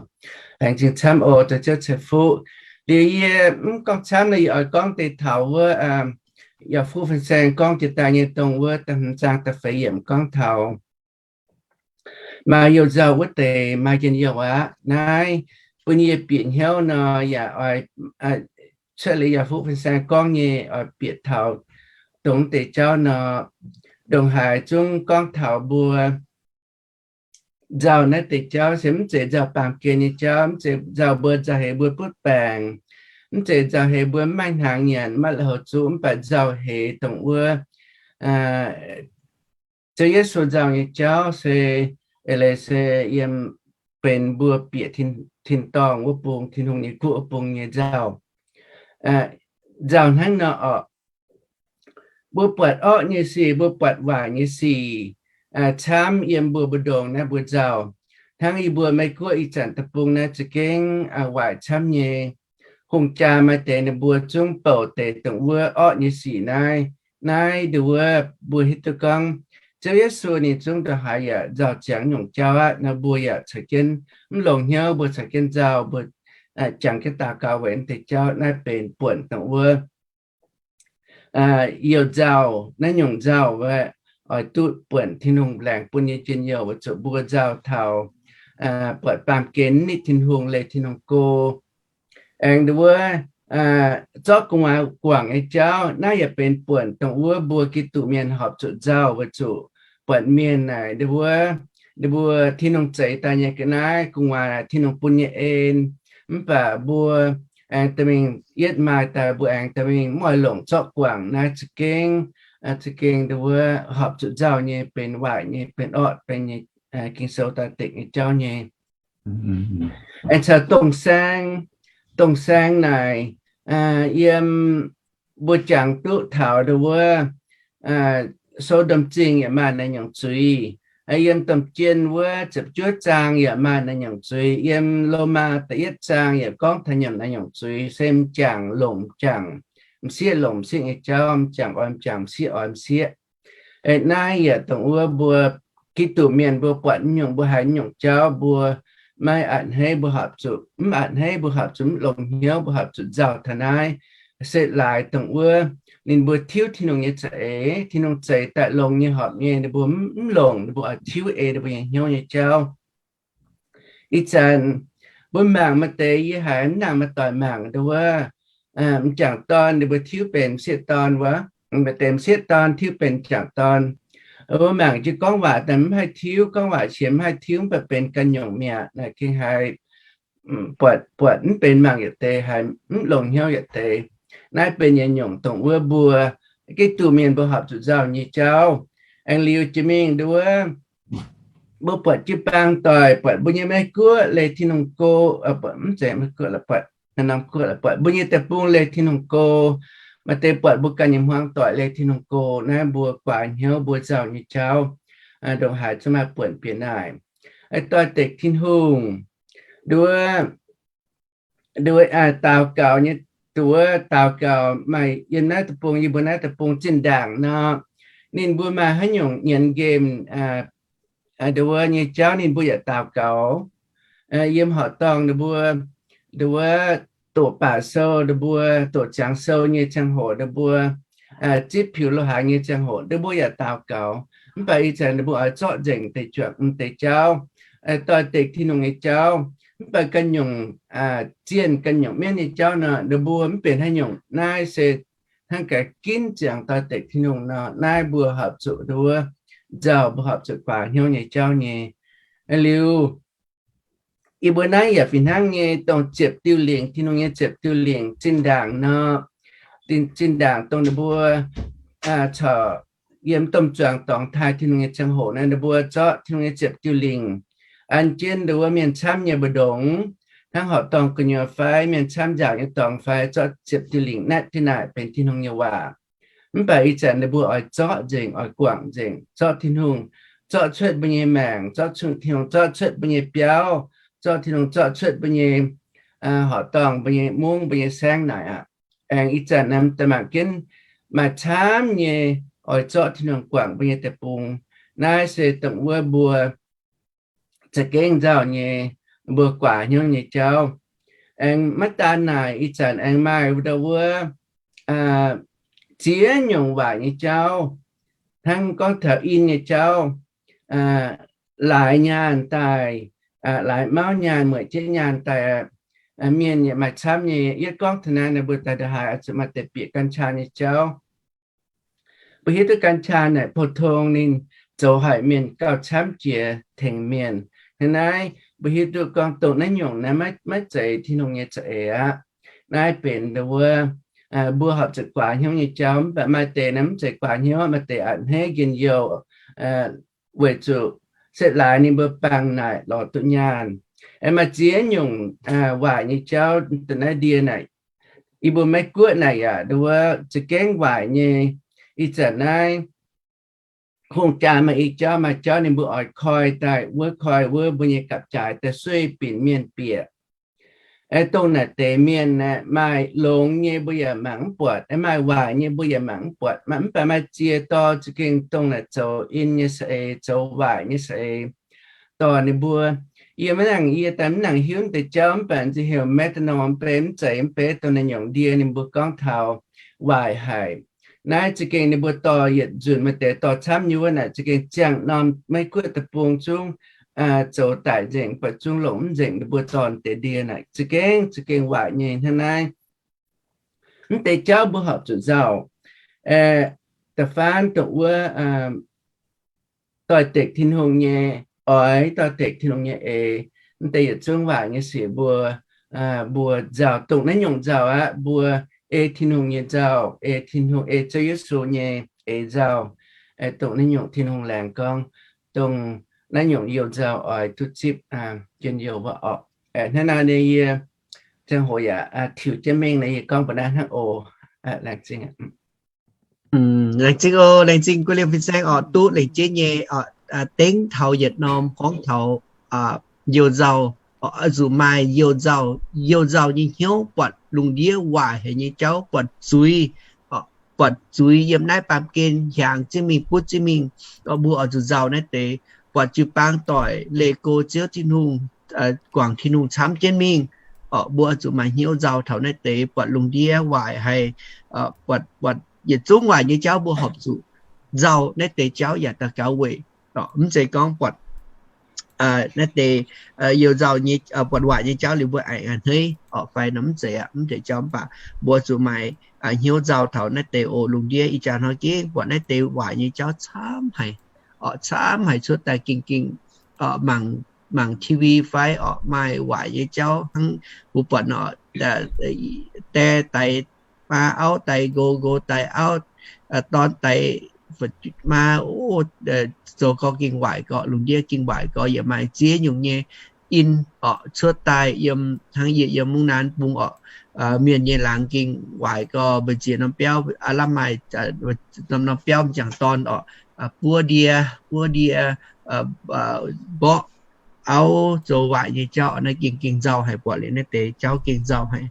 Laengz zingh camv oc, dorh Ziouv ceix fuqv. Liuz yie mv gorngv camv nor, yie oix gorngv deix taux wuov, yaac fuqv fin-saeng gorngv jiex daaih nyei dongh wuov da'hmz zaang da'feix yiemc gorngv taux maaih youh nzauh wuov deix maaih njien-youh aqv. Naaiv bun yie bieqc hnyouv nor, yaac oix cuotv liuz yaac fuqv fin-saeng gorngv nyei, oix bieqc taux dongh deix jauv nor, ndongc haaix zungv gorngv taux mbuo nzauh naaiv deix jauv se mv zeiz nzauh baamh gen nyei jauv, mv zeiz nzauh mbuo nzauh heix mbuo butv baengc, mv zeiz nzauh heix mbuo mv maaih hnaangx nyanc, mv maaih la'houc zuqv, mv baac nzauh heix dongh wuov Ziouv Yesu nzauh nyei jauv se, eix leiz se yiem benx mbuo bieqc tin-dorngh wuov bung, Tin-Hungh nyei guoqv wuov bung nyei nzauh. Nzauh hnangv nor orqc, mbuo buatc orqv nyei sic, mbuo buatc waaic nyei sic camv yiem mbuo mbu'ndongx naaiv mbuo nzauh. Hnangv yie mbuo Meiv Guoqv ih zanc deic-bung naaiv za'gengh waaic camv nyei. Hungh jaa maaih deix ninh mbuo zungv bouc deix dongh wuov orqv nyei sic naaiv. Naaiv nduov wuov mbuo hiuv duqv gorngv Ziouv Yesu ninh zungv ndongc haaix yaac nzauh ziangx nyungc jauv aqv nor, mbuo yaac caux jienv mv longx hnyouv, mbuo caux jienv nzauh, mbuo jangx jienv daux gaux weic naaiv deix jauv. Naaiv benx buonc dongh wuov youh nzauh, naaiv nyungc nzauh wuov oix duqv buonc Tin-Hungh laengz bun nyei njien-youh weic zuqc mbuo nzauh taux buatc baamh gen nitv Tin-Hungh, leih Tin-Hungh go. Aengx nduov wuov zorqv gu'nguaaz guangc nyei jauv, naaiv yaac benx buonc dongh wuov mbuo Giduc mienh horpc zuqc nzauh weic zuqc buatc mienh naaic nduov wuov, ninh mbuo Tin-Hungh zeix daaih nyei ga'naaiv gu'nguaaz, Tin-Hungh bun nyei en. Mv baac mbuo aengx dorh mingh yietv maaih daaih, mbuo aengx dorh mingh mv oix longc zorqv guangc. Naaiv za'gengh, za'gengh nduov wuov horpc zuqc nzauh nyei, benx waaic nyei, benx orqv, benx nyei Ging-Sou doix-dekc nyei jauv nyei. Aengx caux dongh saeng, dongh saeng naaic, yiem mbuo jangx duqv taux ndau wuov, Sodom Zingh yaac maaih naaiv nyungc zuiz. Yiem domh jien wuov ziepc juov zaang yaac maaih naaiv nyungc zuiz. Yiem Lomaa da'yietv zaang yaac gorngv taux nyungc naaiv nyungc zuiz, se m'jangc longc m'jangc, m'sieqv longc m'sieqv nyei jauv, m'jangc oix m'jangc, m'sieqv oix m'sieqv. Naaiv yaac dongh wuov mbuo Giduc mienh mbuo buatc nyungc, mbuo haiz nyungc jauv, mbuo maiv a'hneiv, mbuo horpc zuqc mv a'hneiv, mbuo horpc zuqc mv longc hnyouv, mbuo horpc zuqc nzauh taux naaiv. Se laaix dongh wuov ninh mbuo tiuv Tin-Hungh nyei za'eix, Tin-Hungh zeix daaih longx nyei horpc nyei, ninh mbuo mv longc, ninh mbuo oix tiuv ei ninh mbuo nyei hnyouv nyei jauv. Ih zanc mbuo mangc maaih deix yie haiz mv nangc maaih doic mangc ndau wuov, m'jangc dorn ninh mbuo tiuv benx m'sieqv dorn wuov, maaih deix m'sieqv dorn tiuv benx m'jangc dorn. Mbuo mangc jienv gorngv waac daaih mv haih tiuv, gorngv waac sienx mv haih tiuv, mv baac benx ganh nyungc mi'aqv. Naaiv gengh haiz buatc, buatc mv benx mangc yietc deix, haiz mv longc hnyouv yietc deix. Naaiv benx yietc nyungc dongh wuov mbuo Giduc mienh mbuo horpc zuqc nzauh nyei jauv. Aengx liuz jiex mingh ndau wuov, mbuo buatc jiu-baang doic, buatc mbuo nyei Meiv Guoqv leih Tin-Hungh go, mv zeiz Meiv Guoqv, buatc norm guoqv, buatc mbuo nyei deic-bung leih Tin-Hungh go, maaih deix buatc mbuo ganh nyei hmuangv doic leih Tin-Hungh go. Naaiv mbuo guaax hnyouv mbuo nzauh nyei jauv, ndongc haaix zungv maaih buonc bieqc naaic. Doix-dekc Tin-Hungh, nduov, nduov, daux gaux nyei, nduov, daux gaux maaih yiem naaiv deic-bung, yie mbuo naaiv deic-bung zinh ndaangc nor, ninh mbuo maaih haaix nyungc nyienz nqemh nduov nyei jauv ninh mbuo yaac daux gaux. Yiem horqc dorngh ninh mbuo, nduov, doqc baac sou, ninh mbuo doqc ziangx sou nyei ziangh hoc, ninh mbuo zipv piux lo haaix nyei ziangh hoc, ninh mbuo yaac daux gaux. Mv baac ih zanc ninh mbuo oix zorqv nzengc deix juangc m'deix jauv, doix-dekc Tin-Hungh nyei jauv. Mv baac ganh nyungc zienh, ganh nyungc mienv nyei jauv nor, ninh mbuo mv benx haaix nyungc. Naaiv se hnangv gaax ginv ziangx doix-dekc Tin-Hungh nor, naaiv mbuo horpc zuqc nduov nzauh, mbuo horpc zuqc guaax hnyouv nyei jauv nyei. Liuz, yie mbuo naaiv yaac fih hnangv nyei, dongh ziepc diuh lingc, Tin-Hungh nyei ziepc diuh lingc, zinh ndaangc nor, zinh ndaangc dongh ninh mbuo corc yiem domh zuangx dorngx taaih Tin-Hungh nyei ziangh hoc naaiv, ninh mbuo zorqv Tin-Hungh nyei ziepc diuh lingc an jienv nduov mienh camv nyei mbu'ndongx, hnangv horqc dorngh gu'nyuoz fai mienh camv nzaangc nyei dorngx fai, zorqv ziepc diuh lingc naetv jienv naaic benx Tin-Hungh nyei waac. Mv baac ih zanc ninh mbuo oix zorqv nzengc, oix guangc nzengc, zorqv Tin-Hungh zorqv cuotv mbuo nyei maengc, zorqv Tin-Hungh zorqv cuotv mbuo nyei biauv, zorqv Tin-Hungh zorqv cuotv mbuo nyei horqc dorngh, mbuo nyei mungv, mbuo nyei saengv naaic aqv. Aengx ih zanc naaiv daaih mangc jienv maaih camv nyei oix zorqv Tin-Hungh guangc mbuo nyei deic-bung. Naaiv se dongh wuov mbuo za'gengh nzauh nyei, mbuo guaax hnyouv nyei jauv. Aengx maiv daan naaic, ih zanc aengx maaih ndau wuov ziex nyungc waaic nyei jauv, hnangv gorngv taux in nyei jauv, laaix nyaanh daaih, laaix mauv nyaanh, mueic jienv nyaanh daaih, mienh yaac maaih camv nyei. Yie gorngv taux naaiv, ninh mbuo daaih ndongc haaix oix zuqc maaih deix bieqc กัญชา nyei jauv. Mbuo hiuv duqv กัญชา naaic pou-tong ninh zoux haic mienh gauh camv jiex tengx mienh. Hnangv naaiv mbuo hiuv duqv gorngv dongh naaiv nyungc naaiv maiv zeiz Tin-Hungh nyei za'eix aqv. Naaiv benx ndau wuov mbuo horpc zuqc guaax hnyouv nyei jauv. Mv baac maaih deix naaiv mv zeiz guaax hnyouv, maaih deix a'hneiv njien-youh weic zuqc setv laaix ninh mbuo bangc naaic lorz duqv nyaanh. Aengx maaih ziex nyungc waaic nyei jauv dongh naaiv ndie naaic. Yie mbuo Meiv Guoqv naaic yaac ndau wuov za'gengh waaic nyei. Ih zanc naaiv hungh jaa maaih i jauv, maaih jauv ninh mbuo oix koi daaih wuov, koi wuov mbuo nyei gapv-jaaix daaih sueih binc mienh bieqc. Dongh naaic deix mienh aeqv, maaih longx nyei mbuo yaac mangc mv buatc, maaih waaic nyei mbuo yaac mangc mv buatc. Mv baac maaih ziex dorh za'gengh dongh naaic zoux in nyei saeng-eix, zoux waaic nyei saeng-eix dorh ninh mbuo. Yie maiv nangc, yie daaih mv nangc hiuv deix jauv, mv baac nziex heuc methanol mv bei, mv zeiz mv bei, dongh naaiv nyungc ndie ninh mbuo gorngv taux waaic haic. Naaiv za'gengh ninh mbuo dorh yietc nzunc, maaih deix dorh camv nyei wuov naaic za'gengh ziangh norm Meiv Guoqv deic-bung zungv zoux daic nzengc, mv baac zungv longc mv nzengc. Ninh mbuo dorh deix ndie naaic za'gengh, za'gengh waaic nyei hnangv naaiv. Mv deix jauv mbuo horpc zuqc nzauh. Da'faanh dongh wuov doix-dekc Tin-Hungh nyei oix, doix-dekc Tin-Hungh nyei eix. Mv deix yietc zungv waaic nyei sic mbuo, mbuo nzauh, dongh naaiv nyungc nzauh aqv. Mbuo ei Tin-Hungh nyei nzauh, ei Tin-Hungh, ei Ziouv Yesu nyei eix nzauh. Dongh naaiv nyungc Tin-Hungh laengz gorngv, dongh naaiv nyungc you nzauh oix duqv zipv njien-youh wuov orqc. Hnangv naaiv nyei yie ziangh hoc yaac tiux jienv mingh nor, yie gorngv mbuox naaiv hnangv oc. Laengz zingh. Laengz zingh oc, laengz zingh guv liemh fin-saeng orqc, duqv laengz jienv nyei orqc. Dengv taux yietc norm gorngv taux you nzauh, oix zuqc maaih you nzauh. You nzauh nyei hnyouv buatc lungh ndiev waaic haic nyei jauv buatc zuiz, buatc zuiz yiem naaiv baamh gen hiaangx jienv mingh, butv jienv mingh. Mbuo oix zuqc nzauh naaiv deix, buatc jiu-baang doic leih go Ziouv Tin-Hungh, guangc Tin-Hungh camv jienv mingh. Mbuo oix zuqc maaih hnyouv nzauh taux naaiv deix, buatc lungh ndiev waaic haic, buatc, buatc yietc zungv waaic nyei jauv mbuo horpc zuqc nzauh naaiv deix jauv yaac daux gaux weic. Mv zeiz gorngv buatc naaiv deix you nzauh nyei, buatc waaic nyei jauv liuz mbuo aengx a'hneiv orqc fai nor, mv zeiz aqv. Mv zeiz jauv, mv baac mbuo zuqc maaih hnyouv nzauh taux naaiv deix oc. Lungh ndiev ih jaax hnoi gengh buatc naaiv deix waaic nyei jauv camv haic, orqc, camv haic, cuotv daaih gengh, gengh mangc, mangc T V fai orqc maaih waaic nyei jauv hnangv mbuo buatc nor, die daix maa auv daix nqox, nqox daix auv, dorn daix maa, o, zoux gorx gengh waaic gorx, lungh ndiev gengh waaic gorx, yaac maaih ziex nyungc nyei in orqc cuotv daaih yiem hnangv yie yiem Mungv Naanv bung orqc, mienh nyei laangz gengh waaic gorx, mbu'ziex norm biauv aav lamh maaih norm, norm biauv m'jangc dorn orqc, buov ndie, buov ndie, mborqv auv, zoux waaic nyei jauv. Naaiv gengh, gengh nzauh haic, buatc liuz naaiv deix jauv gengh nzauh haic.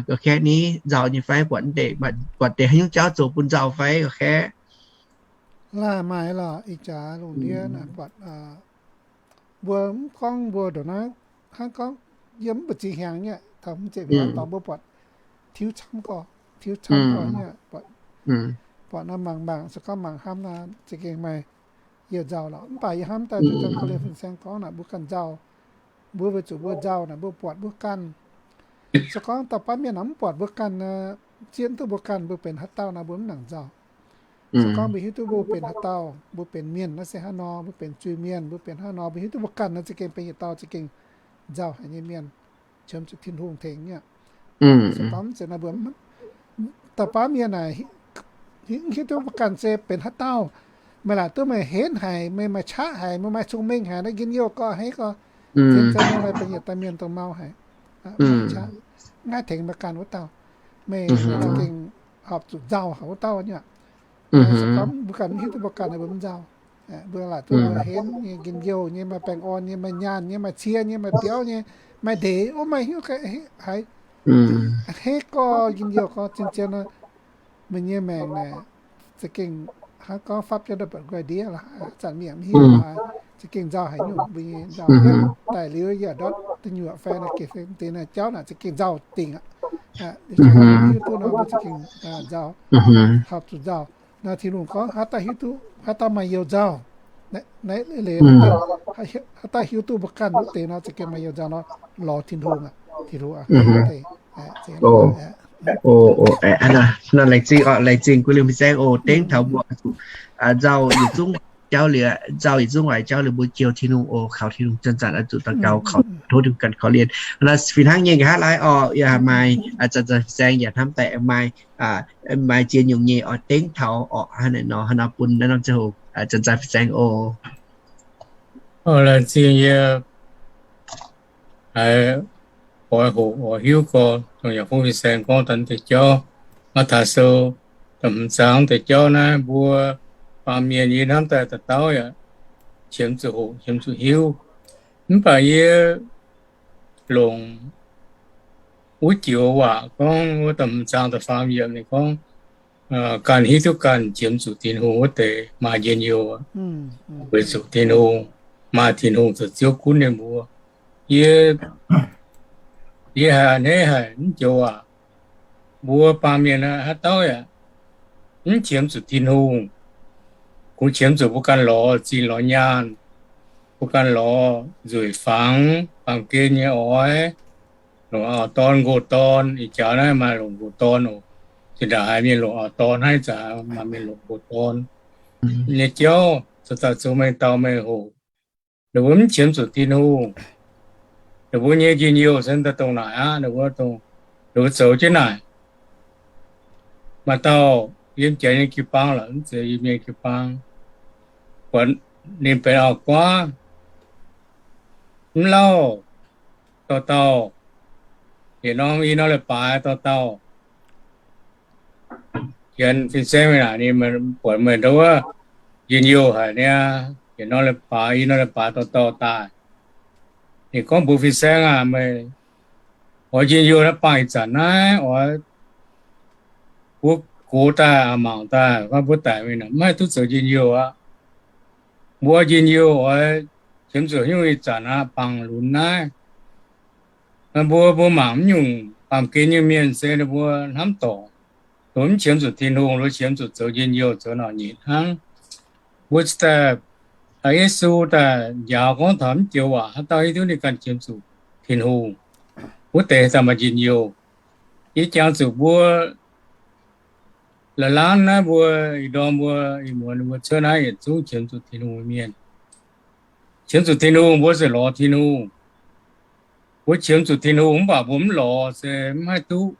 Ga'kaeqv ni nzauh nyei fai buatc deix, buatc deix haaix nyungc jauv zoux bun nzauh fai ga'kaeqv? Laaih maaih lorqc, ih jaax lungh ndiev naaic buatc, mbuo mv gorngv mbuo ndongc naaiv, hnangv gorngv yiem mv mbu'ziex hnyangx nyei, taux mv zeiz mbuo dorngx mbuo buatc tiuv camv gorx, tiuv camv gorx nyei, buatc, buatc naaiv mangc mangc, se gorngv mangc hnamv naaiv za'gengh maaih you nzauh lorqc. Mv baac yie hnamv daaih duqv dongh korv-lienh fin-saeng gorngv naaic, mbuo ganh nzauh, mbuo weic zuqc mbuo nzauh naaic mbuo buatc mbuo ganh. Se gorngv dauh baav mienh naaic mv buatc mbuo ganh, zieqv duqv mbuo ganh mbuo benx haaix dauh naaic mbuo mv nangc nzauh. Se gorngv mbuo hiuv duqv mbuo benx haaix dauh, mbuo benx mienh naaiv se hnangv nor, mbuo benx zuiz-mienh, mbuo benx hnangv nor, mbuo hiuv duqv mbuo ganh naaiv za'gengh benx yietc dauh za'gengh nzauh haic nyei mienh, qiemx zuqc Tin-Hungh tengx nyei. Se gorngv mv zeiz naaic mbuo dauh baav mienh naaic hiuv duqv mbuo ganh se benx haaix dauh, meih laaic duqv meih henv haic, meih maaih qaqv haic, meih maaih cong-mengh haic, naaiv njien-youh gorx, hei gorx, zien za'gengh meih benx yietc dauh mienh dongh mau haic, qaqv, mv haih tengx meih ganh wuov dauh. Meih za'gengh horpc zuqc nzauh haic wuov dauh nyei. Se gorngv mbuo ganh mv hiuv duqv mbuo ganh, mbuo mv nzauh. Mbuo laaic duqv mbuo henv nyei, njien-youh nyei, maaih baengh orn nyei, maaih nyaanh nyei, maaih cie nyei, maaih biauv nyei, maaih ndeic, o, maaih hiuv haic. Hei gorx, njien-youh gorx, zien zien nor, meih nyei maengc naaic za'gengh hnangv gorngv fapv jienv ndau-mbatc nqoi ndiev lorqc, zanc mienh mv hiuv, za'gengh nzauh haic nyungc mbuo nyei nzauh. Daaih liuz yaac ndortv duqv nyuoqc fai naaiv gec fai deix naaiv jauv naaic za'gengh nzauh dingc aqv. Hiuv duqv nor mbuo za'gengh nzauh, horpc zuqc nzauh. Nor Tin-Hungh gorngv haaix dauh hiuv duqv, haaix dauh maaih you nzauh, naaiv leiz, haaix dauh hiuv duqv mbuo ganh wuov deix nor za'gengh maaih you nzauh nor, lorz Tin-Hungh aqv. Tin-Hungh aqv. Laengz zingh, laengz zingh guv liemh fin-saeng oc. Dengv taux mbuo zuqc nzauh yietc zungv jauv liuz, nzauh yietc zungv waaic jauv liuz, mbuo jiou Tin-Hungh oc. Kaux Tin-Hungh zanc-zanc oix zuqc daux gaux, kaux tov Tin-Hungh ganh korv-lienh. Nor fih hnangv nyei nqa'haav laaiv oc, yaac maaih zanc-zanc fin-saeng yaac hnamv daaih maaih, maaih ziex nyungc nyei oix dengv taux orqc, hnangv naaiv nor, hnangv nor bun naaiv norm ziangh hoc zanc-zanc fin-saeng oc. Laengz zingh yie haiz oix hoqc oix hiuv gorx dongh yaac fungv fin-saeng gorngv daaih deix jauv. Matv^taai Sou da'hmz zaang deix jauv naaiv mbuo baamh mienh yie hnamv daaih dauh dauh yaac qiemx zuqc hoqc qiemx zuqc hiuv. Mv baac yie longc wuov joux waac gorngv wuov da'hmz zaang da'faam yiemc ninh gorngv, ganh hiuv duqv ganh qiemx zuqc Tin-Hungh wuov deix maaih njien-youh, weic zuqc Tin-Hungh, maaih Tin-Hungh zoux Ziouv gunv ninh mbuo. Yie, yie haiz a'hneiv haic mv joux waac. Mbuo baamh mienh haaix dauh yaac mv qiemx zuqc Tin-Hungh, kungx qiemx zuqc mbuo ganh lorz zinh lorz nyaanh, mbuo ganh lorz nzueic fangx, baamh gen nyei oix, longc auv-dorn nqox dorn. Ih jaax naaiv maaih longc nqox dorn oc. Zinh ndaangc haiz mienh longc auv-dorn, hnangv zanc maaih mienh longc nqox dorn. Nyei jauv zoux daaih zoux mengh dauh mengh hoc. Ninh mbuo mv qiemx zuqc Tin-Hungh. Ninh mbuo nyei njien-youh se daaih dongh naaic aqv. Ninh mbuo, ninh mbuo zoux jienv naaic. Maaih dauh yiem jaax nyei jiu-baang lorqc, mv zeiz yiem mienh jiu-baang, buatc ninh benx auv-guaav, mv lauh dauh dauh, yietc norm i norm leiz-baaix dauh dauh. Janx fin-saeng mingh naaic ninh buatc meih ndau wuov njien-youh haic niaa, yietc norm leiz-baaix i norm leiz-baaix dauh dauh daaih. Ninh gorngv mbuox fin-saeng aah, meih oix njien-youh naaiv bangc ih zanc naaiv oix mbuo gox daaih, mangc daaih, mbuo daic mingh mv haih duqv zoux njien-youh aqv. Mbuo njien-youh oix qiemx zuqc haaix nyungc ih zanc aqv, bangc lunx naaiv. Mbuo, mbuo mangc mv nyungc baamh gen nyei mienh se ninh mbuo hnamv dorngc, mv qiemx zuqc Tin-Hungh, mbuo qiemx zuqc zoux njien-youh zoux nauc nyeic hnangv. Mbuo daaih, Yesu daaih njaaux gorngv taux mv joux waac, haaix dauh hiuv duqv ninh ganh qiemx zuqc Tin-Hungh, wuov deix daaih maaih njien-youh. Yie jangx zuqc mbuo la'laanv naaiv mbuo ih ndorm mbuo ih muonz mbuo cuotv naaiv yietc zungv qiemx zuqc Tin-Hungh mienh. Qiemx zuqc Tin-Hungh mbuo ziouc lorz Tin-Hungh. Mbuo qiemx zuqc Tin-Hungh mv baac mbuo mv lorz se mv haih duqv.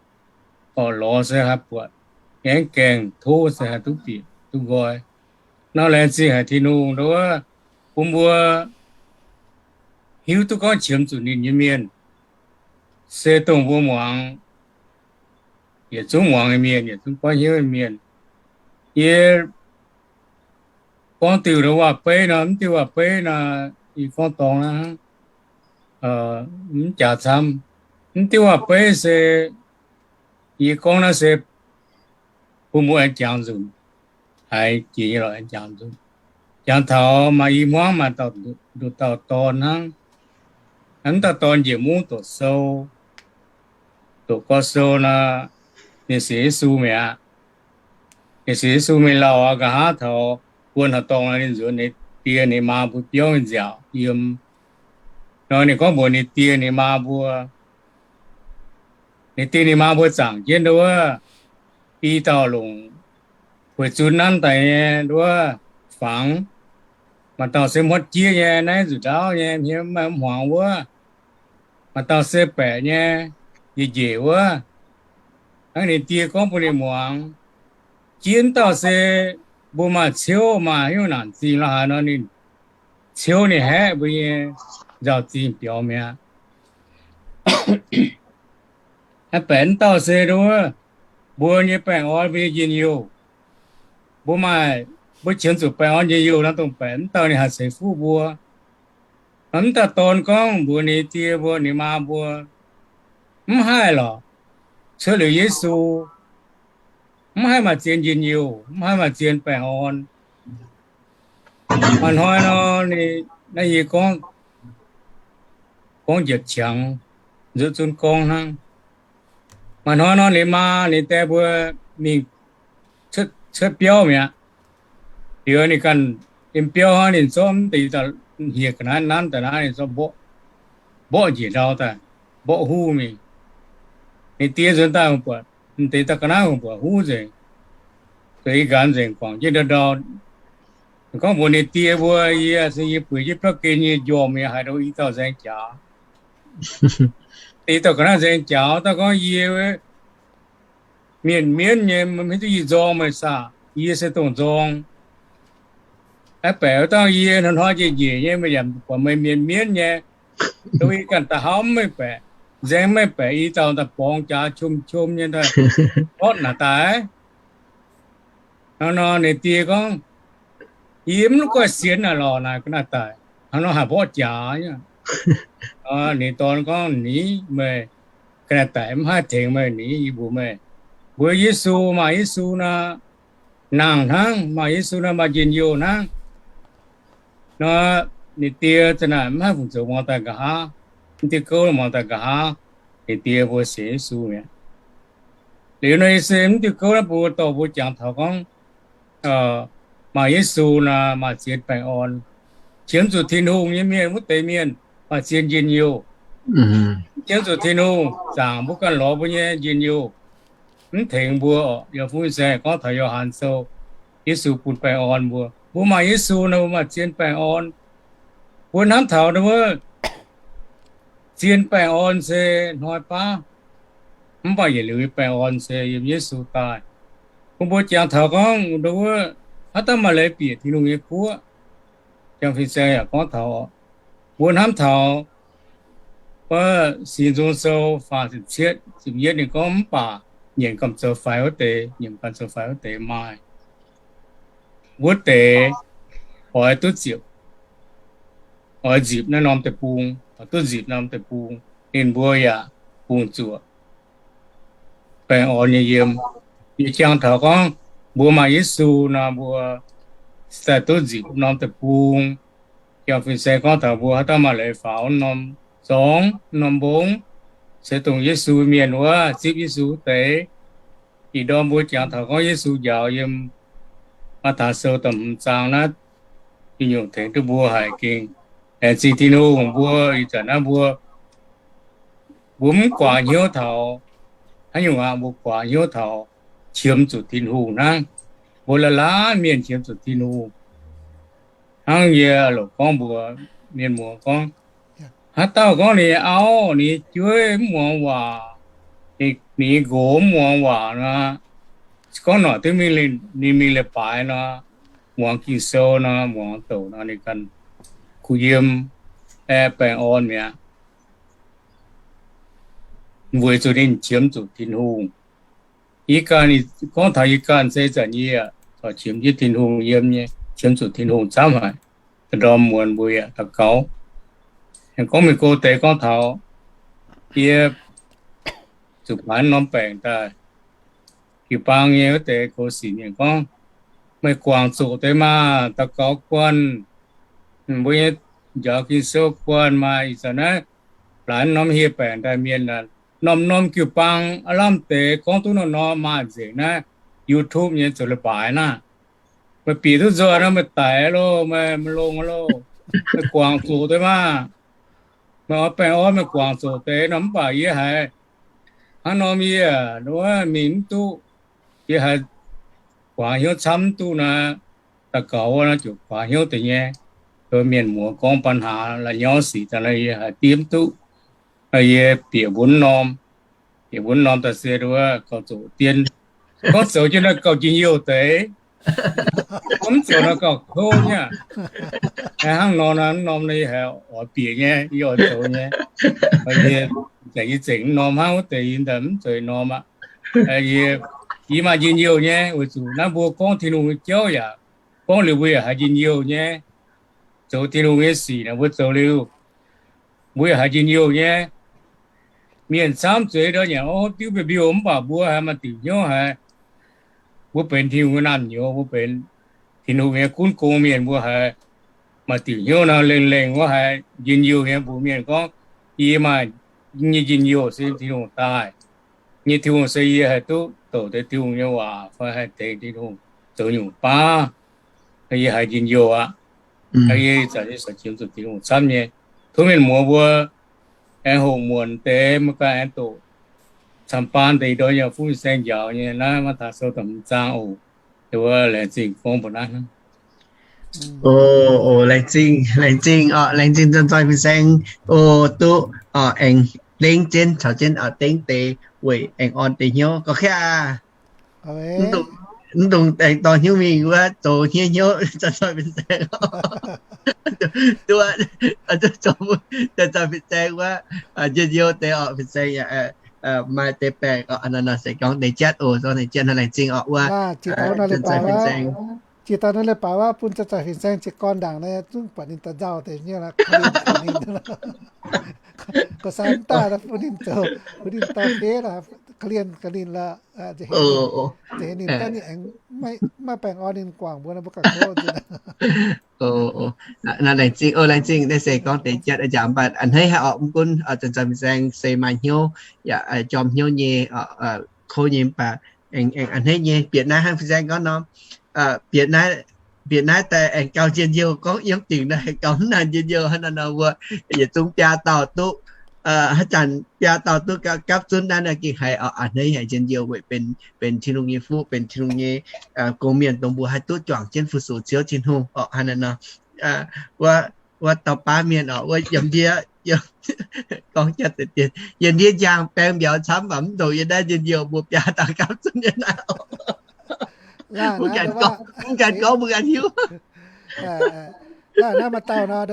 Orqc, lorz se haih buatc, aengx gaengh tov se haih duqv bieqc duqv nqoi. Nor laengz zingh haic Tin-Hungh nduov bun mbuo hiuv duqv gorngv qiemx zuqc ninh nyei mienh se dongh mbuo muangx, yietc zungv muangx nyei mienh, yietc zungv goiv hnyouv nyei mienh. Yie gorngv diuh waac-beiv nor, mv diuh waac-beiv nor, yie gorngv dorngx aqv, mv jaax camv. Mv diuh waac-beiv se yie gorngv naaiv se bun mbuo aengx jangx nzunc, haiz jiex nyei lorqc, aengx jangx nzunc. Jangx taux maaih i hmuangv maaih dauh, nduqc dauh dorn hnangv. Mv dauh dorn njiec mungv doqc sou, doqc gorx sou nor, ninh sienx Yesu mi'aqv. Ninh sienx Yesu mingh lauh aqv, nqa'haav taux buo hnoi dorngh nor, ninh nzuonx ninh die ninh maa mbuo biauv nyei nziaauc yiem. Nor ninh gorngv mbuox ninh die ninh maa mbuo, ninh die ninh maa mbuo zaangc jienv nduov i dauh longc bueix zunv nanv daaih nyei nduov fangx. Maaih dauh se hmuotv jieqv nyei, naaiv nzuqc ndaauv nyei, hmien maiv hmuangx wuov. Maaih dauh se baeqc nyei, njiec njiec wuov. Hnangv ninh die gorngv bun ninh muangx, jieqv wuov dauh se mbuo maaih ciouv, maaih haaix nyungc naanc zingh lorqc haaix nor, ninh ciouv ninh haeqv mbuo nyei nzauh zingh biaux mi'aqv. Baeqc wuov dauh se nduov mbuo nyei baengh orn, mbuo nyei njien-youh. Mbuo maaih, mbuo qiemx zuqc baengh orn njien-youh nor, dongh baeqc wuov dauh ninh haih ceix fuqv mbuo. Mv dauh dorn gorngv mbuox ninh die mbuo ninh maa mbuo, mv haih lorqc. Cuotv liuz Yesu, mv haih maaih zien njien-youh, mv haih maaih zien baengh orn. Maaih hnoi nor, naaiv yie gorngv, gorngv njiec qangx, nzuqc zunv gorngv hnangv. Maaih hnoi nor, ninh maa ninh dae mbuo mingh cuotv biauv mi'aqv. Liuz ninh ganh yiem biauv hnangv, ninh zorqv mv deix hieh ga'naaiv nanv daaih naaiv, ninh zorqv mborqv, mborqv njiec ndau daaih, mborqv huv mingh. Ninh die nzuonx daaih hungh buatc, mv deix daaih ga'naaiv hungh buatc huv nzengc, zoux i nqanx nzengc, guangc jienv ndau-ndau. Gorngv mbuox ninh die mbuo, yie se yie bueix jienv biauv gen nyei njormh, yie haiz ndo i dauh nzaeng jaax. I dauh ga'naaiv nzaeng jaax, dauh gorngv, yie mienh mienv nyei, maiv hiuv duqv yie nzorng meih saah? Yie se dongh nzorng. Aeqv, baeqc wuov dauh yie hnoi-hnoi njiec njiec nyei, meih yaac buatc meih mienh mienv nyei. Ndo i ganh daaih hnamv meih baeqc, nzaeng meih baeqc i dauh daaih borngz jaax qom-qom nyei daaih ndortv naaic daaih. Hnangv nor ninh die gorngv, yie mv la'guaih sienx naaic lorqc, naaic ga'naaiv daic hnangv nor haih mborqv jaax. Ninh dorn gorngv, ninh, meih ga'naaiv daic mv haih tengx meih, ninh, yie mbuox meih, mbuo Yesu, maaih Yesu nor, nangh hnangv, maaih Yesu nor maaih njien-youh hnangv. Nor ninh die za'naaic mv haih fungc zoux muangx daaih nqa'haav, mv diuh gouv muangx daaih nqa'haav, ninh die mbuo sienx Yesu mi'aqv. Liuz nor se mv diuh gouv naaiv mbuo dorh mbuo jangx taux gorngv, maaih Yesu nor maaih zien baengh orn. Qiemx zuqc Tin-Hungh nyei mienh, wuov deix mienh maaih zien njien-youh. Qiemx zuqc Tin-Hungh zaangc mbuo ganh lorz mbuo nyei njien-youh, mv tengx mbuo orqc. Yiem Fuqv Saeng gorngv taux Yo^han Sou, Yesu bun baengh orn mbuo. Mbuo maaih Yesu nor mbuo maaih zien baengh orn. Mbuo hnamv taux wuov zien baengh orn se hnoi baav, mv baac yietc liuz nyei baengh orn se yiem Yesu daaih. Bun mbuo jangx taux gorngv wuov, haaix dauh maaih leiz bieqc Tin-Hungh nyei guoqv. Jang Fin-Saeng yaac gorngv taux, mbuo hnamv taux Wuov Singx Nzung Sou faah ziepc cietv, ziepc yietv ninh gorngv, mv baac nyiemc gamh zoux faix wuov deix, nyiemc gamh zoux faix wuov deix maaih wuov deix oix duqv ziepc, oix nzipc naaiv norm deic-bung, oix duqv nzipc norm deic-bung, ninh mbuo yaac bungx zuoqc baengh orn nyei yiem. Yie jangx taux gorngv mbuo maaih Yesu nor, mbuo daaih duqv nzipc norm deic-bung. Jangx fin-saeng gorngv taux mbuo haaix dauh maaih leiz faaux norm zorngv, norm mbong, se dongh Yesu mienh wuov, zipv Yesu wuov deix. Ih ndorm mbuo jangx taux gorngv Yesu njaaux yiem Matv^taai Sou da'hmz zaang naaiv, nyungc-nyungc tengx duqv mbuo haiz gengh laengz zingh Tin-Hungh. Mbuo ih zanc naaiv mbuo, mbuo mv guangc hnyouv taux haaix nyungc aqv, mbuo guangc hnyouv taux qiemx zuqc Tin-Hungh hnangv. Mbuo laanh laanh mienh qiemx zuqc Tin-Hungh. Hnangv yie loc gorngv mbuox mienh muoz gorngv, haaix dauh gorngv ninh nyei auv, ninh nyei jueiv mv muangx waac, ninh nyei nqox mv muangx waac nor, gorngv noic duqv mingh, ninh mingh leiz-baaix nor, muangx Ging-Sou nor, muangx douc nor, ninh ganh kuh yiem, aeqv, baengh orn mi'aqv. Weic zuqc ninh qiemx zuqc Tin-Hungh. Yie ganh, gorngv taux yie ganh se zanc yie corc qiemx jienv Tin-Hungh yiem nyei, qiemx zuqc Tin-Hungh camv haic. Ndorm muonz mbuo yaac daux gaux. Aengx gorngv mingh go deix gorngv taux yie zuqc baaix norm baengc daaih, jiu-baang nyei wuov deix goux sic mienh gorngv, meih guangc zuqc deix maah, daux gaux guanh, mbuo nyei njaaux Ging-Sou guanh maaih ih zanc naaiv laaix norm hieh baengc daaih mienh, norm-norm jiu-baang aav lamh deix gorngv duqv norm-norm maaih nzengc naaiv YouTube nyei zoux leiz-baaix naaiv. Meih bieqc duqv nzoih nor meih daic loh, meih, meih longx loh, meih guangc zuqc deix maah. Meih oix baengh orn meih guangc zuqc deix nor, mv baac yie haiz hnangv norm yie wuov mingh mv duqv, yie haiz guaax hnyouv camv mv duqv naaic, daux gaux wuov nor ziouc guaax hnyouv deix nyei. Mienh muoz gorngv ปัญหา la'nyauv sic daaih nor yie haiz diev mv duqv. Yie bieqc mbuo norm, bieqc mbuo norm daaih se wuov gauh zoqc dien. Gorngv zoux jienv nor gauh njien-youh deix, gorngv mv zoux nor gauh kouv nyei. Hnangv nor, norm nor yie haiz oix bieqc nyei, yie oix zoux nyei. Yie, yie zengc norm hnangv wuov deix yie mv zoux norm aqv. Yie, yie maaih njien-youh nyei, weic zuqc naaiv mbuo gorngv Tin-Hungh nyei jauv yaac gorngv liuz mbuo yaac haiz njien-youh nyei. Zoux Tin-Hungh nyei sic naaic mbuo zoux liuz, mbuo yaac haiz njien-youh nyei. Mienh camv zueiz ndorm nyanc orv diuv mbiouh mbiouh mv baac mbuo haiz maaih diuc hnyouv haiz mbuo benx Tin-Hungh nyei naamh nyouz, mbuo benx Tin-Hungh nyei gunv gong mienh, mbuo haiz maaih diuc hnyouv nor lengh lengh wuov haiz njien-youh nyei mbuox mienh gorngv, yie maaih nyei njien-youh se Tin-Hungh daaih nyei. Tin-Hungh se yie haih duqv douc deix Tin-Hungh nyei waac fai haih tengx Tin-Hungh zoux nyungc baav, yie haiz njien-youh aqv. Yie zanc yie caux qiemx zuqc Tin-Hungh camv nyei. Tov mienh muoz mbuo aengx hoqc muonc deix, maiv ganh aengx doqc camv-baan deix ndorm yaac fuqv fin-saeng njaaux nyei naaiv Matv^taai Sou da'hmz zaang oc. Wuov laengz zingh gorngv mbuo naaiv. O, laengz zingh, laengz zingh oc, laengz zingh Janx-Zoih fin-saeng. O, duqv aengx dengv jienv caux jienv dengv deix weic aengx orn deix hnyouv gauh qaqv aqv. Mv dungx aengx dorh hnyouv mingh wuov zoux hniev hnyouv Janx-Zoih fin-saeng. Duqv, duqv zoux Janx-Zoih fin-saeng wuov njien-youh deix oc, fin-saeng yaac maaih deix baengc oc. Nor se gorngv deix jatv oc, zorqv deix jatv nor laengz zingh oc wuov Janx-Zoih fin-saeng. Jiex daaih nor leiz-baaix wuov bun Janx-Zoih fin-saeng jiez gorn ndaangc nor, zungv buatc ninh daaih nzauh deix nyei lorqc. Gorqv-san daaih bun ninh zoux, bun ninh dorh beiv lorqc, korv-lienh gaax ninh lorqc. Ninh daaih ninh aengx maiv baengh orn ninh guangc mbuo nor, mbuo gauh kouv nzunc. Naaiv laengz zingh, laengz zingh naaiv se gorngv deix jatv aqv, mv baac a'hneiv haic orqc, mv gunv Janx-Zoih fin-saeng se maaih hnyouv yaac jorm hnyouv nyei, kouv nyei, mv baac aengx a'hneiv nyei. Bieqc naaiv hnangv fin-saeng gorngv nor, bieqc naaiv, bieqc naaiv daaih aengx gauh njien-youh, gorngv yiem dingc naaiv gauh mv nangc njien-youh hnangv nor nor, mbuo yietc zungv biaa dauh duqv, haaix zanc biaa dauh duqv gapv zunv naaiv nor gengh haiz a'hneiv haic, njien-youh weic benx Tin-Hungh nyei fuqv, benx Tin-Hungh nyei gong-mienh dongh mbuo haih duqv juangc jienv fu-sux Ziouv Tin-Hungh orqc hnangv naaiv nor. Wuov, wuov dauh baav mienh orqc, wuov yiem ndiev, gorngv jatv deix dien, yiem ndiev njang baeng mbiauz camv mv baac mv ndongc yiem naaiv njien-youh, mbuo biaa dauh gapv zunv nyei naaiv. Mv ganh gorngv mbuo ganh hiuv. Naaiv maaih dauh nor,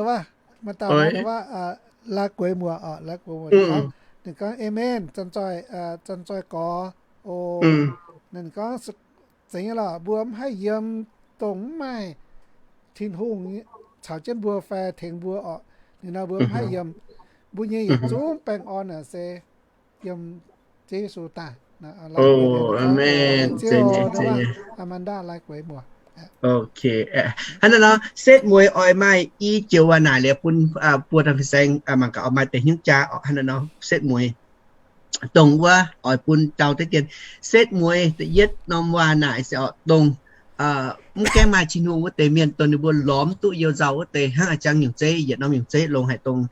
maaih dauh nor, Laaix gueix muoc oc, laaix gueix muoc gorngv, ninh gorngv, Aamen, Zanc-Zoih Gorx oc. Ninh gorngv, Zeiz nyei lorqc, mbuo mv haih yiem dongh mv maaih Tin-Hungh caux jienv mbuo fai tengx mbuo oc. Ninh nor mbuo mv haih yiem. Mbuo nyei yietc zungv baengh orn naaic se yiem Ziouv Yesu daaih. Aamen. Hnangv naaiv nor, setv mueiz oix maaih i joux waac naaic liuz bun buo dauh fin-saeng mangc gaax oix maaih deix hnyouv jaa oc. Hnangv naaiv nor setv mueiz dongh wuov oix bun dau deix dien. Setv mueiz da'yietv norm waac naaic se oc dongh mv gaengh maaih Tin-Hungh wuov deix mienh, dongh ninh mbuo lorz mv duqv you nzauh wuov deix, hnangv a'jang nyungc zeiv, yietc norm nyungc zeiv longx haic dongh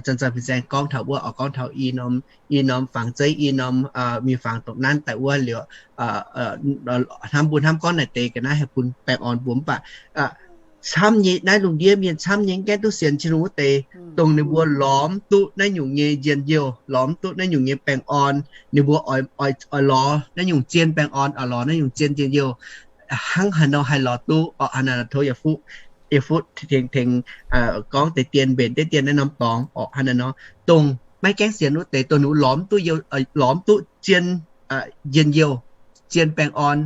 Zanc-Zoih fin-saeng gorngv taux wuov oc, gorngv taux i norm, i norm fangx zeiv, i norm miuc-fangx dongh nanv daaih wuov liuz, hnamv mbuo hnamv gorngv naaic deix ga'naaiv haih bun baengh orn mbuo mv baac camv nyei naaiv lungh ndiev mienh camv nyei mv gaengh duqv sienx Tin-Hungh wuov deix, dongh ninh mbuo lorz mv duqv naaiv nyungc nyei njien-youh, lorz mv duqv naaiv nyungc nyei baengh orn, ninh mbuo oix lorz naaiv nyungc zien baengh orn, oix lorz naaiv nyungc zien njien-youh, hnangv haaix nor haih lorz duqv oc. Hnangv naaiv nor tov yie fuqv, yie fuqv tengx, tengx gorngv deix dien, mbenc deix dien naaiv norm dorngx oc. Hnangv naaiv nor dongh maiv gaengh sienx wuov deix, dongh ninh mbuo lorz mv duqv, lorz mv duqv zien njien-youh, zien baengh orn,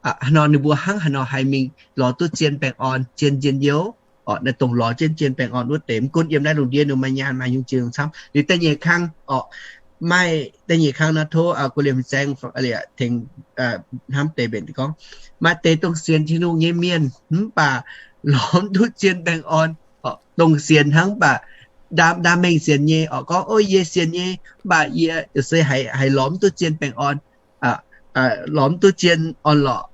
hnangv nor ninh mbuo hnangv haaix nor haih mingh lorz duqv zien baengh orn, zien njien-youh oc. Naaiv dongh lorz jienv zien baengh orn wuov deix mv gunv yiem naaiv lungh ndiev ninh maaih nyaanh maaih hnyouv jiex camv. Liuz da'nyeic kang oc, maaih da'nyeic kang nor tov guv liemh fin-saeng tengx hnamv deix mbenc gorngv, maaih deix dongh sienx Tin-Hungh nyei mienh mv baac lorz mv duqv zien baengh orn. Dongh sienx hnangv mv baac ndaam, ndaam mengh sienx nyei oc, gorngv, Ov, yie sienx nyei, mv baac yie se haiz lorz mv duqv zien baengh orn, lorz mv duqv zien orn-lorqc.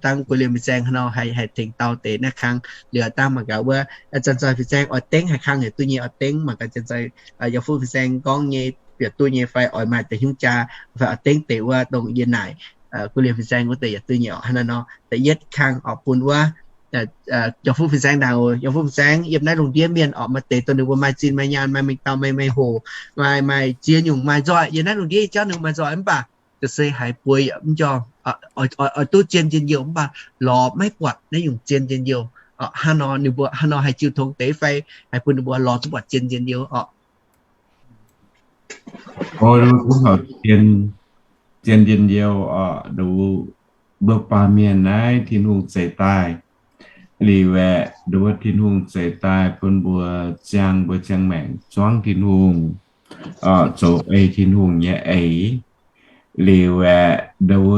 Dangh guv liemh fin-saeng haaix nor haih, haih tengx dau deix naaiv kang. Liuz dangh mangc gaax wuov Zanc-Zoih fin-saeng oix dengv haaix kang yaac duqv nyei, oix dengv mangc gaax Zanc-Zoih, Yauh Fuqv fin-saeng gorngv nyei bieqc duqv nyei fai oix maaih deix hnyouv jaa fai oix dengv deix wuov dongh yie naaic guv liemh fin-saeng wuov deix yaac duqv nyei oc. Hnangv naaiv nor da'yietv kang oc bun wuov Yauh Fuqv fin-saeng ndaangc oc. Yauh Fuqv fin-saeng, yiem naaiv lungh ndiev mienh oc maaih deix dongh ninh mbuo maaih zinh maaih nyaanh, maaih mengh dauh, maaih mengh hoc, maaih, maaih ziex nyungc maaih nzoih. Yiem naaiv lungh ndiev jauv ninh mbuo maaih nzoih mv baac ga'sie haiz bueix yaac mv njormh, oix duqv zien njien-youh mv baac lorz maiv buatc naaiv nyungc zien njien-youh. Hnangv nor ninh mbuo hnangv nor haih jiu tong deix fai haih bun ninh mbuo lorz duqv buatc zien njien-youh oc. Zien njien-youh oc, mbuo baamh mienh naaiv Tin-Hungh zeix daaih. Liuz aeqv, nduov Tin-Hungh zeix daaih bun mbuo ziangh, mbuo ziangh maengc zuangv Tin-Hungh, zoux ei Tin-Hungh nyei eix. Liuz aeqv, nduov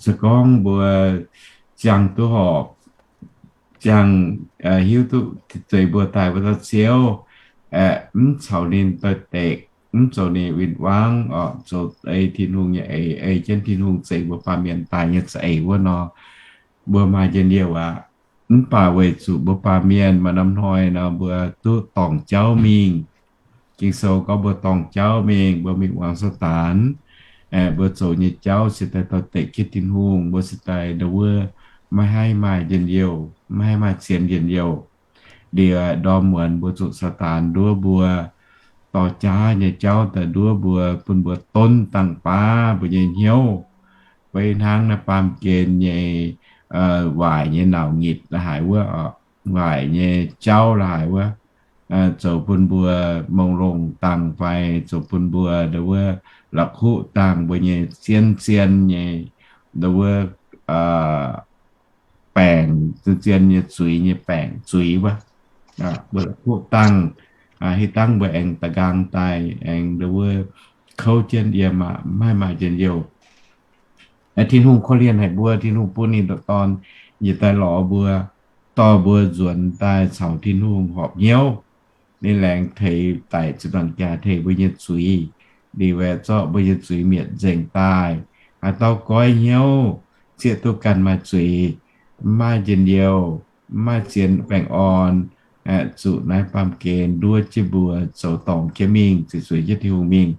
se gorngv mbuo ziangh duqv horpc, ziangh hiuv duqv zeix mbuo daaih wuov dauh Ziouv, aeqv, mv caux ninh doix-dekc, mv zoux ninh win-wangv oc, zoux ei Tin-Hungh nyei eix, ei jienv Tin-Hungh zeix mbuo baamh mienh daaih nyei za'eix wuov nor, mbuo maaih njien-youh aqv. Mv baac weic zuqc mbuo baamh mienh maaih norm hnoi nor mbuo duqv dorngc jauv mingh. Ging-Sou gorngv mbuo dorngc jauv mingh, mbuo mingh muangx Saadaan, mbuo zoux nyei jauv se daaih doix-dekc jienv Tin-Hungh, mbuo se daaih nduov maiv haih maaih njien-youh, maiv haih maaih zien njien-youh. Liuz ndorm muonz mbuo zuqc Saadaan nduov mbuo, dorh jaav nyei jauv daaih nduov mbuo, bun mbuo donv dangh baav mbuo nyei hnyouv. Beiv hnangv naaiv baamh gen nyei waaic nyei nauc ngitc la'haaix wuov, waaic nyei jauv la'haaix wuov, zoux bun mbuo mongh longh dangh fai zoux bun mbuo nduov la'kuqv dangh mbuo nyei zien-zien nyei nduov baengc, zien-zien nyei zuiz nyei baengc zuiz wuov. Mbuo la'kuqv dangh, hitv dangh mbuo aengx da'nqaang daaih aengx nduov kouv jienv yiem aqv, maiv maaih njien-youh. Tin-Hungh korv-lienh haic mbuo, Tin-Hungh bun ninh ndoqc Dorn njiec daaih lorz mbuo, dorh mbuo nzuonx daaih caux Tin-Hungh horpc hnyouv. Ninh laengz teix daic ziepc nzaangc jaax tengx mbuo nyei zuiz, liuz aeqv, zorqv mbuo nyei zuiz mietc nzengc daaih. Haaix dauh goiv hnyouv, zieqv duqv ganh maaih zuiz, mv maaih njien-youh, mv maaih zien baengh orn, zuqc naaiv baamh gen nduov jienv mbuo zoux dorngc jienv mingh, zuqc zueiz jienv Tin-Hungh mingh.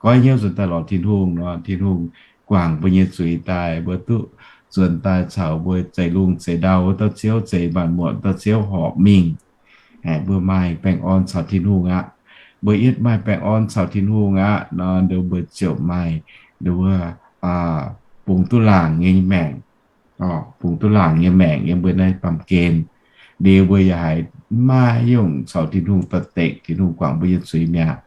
Goiv hnyouv nzuonx daaih lorz Tin-Hungh nor, Tin-Hungh guangc mbuo nyei zuiz daaih, mbuo duqv nzuonx daaih caux mbuo zeix lungh zeix ndau wuov dauh Ziouv, zeix maanc muotc dauh Ziouv horpc mingh. Mbuo maaih baengh orn caux Tin-Hungh aqv. Mbuo yietv maaih baengh orn caux Tin-Hungh aqv nor, nduov mbuo ziouc maaih nduov bungx duqv laangc nyei maengc, bungx duqv laangc nyei maengc yiem mbuo naaiv baamh gen. Liuz mbuo yaac haiz maiv maaih haaix nyungc caux Tin-Hungh doix-dekc, Tin-Hungh guangc mbuo nyei zuiz mi'aqv.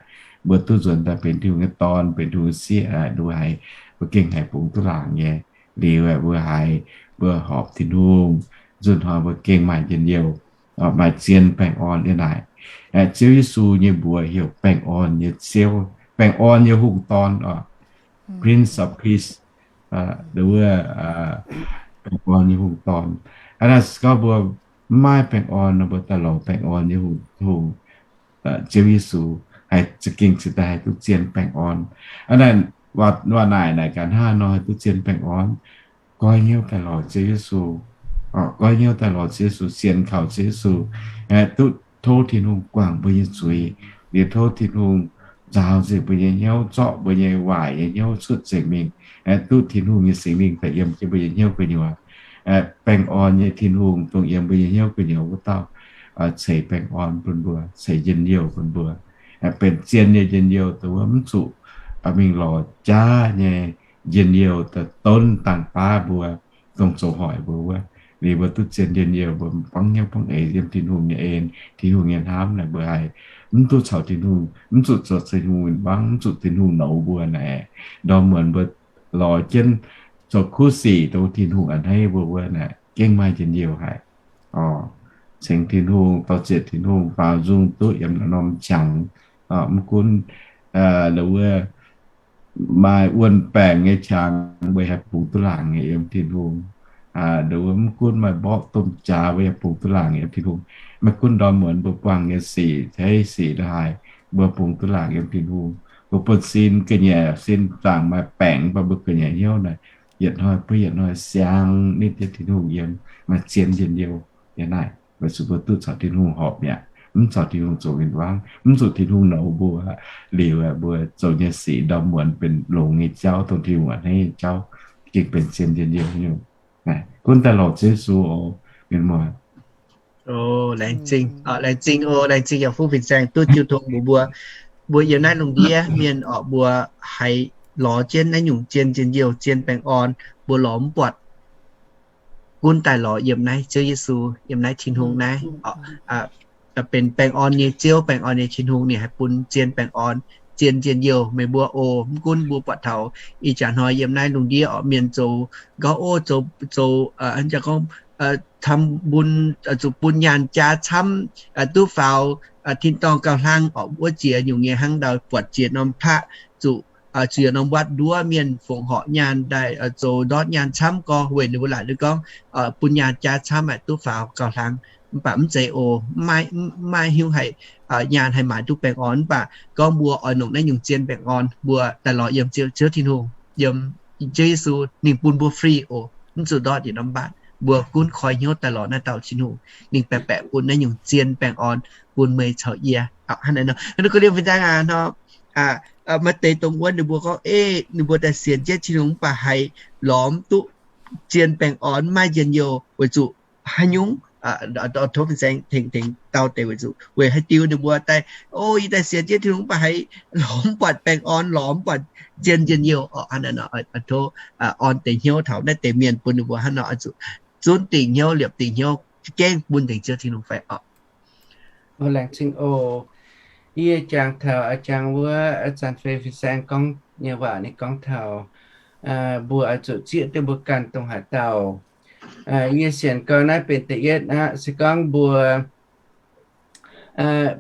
Mbuo duqv nzuonx daaih benx Tin-Hungh nyei dorn, benx Tin-Hungh nyei sieqv, mbuo haiz mbuo gengh haiz bungx duqv laangc nyei. Liuz mbuo haiz mbuo horpc Tin-Hungh, nzunc hnoi mbuo gengh maaih njien-youh, maaih zien baengh orn yiem naaic. Ziouv Yesu nyei mbuox heuc baengh orn nyei Ziouv, baengh orn nyei hungh dorn, Prince of Peace, wuov baengh orn nyei hungh dorn. Hnangv naaic se gorngv mbuo maiv maaih baengh orn nor, mbuo daaih lorz baengh orn nyei hungh, Ziouv Yesu, haih za'gengh cingx daaih haih duqv zien baengh orn. Hnangv naaic, waac naaic naaic gaax hnangv haaix nor haih duqv zien baengh orn? Goiv hnyouv daaih lorz Ziouv Yesu. Goiv hnyouv daaih lorz Ziouv Yesu, sienx kaux Ziouv Yesu, duqv tov Tin-Hungh guangc mbuo nyei zuiz, liuz tov Tin-Hungh nzaaux nzengc mbuo nyei hnyouv, zorqv mbuo nyei waaic nyei hnyouv cuotv nzengc mingh, duqv Tin-Hungh nyei Singx Lingh daaih yiem jienv mbuo nyei hnyouv gu'nyuoz. Baengh orn nyei Tin-Hungh dongh yiem mbuo nyei hnyouv gu'nyuoz wuov dauh ceix baengh orn bun mbuo, ceix njien-youh bun mbuo, benx zien nyei njien-youh, dongh wuov mv zuqc mingh lorz jaav nyei njien-youh daaih donv dangh baav mbuo, dongh zoux hoic mbuo wuov. Liuz mbuo duqv zien njien-youh, mbuo buangv hnyouv buangv eix yiem Tin-Hungh nyei en, Tin-Hungh nyei hnamv naaic, mbuo haih mv duqv caux Tin-Hungh, mv zuqc zoux Tin-Hungh win-wangv, mv zuqc Tin-Hungh nouz mbuo naaic. Ndorm muonz mbuo lorz jienv zoux kuv sic dongh Tin-Hungh a'hneiv mbuo wuov naaic, gengh maaih njien-youh haic. Cengx Tin-Hungh, dorh ziec Tin-Hungh, baaux nzung duqv yiem norm qangx. Mv gunv wuov maaih wuon-baengc nyei qangx, mbuo haih bungx duqv laangc nyei yiem Tin-Hungh. Mv gunv maaih mborqv domh jaax, mbuo haih bungx duqv laangc yiem Tin-Hungh. Maiv gunv ndorm muonz mbuo buangh nyei sic, tei sic la'haaix, mbuo bungx duqv laangc yiem Tin-Hungh. Mbuo buonv-sin ga'nyiec, sin zaangc maaih baengc, mv baac mbuo ga'nyiec hnyouv naaic, yietc hnoi buov yietc hnoi siang nitv jienv Tin-Hungh yiem, maaih zien njien-youh. Yiem naaic weic zuqc mbuo duqv caux Tin-Hungh horpc mi'aqv, mv caux Tin-Hungh zoux win-wangv, mv zuqc Tin-Hungh nouz mbuo. Liuz mbuo zoux nyei sic ndorm muonz benx longx nyei jauv, dongh Tin-Hungh a'hneiv nyei jauv, gengh benx zien njien-youh nyungc. Gunv daaih lorz Ziouv Yesu oc, mienh muoz. Laengz zingh, laengz zingh oc, laengz zingh yaac fuqv fin-saeng duqv jiu tong mbuox mbuo. Mbuo yiem naaiv lungh ndiev mienh oc, mbuo haiz lorz jienv naaiv nyungc zien njien-youh, zien baengh orn, mbuo lorz mv buatc. Gunv daaih lorz yiem naaiv Ziouv Yesu, yiem naaiv Tin-Hungh naaiv. Benx baengh orn nyei Ziouv, baengh orn nyei Tin-Hungh, ninh haih bun zien baengh orn, zien njien-youh meih mbuo oc. Mv gunv mbuo buatc taux ih jaax hnoi yiem naaiv lungh ndiev oc, mienh zoux gauv ov, zoux, zoux, gorngv, ทำบุญ, zuqc bun nyaanh jaa camv, duqv faaux tin-dorngh gauh hlang oc, wuov ziex nyungc nyei hnangv ndau buatc ziex norm พระ, zuqc ziex norm วัด nduov mienh fongc horc nyaanh daaih zoux ndortv nyaanh camv gorx, weic ninh mbuo laaic ninh gorngv bun nyaanh jaa camv aeqv, duqv faaux gauh hlang. Mv baac mv zeiz oc, mv maaih hiuv haic nyaanh haih maaiz duqv baengh orn. Mv baac gorngv mbuo oix longc naaiv nyungc zien baengh orn, mbuo daaih lorz yiem Ziouv, Ziouv Tin-Hungh, yiem Ziouv Yesu, ninh bun mbuo free oc, mv zuqc ndortv yietc norm วัด. Mbuo gunv koi hnyouv daaih lorz naaiv dauh Tin-Hungh, ninh baeqc baeqc bun naaiv nyungc zien baengh orn bun meih caux yie. Hnangv naaiv nor, hnangv naaiv gorngv liemh fin-saeng aac, maaih deix dongh wuov ninh mbuo gorngv, ei, ninh mbuo daaih sienx jienv Tin-Hungh mv baac haiz lorz mv duqv zien baengh orn, mv maaih njien-youh weic zuqc haaix nyungc, tov fin-saeng tengx tengx dau deix weic zuqc weic haaix diuc ninh mbuo daaih, o, yie daaih sienx jienv Tin-Hungh mv baac haiz lorz mv buatc baengh orn, lorz mv buatc zien njien-youh oc. Hnangv naaiv nor, tov orn deix hnyouv taux naaiv deix mienh bun ninh mbuo hnangv nor oix zuqc zunv dingc hnyouv, liepc dingc hnyouv, gengh bun dingc Ziouv Tin-Hungh fai oc. Laengz zingh oc. Yie jangx taux a'jangx wuov, a'zanc fei fin-saeng gorngv nyei waac ninh gorngv taux mbuo oix zuqc zieqv duqv mbuo ganh dongh haaix dauh. Yie sienx gau naaiv benx da'yietv aqv. Se gorngv mbuo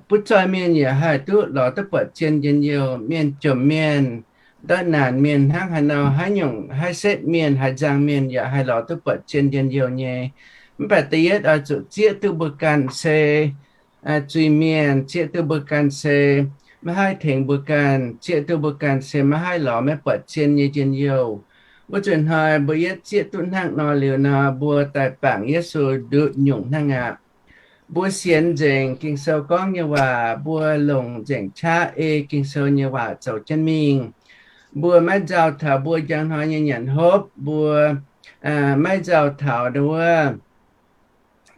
butv zoih mienh yaac haih duqv lorz duqv buatc zien njien-youh, mienh jomc mienh, ndortv naanc mienh, hnangv haaix nor, haaix nyungc, haaix setv mienh, haaix nzangc mienh yaac haih lorz duqv buatc zien njien-youh nyei. Mv baac da'yietv oix zuqc zieqv duqv mbuo ganh se zuiz-mienh, zieqv duqv mbuo ganh se maiv haih tengx mbuo ganh, zieqv duqv mbuo ganh se maiv haih lorz maiv buatc zien nyei njien-youh. Wuov zuqc hnoi mbuo yietv zieqv duqv hnangv nor liuz nor, mbuo daaih bangc Yesu nduqc nyungc hnangv aqv. Mbuo sienx nzengc Ging-Sou gorngv nyei waac, mbuo longc nzengc qaqv ei Ging-Sou nyei waac zoux jienv mingh. Mbuo maiv nzauh taux mbuo njang hnoi nyei nyanc hopv, mbuo maiv nzauh taux nduov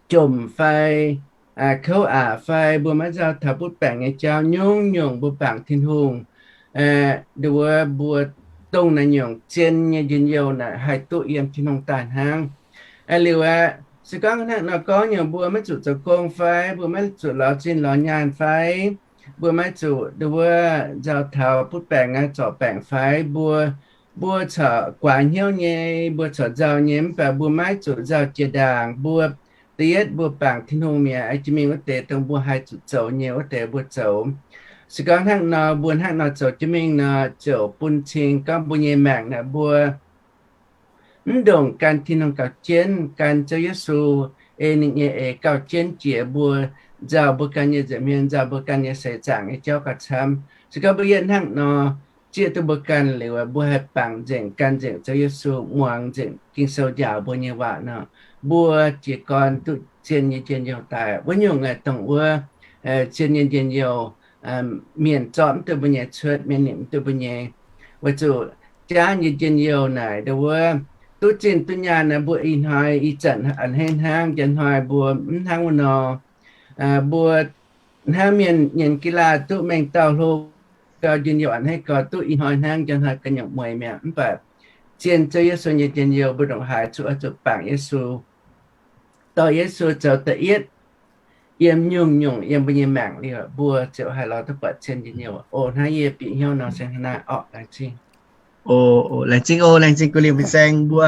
jomc fai kouv aqc fai, mbuo maiv nzauh taux butv baengc nyei jauv, nyungc-nyungc mbuo bangc Tin-Hungh nduov mbuo dongh naaiv nyungc zien nyei njien-youh naaic haih duqv yiem Tin-Hungh daaih hnangv. Liuz aeqv, Se gorngv hnangv nor gorngv nyei, mbuo maiv zuqc zoux gong fai? Mbuo maiv zuqc lorz zinh lorz nyaanh fai? Mbuo maiv zuqc nduov wuov nzauh taux butv baengc aqv, zorc baengc fai? Mbuo, mbuo corc guaax hnyouv nyei, mbuo corc nzauh nyei, mv baac mbuo maiv zuqc nzauh jiex ndaangc. Mbuo, da'yietv mbuo bangc Tin-Hungh mi'aqv, jiex mingh wuov deix dongh mbuo haih zuqc zoux nyei wuov deix mbuo zoux. Se gorngv hnangv nor, mbuo hnangv nor zoux jienv mingh nor, ziouc bun cing gorngv mbuo nyei maengc naaic mbuo mv ndongc gan Tin-Hungh gauh jienv, gan Ziouv Yesu, ei ninh nyei eix gauh jienv jiex mbuo, nzauh mbuo ganh nyei nza'hmien, nzauh mbuo ganh nyei seix zaangc nyei jauv gauh camv. Se gorngv mbuo yietv hnangv nor, zieqv duqv mbuo ganh liuz, mbuo haih bangc nzengc, gan nzengc Ziouv Yesu, muangx nzengc Ging-Sou njaaux mbuo nyei waac nor, mbuo jiez gorn duqv zien nyei njien-youh daaih. Wuov nyungc aeqv, dongh wuov zien nyei njien-youh, mienh zorqv mv duqv mbuo nyei, cuotv mienh nimc mv duqv mbuo nyei. Weic zuqc jaav nyei njien-youh naaic nduov wuov, duqv zinh duqv nyaanh naaic mbuo ih hnoi ih zanc a'hneiv hnangv, njang hnoi mbuo mv hnangv wuov nor. Mbuo hnangv mienh nyienz ga'naaiv duqv mengh dauh hlo gau, njien-youh a'hneiv gau, duqv ih hnoi hnangv, njang hnoi ga'nyungc mueiz mi'aqv. Mv baac zien Ziouv Yesu nyei njien-youh mbuo ndongc haaix zuqc oix zuqc bangc Yesu, dorh Yesu zoux da'yietv yiem nyungc-nyungc yiem mbuo nyei maengc liuz, mbuo ziouc haih lorz duqv buatc zien njien-youh oc. Hnangv yie bieqc hnyouv nor se hnangv naaiv orqc. Laengz zingh. O, laengz zingh o, laengz zingh Guv Lingh fin-saeng. Mbuo,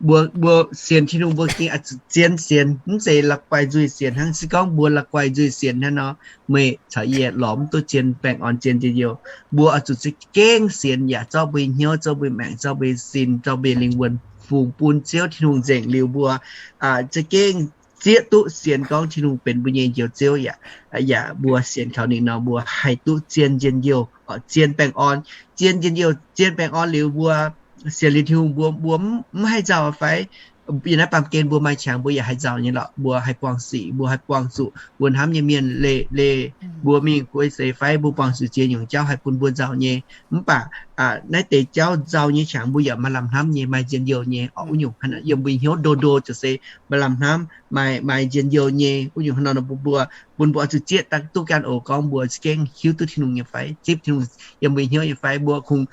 mbuo, mbuo sienx Tin-Hungh mbuo gengh oix zuqc zien sienx, mv zeiz la'guaih nzuih sienx hnangv. Se gorngv mbuo la'guaih nzuih sienx hnangv nor, meih caux yie lorz mv duqv zien baengh orn, zien njien-youh. Mbuo oix zuqc za'gengh sienx yaac zorqv mbuo nyei hnyouv, zorqv mbuo nyei maengc, zorqv mbuo nyei sin, zorqv mbuo nyei lingh wuonh fungx bun Ziouv Tin-Hungh nzengc liuz mbuo za'gengh zieqv duqv sienx gorngv Tin-Hungh benx mbuo nyei Njoux Ziouv yaac, yaac mbuo sienx kaux ninh nor mbuo haih duqv zien njien-youh, zien baengh orn. Zien njien-youh, zien baengh orn liuz mbuo sienx liuz Tin-Hungh mbuo, mbuo mv haih nzauh fai? Yiem naaiv baamh gen mbuo maaih qangx mbuo yaac haih nzauh nyei lorqc. Mbuo haih buangh sic, mbuo haih buangh zuqc mbuo hnamv nyei mienh leih, leih mbuo mingh guei seix fai mbuo buangh zuqc ziex nyungc jauv haih bun mbuo nzauh nyei. Mv baac naaiv deix jauv nzauh nyei qangx mbuo yaac maaih lamh hnamv nyei, maaih njien-youh nyei. Orqc, wuov nyungc hnangv nor yiem mbuo hnyouv ndoh ndoh ziouc se maaih lamh hnamv, maaih, maaih njien-youh nyei. Wuov nyungc hnangv nor nor mbuo, bun mbuo oix zuqc zieqv daaih duqv ganh oc, gorngv mbuo za'gengh hiuv duqv Tin-Hungh nyei fai, zipv Tin-Hungh yiem mbuo hnyouv nyei fai, mbuo kungx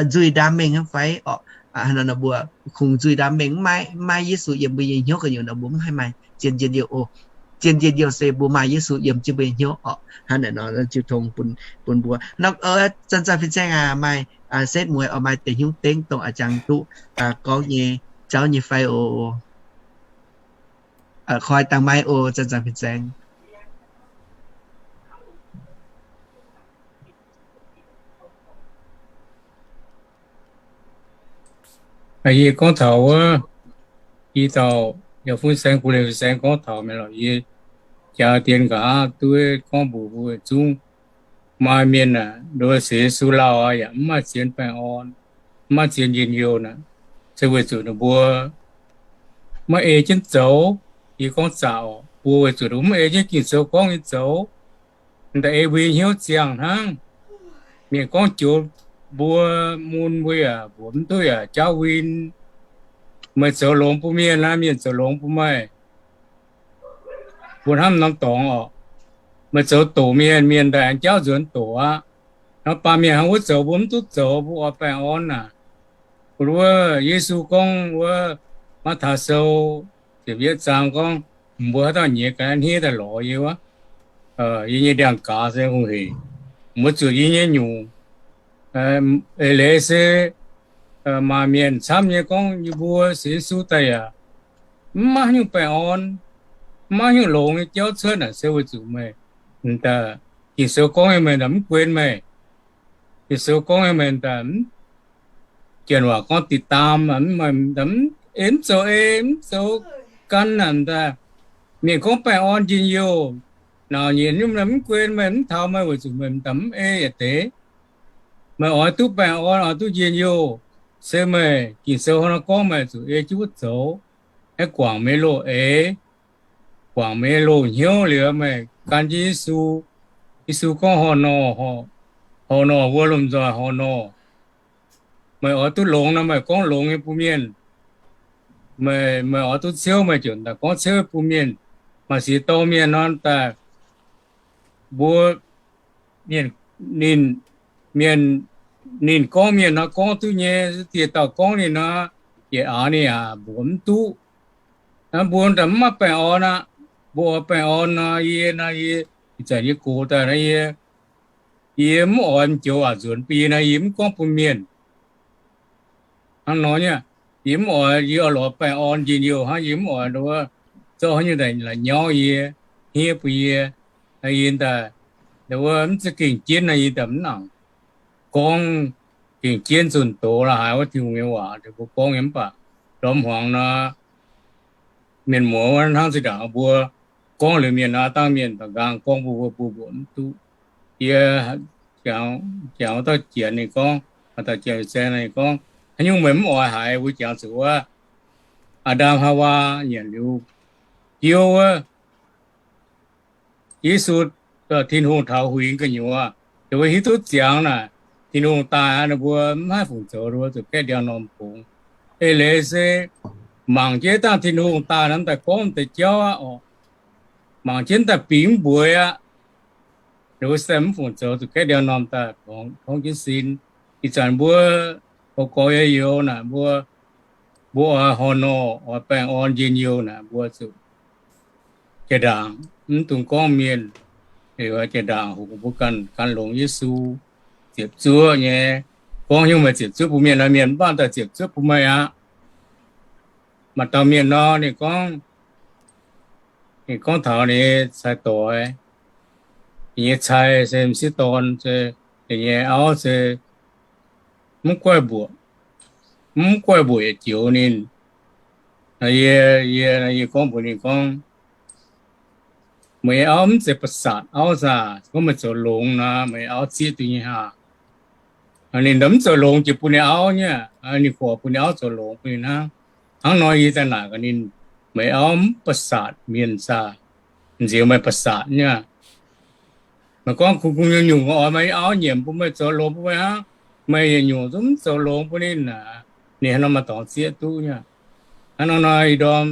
nzuih ndaam mengh hnangv fai. Orqc, hnangv nor nor mbuo kungx nzuih ndaam mengh, mv maaih, mv maaih Yesu yiem mbuo nyei hnyouv ga'nyuoz nor mbuo mv haih maaih zien njien-youh oc. Zien njien-youh se mbuo maaih Yesu yiem jienv mbuo nyei hnyouv orqc. Hnangv naaic nor ziouc tongx bun, bun mbuo nor. Zanc-zanc fin-saeng aac, maaih setv mueiz oix maaih deix hnyouv dengv dongh a'jangx duqv gorngv nyei jauv nyei fai oc. Koi dangh maiv oc, zanc-zanc fin-saeng. Yie gorngv taux wuov, yie taux yaac fin-saeng, Guv Lingh fin-saeng gorngv taux mienh lorqc, yie jaax dien nqa'haav duqv gorngv mbuox mbuo zungv maaih mienh aah, nduov sienx Yesu lauh aqv, yaac mv maaih zien baengh orn, mv maaih zien njien-youh naaic, se weic zuqc ninh mbuo maiv ei jienv zoux. Yie gorngv zaqc oc, mbuo weic zuqc ninh mbuo mv ei jienv Ging-Sou gorngv nyei zoux, daaih ei mbuo nyei hnyouv ziangh hnangv. Mienh gorngv joux mbuo, mun mbuo yaac mbuox mv duqv yaac jaauv win. Meih zoux longx bun mienh naaiv, mienh zoux longx bun meih. Mbuo hnamv norm dorngx orqc, meih zoux doqc mienh, mienh daaih aengx jaauv nzuonx doqc aqv. Nor baamh mienh hnangv wuov zoux mbuo mv duqv zoux, mbuo oix baengh orn naaic. Mbuo wuov Yesu gorngv wuov, Matv^taai Sou ziepc yietv zaang gorngv, mbuo haaix dauh nyiex ga'naaiv hniev daaih lorz yie wuov, yie nyei ndiangx-gaaz se hungh heic. Mbuo zuqc yie nyei nyungc. Eix leiz se maaih mienh camv nyei gorngv yie mbuo sienx Yesu daaih yaac mv maaih nyungc baengh orn, mv maaih nyungc longx nyei jauv cuotv naaic, se weic zuqc meih, Ging-Sou gorngv nyei meih daaih mv guen meih. Ging-Sou gorngv nyei meih daaih mv, janx waac gorngv diqc daam, mv, mv zoux ei, mv zoux gan naaic daaih. Mienh gorngv baengh orn njien-youh, naaic nyienc nyungc mv guen meih, mv taux meih weic zuqc meih daaih mv ei yietc deix. Meih oix duqv baengh orn, oix duqv njien-youh, se meih Ging-Sou hnangv nor gorngv meih zuqc ei jienv wuov zoux, aengx guangc meih loz-eix, guangc meih nyei loz-hnyouv liuz meih gan jienv Yesu. Yesu gorngv horh nor, horh nor wuov lomh nzoih horh nor. Meih oix duqv longx nor meih gorngv longx nyei bun mienh. Meih, meih oix duqv ciouv meih ziouc daaih gorngv ciouv bun mienh. Maaih ziex dorh mienh nor daaih mbuo mienh, ninh, mienh, ninh gorngv mienh nor gorngv duqv nyei, dieh dauh gorngv ninh nor, yietc aax ninh yaac mbuox mv duqv. Mbuo daaih mv maaih baengh orn aqv. Mbuo oix baengh orn nor, yie nor, yie ih zanc yie gox daaih nor, yie, yie mv oix m'joux waac nzuonx bun yie nor, yie mv gorngv bun mienh. Hnangv nor nyei, yie mv oix, yie oix lorz baengh orn njien-youh hnangv, yie mv oix nduov zorqv haaix nyungc daaih la'nyauv yie, hniev bun yie. Yie daaih, nduov mv za'gengh jienv nor, yie daaih mv nangc gorngv gengh jienv zunh doz la'haaix wuov Tin-Hungh nyei waac, mbuo gorngv nyei mv baac ndorm hmuangx nor, mienh muoz wuov hnangv zinh ndaangc mbuo gorngv liuz mienh nor, dangh mienh da'nqaang gorngv mbuo, mbuo mbuoqc mv duqv. Yie jangx dauh Janx ninh gorngv, maaih dauh Janx saeng ninh gorngv, haaix nyungc meih mv oix haiz, mbuo jangx zuqc wuov Aa^ndam Haawaa nyanc liuz biouv wuov, Yesu, Tin-Hungh taux huingx gu'nyuoz, ninh mbuo hiuv duqv ziangx naaic, Tin-Hungh daaih aqv, ninh mbuo mv haih fungc zoux, ninh mbuo zuqc gaeqv ndiangx-normh bungx. Eix leiz se mangc jienv dangh Tin-Hungh daaih nor, daaih gorngv deix jauv aqv orqc. Mangc jienv daaih bingx mv mbueiz aqv. Ninh mbuo se mv fungc zoux, zuqc gaeqv ndiangx-normh daaih tongx jienv sin. Ih zanc mbuo gorx-gorx youz-youz naaic, mbuo, mbuo oix horh norh, oix baengh orn njien-youh naaic, mbuo zuqc jaa-ndaangc, mv dungx gorngv mienh, jaa-ndaangc hoqc mbuo ganh, ganh longx Yesu, ziepc zuoqv nyei. Gorngv nyungc meih ziepc zuoqv bun mienh nor, mienh mv baac daaih ziepc zuoqv bun meih aqv. Maaih dauh mienh nor, ninh gorngv, ninh gorngv taux ninh nyei cai doix, ninh nyei cai se m'sieqv dorn, se ninh nyei auv se mv guaih mbuoqc, mv guaih mbuoqc yietc joux ninh. Yie, yie, yie gorngv mbuox ninh gorngv, meih auv mv zeiz ba'satc auv saah? Gorngv meih zoux longx nor, meih auv zieqv duqv nyei haah? Ninh mv zoux longx jiex bun ninh auv nyei, ninh gorx bun ninh auv zoux longx bun ninh hnangv. Hnangv nor yie daaih naaic gaax ninh, meih auv mv ba'satc mienh saah? Nziex meih ba'satc nyei. Meih gorngv kungx kungx nyungc-nyungc oix meih auv nyiemc bun meih zoux longx bun meih hnangv, meih yietc nyungc zungv mv zoux longx bun ninh aac, ninh haaix nor maaih dorngx zieqv duqv nyei. Hnangv nor nor ih ndorm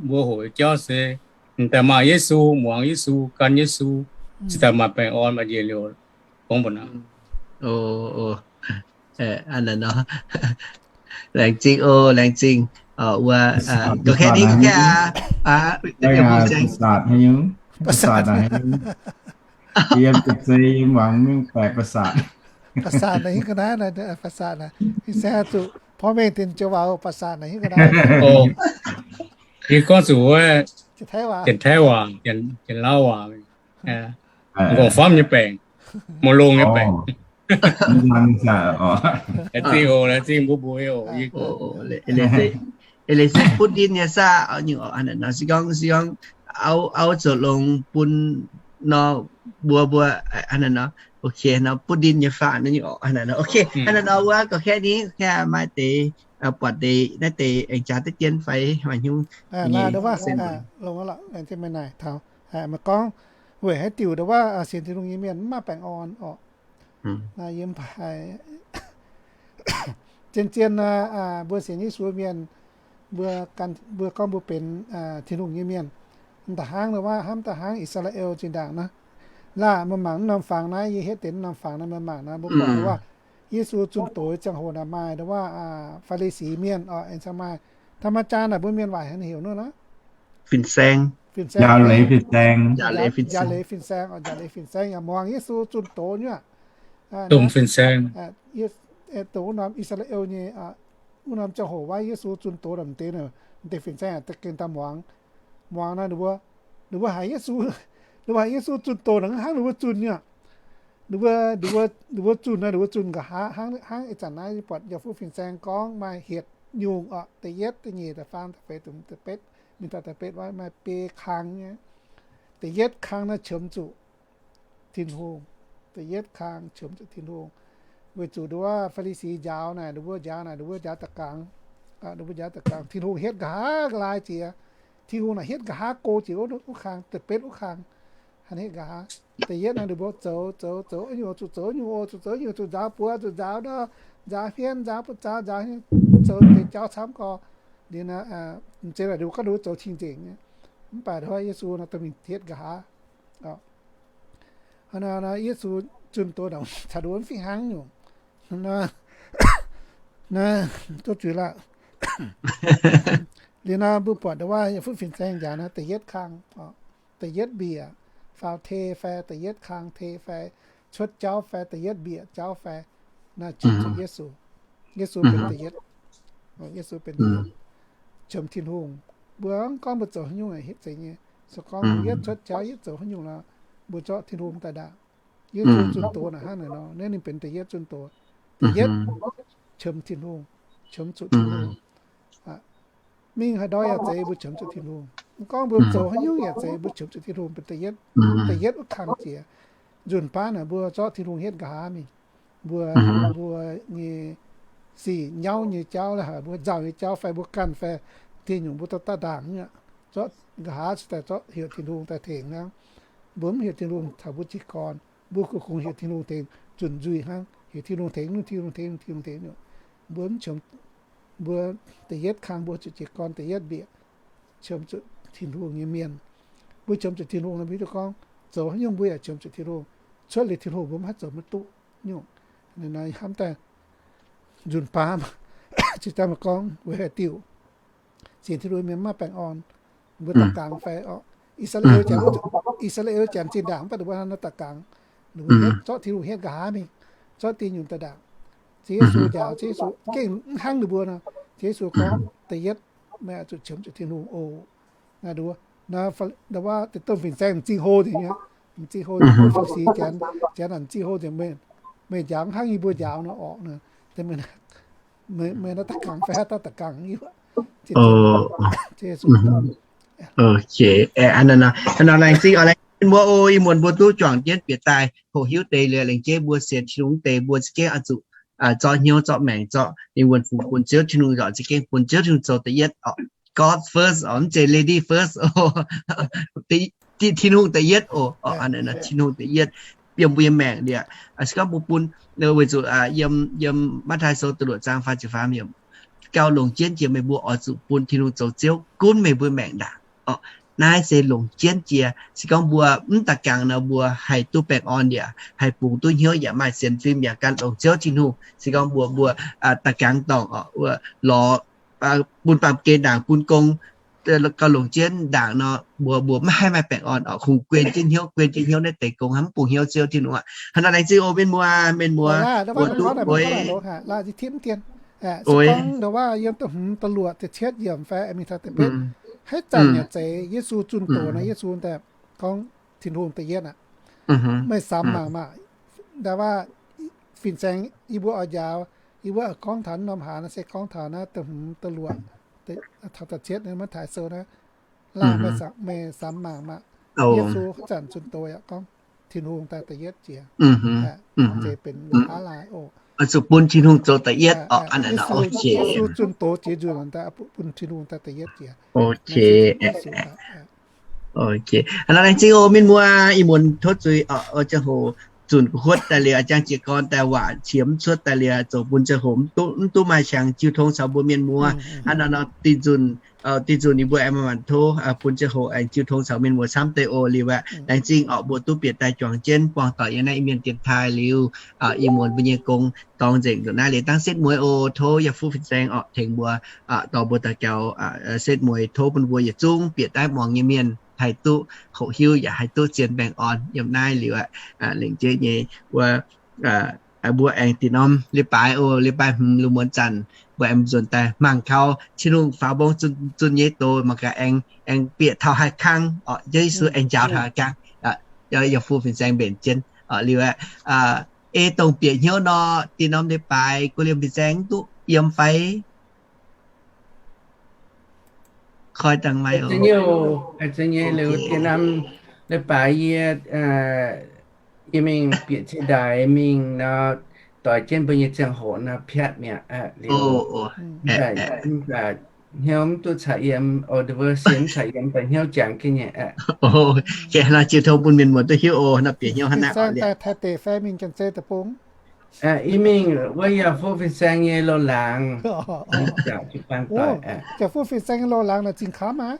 mbuo hoqc jauv se, daaih maaih Yesu, muangx Yesu, gan Yesu, cingx daaih maaih baengh orn maaih njien-youh. Gorngv mbuox naaic. Laengz zingh oc, laengz zingh. Wuov, ga'katv ni, ga'katv aqv. ประสาท haaix nyungc? ประสาท haaix nyungc? Yiem ga'zei yiem muangx mingh baeqc ประสาท. ประสาท naaic hingh ga'naaiv, ประสาท naaic. Ih se zuqc porv mengh dinc joux waac ประสาท naaic hingh ga'naaiv. Yie gorngv zuqc wuov Janx-Taiv waac, Janx-Lauv waac, m'nqorngv famv nyei baengc, m'longx nyei baengc. Laengz zingh oc, laengz zingh mbuo mbuox oc. Eix leiz se butv ndin nyei saah, nyungc oc, hnangv naaiv nor, se gorngv, se gorngv auv, auv zoux longx bun nor, mbuo, mbuo, hnangv naaiv nor, ok, nor butv ndin nyei faah nor, nyungc oc, hnangv naaiv nor, ok, hnangv naaiv nor wuov, ga'katv ni, maaih deix, buatc deix naaiv deix aengx jaax deix jienv fai maaih hnyouv nyei. Longx lorqc, laengz zingh meih naaic taux, meih gorngv weic haaix diuc ndo wuov sienx Tin-Hungh nyei mienh mv maaih baengh orn orqc. Naaiv yiem haiz zien-zien naaiv, mbuo sienx Yesu mienh, mbuo gan, mbuo gorngv mbuo benx Tin-Hungh nyei mienh. M'daaih hnangv nor wuov, hnamv daaih hnangv I^saa^laa^en zinh ndaangc naaiv. Laah, meih mangc naaiv norm fangx naaiv, yie hietv deix naaiv norm fangx naaiv, meih mangc naaiv, mbuo buatc wuov, Yesu zunh doz ziangh hoc naaic maaih ndo wuov, Faa^li^si mienh oc, aengx cingx maaih ธรรมจารย์ naaic, mbuo mienh waaic heuc nor naaiv, fin-saeng, fin-saeng, njaaux leiz fin-saeng, njaaux leiz fin-saeng yaac muangx Yesu zunh doz nyei. Dongh fin-saeng, dongh wuov norm I^saa^laa^en nyei, wuov norm ziangh hoc wuov Yesu zunh doz naaic, m'deix, m'deix fin-saeng gengh daaih muangx. Muangx naaiv, ninh mbuo, ninh mbuo haiz Yesu, ninh mbuo haiz Yesu zunh doz naaic hnangv ninh mbuo zunh nyei. Ninh mbuo, ninh mbuo zunh naaiv, ninh mbuo zunh nqa'haav hnangv, hnangv ih zanc naaiv buatc Njoux Fuqv Fin-Saeng gorngv maaih hietc nyungc oc, da'yietv, da'nyeic, da'faam, da'feix, da'hmz, da'betv, mingh taux da'betv wuov maaih biei kang nyei. Da'yietv kang naaiv qiemx zuqc Tin-Hungh. Da'yietv kang qiemx zuqc Tin-Hungh. Weic zuqc nduov Faa^li^si njaaux naaic, nduov njaaux naaic, nduov njaaux da'gangx, nduov njaaux da'gangx, Tin-Hungh hietv nqa'haav nqa'laaix jiex. Tin-Hungh naaic hietv nqa'haav go jiex wuov kang, da'betv wuov kang. Han hietv nqa'haav. Da'yietv naaiv ninh mbuo zoux, zoux, zoux, nyungc zuqc zoux nyungc oc, zuqc zoux nyungc, zuqc nzaaux buoz, zuqc nzaaux ndau, nzaaux hmien, nzaaux butv zaaux, nzaaux hmien, zoux deix jauv camv gorx. Liuz naaiv, m'zing naaic ninh mbuo gorngv ninh mbuo zoux cing-nzengc nyei. Mv baac nduov Yesu naaiv dorh mingh hietv nqa'haav. Hnangv naaiv, Yesu zunh doz naaic caux nduov mv fih hnangv nyungc. Naaiv, naaiv, duqv zuiz laqv. Liuz nor mbuo buatc ndau wuov yie fuqv fin-saeng njaaux naaiv da'yietv kang, da'yietv mbiec faaux tei fai da'yietv kang tei fai cuotv jauv fai da'yietv mbiec jauv fai, naaiv qiemx zuqc Yesu. Yesu benx da'yietv. Yesu benx da'yietv qiemx Tin-Hungh. Mbuo mv gorngv mbuo zoux haaix nyungc hitv zeiz nyei, se gorngv mbuo yietv cuotv jauv yietv zoux haaix nyungc nor, mbuo zorqv Tin-Hungh daaih ndaangc. Yesu zunh doz naaic hnangv naaic nor, naaiv ninh benx da'yietv zunh doz. Da'yietv qiemx Tin-Hungh, qiemx zuqc Tin-Hungh. Mingh haaix ndau yaac zeiz mbuo qiemx zuqc Tin-Hungh. Mv gorngv mbuo zoux haaix nyungc yaac zeiz mbuo qiemx zuqc Tin-Hungh benx da'yietv, da'yietv wuov kang jiex. Nzunc baav naaic mbuo zorqv Tin-Hungh hietv nqa'haav mingh. Mbuo, mbuo nyei sic nyauv nyei jauv la'haic, mbuo nzauh nyei jauv fai mbuo ganh fai dieh nyungc mbuo dorh daaih ndaangc aqv. Zorqv nqa'haav daaih zorqv heuc Tin-Hungh daaih tengx hnangv. Mbuo mv heuc Tin-Hungh taux mbuo jiez gorn, mbuo kungx heuc Tin-Hungh tengx zunc nzuih hnangv, heuc Tin-Hungh tengx, Tin-Hungh tengx, Tin-Hungh tengx. Mbuo mv qiemx, mbuo da'yietv kang mbuo zuqc jiez gorn da'yietv mbiec, qiemx zuqc Tin-Hungh nyei mienh. Mbuo qiemx zuqc Tin-Hungh nor, mbuo hiuv duqv gorngv zoux haaix nyungc mbuo yaac qiemx zuqc Tin-Hungh. Cuotv liuz Tin-Hungh mbuo mv haih zoux maiv duqv nyungc. Naaiv hnamv daaih nzunc baav cingx daaih maaih gorngv weic haaix diuc sienx Tin-Hungh mienh maiv baengh orn. Mbuo da'gangx fai orqc, I^saa^laa^en, I^saa^laa^en Janx zinh ndaangc mv baac ninh mbuo hnangv nor da'gangx, ninh mbuo zorqv Tin-Hungh hietv nqa'haav mingh, zorqv dieh nyungc daaih ndaangc. Ziouv Yesu njaaux, Ziouv Yesu gengh mv hnangv ninh mbuo nor, Ziouv Yesu gorngv, da'yietv, meih oix zuqc qiemx zuqc Tin-Hungh oc. Naaiv nduov, naaiv wuov deix domh fin-saeng m'zing hlo nzengc nyei, m'zing hlo nzengc, Faa^li^si Janx, Janx m'zing hlo nzengc, meih njaaux mv hnangv yie mbuo njaaux nor orqc. Meih naaiv da'gangx fai haaix dauh da'gangx? Laengz zingh, laengz zingh mbuo o, ih muonz mbuo duqv juangc jienv bieqc daaih hoqc hiuv deix liuz, laengz zingh mbuo sienx Tin-Hungh deix mbuo za'gengh oix zuqc zorqv hnyouv, zorqv maengc, zorqv ninh wuonh fungx bun Ziouv Tin-Hungh, zorqv za'gengh bun Ziouv Tin-Hungh zoux da'yietv oc. God first oc, mv zeiz lady first oc. Tin-Hungh da'yietv oc. Tin-Hungh da'yietv yiem mbuo nyei maengc liuz, se gorngv mbuo bun, weic zuqc yiem, yiem Matv^taai Sou da'luoqc zaang faah ziepc faam yiemc, gauh longc jienv jiex meih mbuo oix zuqc bun Tin-Hungh zoux Ziouv gunv meih mbuo maengc ndaangc oc. Naaiv se longc jienv jiex. Se gorngv mbuo mv da'gangx nor, mbuo haih duqv baengh orn yaac haih bungx duqv hnyouv yaac maaih sienx fim yaac gan longx Ziouv Tin-Hungh. Se gorngv mbuo, mbuo da'gangx dorngc oc, lorz bun baamh gen ndaangc, bun gong gauh longc jienv ndaangc nor, mbuo, mbuo maiv haih maaih baengh orn oc. Kungx guen jienv hnyouv, guen jienv hnyouv naaiv deix gong, hnangv mv bungx hnyouv Ziouv Tin-Hungh aqv. Hnangv naaiv laengz zingh oc mienh muoz, mbuo duqv oix, se gorngv ndau wuov yiem da'hmz da'luoqc da'cietv yiemc fai mingh taux da'betv, haaix zanc yaac zeiz Yesu zunh doz nor, Yesu daaih gorngv Tin-Hungh da'yietv aqv. Meih samx mangc maah, ndau wuov fin-saeng yie mbuo oix njaaux, yie mbuo oix gorngv taux norm hlaax naaiv se gorngv taux naaiv da'hmz da'luoqc taux da'cietv naaiv Matv^taai Sou naaiv. Laanh meih samx mangc maah, Yesu haaix zanc zunh doz yaac gorngv Tin-Hungh daaih da'yietv jiex. Zeiz benx aav laai oc. Zuqc bun Tin-Hungh zoux da'yietv oc. Yesu zunh doz jiex nzunc daaih bun Tin-Hungh daaih da'yietv jiex. Laengz zingh oc mienh muoz, ih muonz tov zuiz oc, ziangh hoc zunc gu'huotv daaih liuz, jangx jiez gorn daaih waac qiex mv cuotv daaih liuz, zoux bun ziangh hoc mv duqv maaih qangx jiu tong caux mbuo mienh muoz. Hnangv nor nor, dinh nzunc yie mbuo aengx manc-manc tov bun ziangh hoc aengx jiu tong caux mienh muoz camv deix oc. Liuz aqv, laengz zingh oc, mbuo duqv bieqc daaih juangc jienv buangh doic yiem naaiv Iu-Mienh dienx taaih liuz, ih muonz mbuo nyei gong dorngx nzengc nduqc naaiv liuz, dangv setv mueiz oc. Tov yaac fuqv fin-saeng oc tengx mbuo, dorh mbuo daux gaux setv mueiz. Tov bun mbuo yietc zungv bieqc daaih muangx nyei mienh haih duqv hoqc hiuv yaac haih duqv zien baengh orn yiem naaiv liuz aqv. Lengc jeiv nyei wuov, mbuo aengx dinh norm leiz-baaix oc, leiz-baaix hmz lungh muonz zanc mbuo aengx nzuonx daaih mangc kaux Tin-Hungh faaux mbong zunh nyei doz mangc gaax aengx, aengx bieqc taux haaix kang oc, Ziouv Yesu aengx njaaux taux haaix kang. Yaac fuqv fin-saeng mbenc jienv oc. Liuz aqv, ei dongh bieqc hnyouv nor, dinh norm leiz-baaix gu'liemh fin-saeng mv duqv yiem fai? Koi dangh maiv oc. Dinh norm leiz-baaix yie, yie mingh bieqc ceix ndaaix mingh nor, doix jienv mbuo nyei ziangh hoc nor piatv mi'aqv. Liuz hnyouv mv duqv caux yiem oc, mv caux yiem daaih hnyouv jangx jienv nyei aqv. Jiu tong bun mienh muoz duqv hiuv oc, nor bieqc hnyouv hnangv naaiv oc. Taaih deic fai mingh Janx-Zei Deic-Bung? Yie mingh wuov yaac fuqv fin-saeng nyei loz-laangz. Yaac fuqv fin-saeng nyei loz-laangz naaic zingh kamv aqv.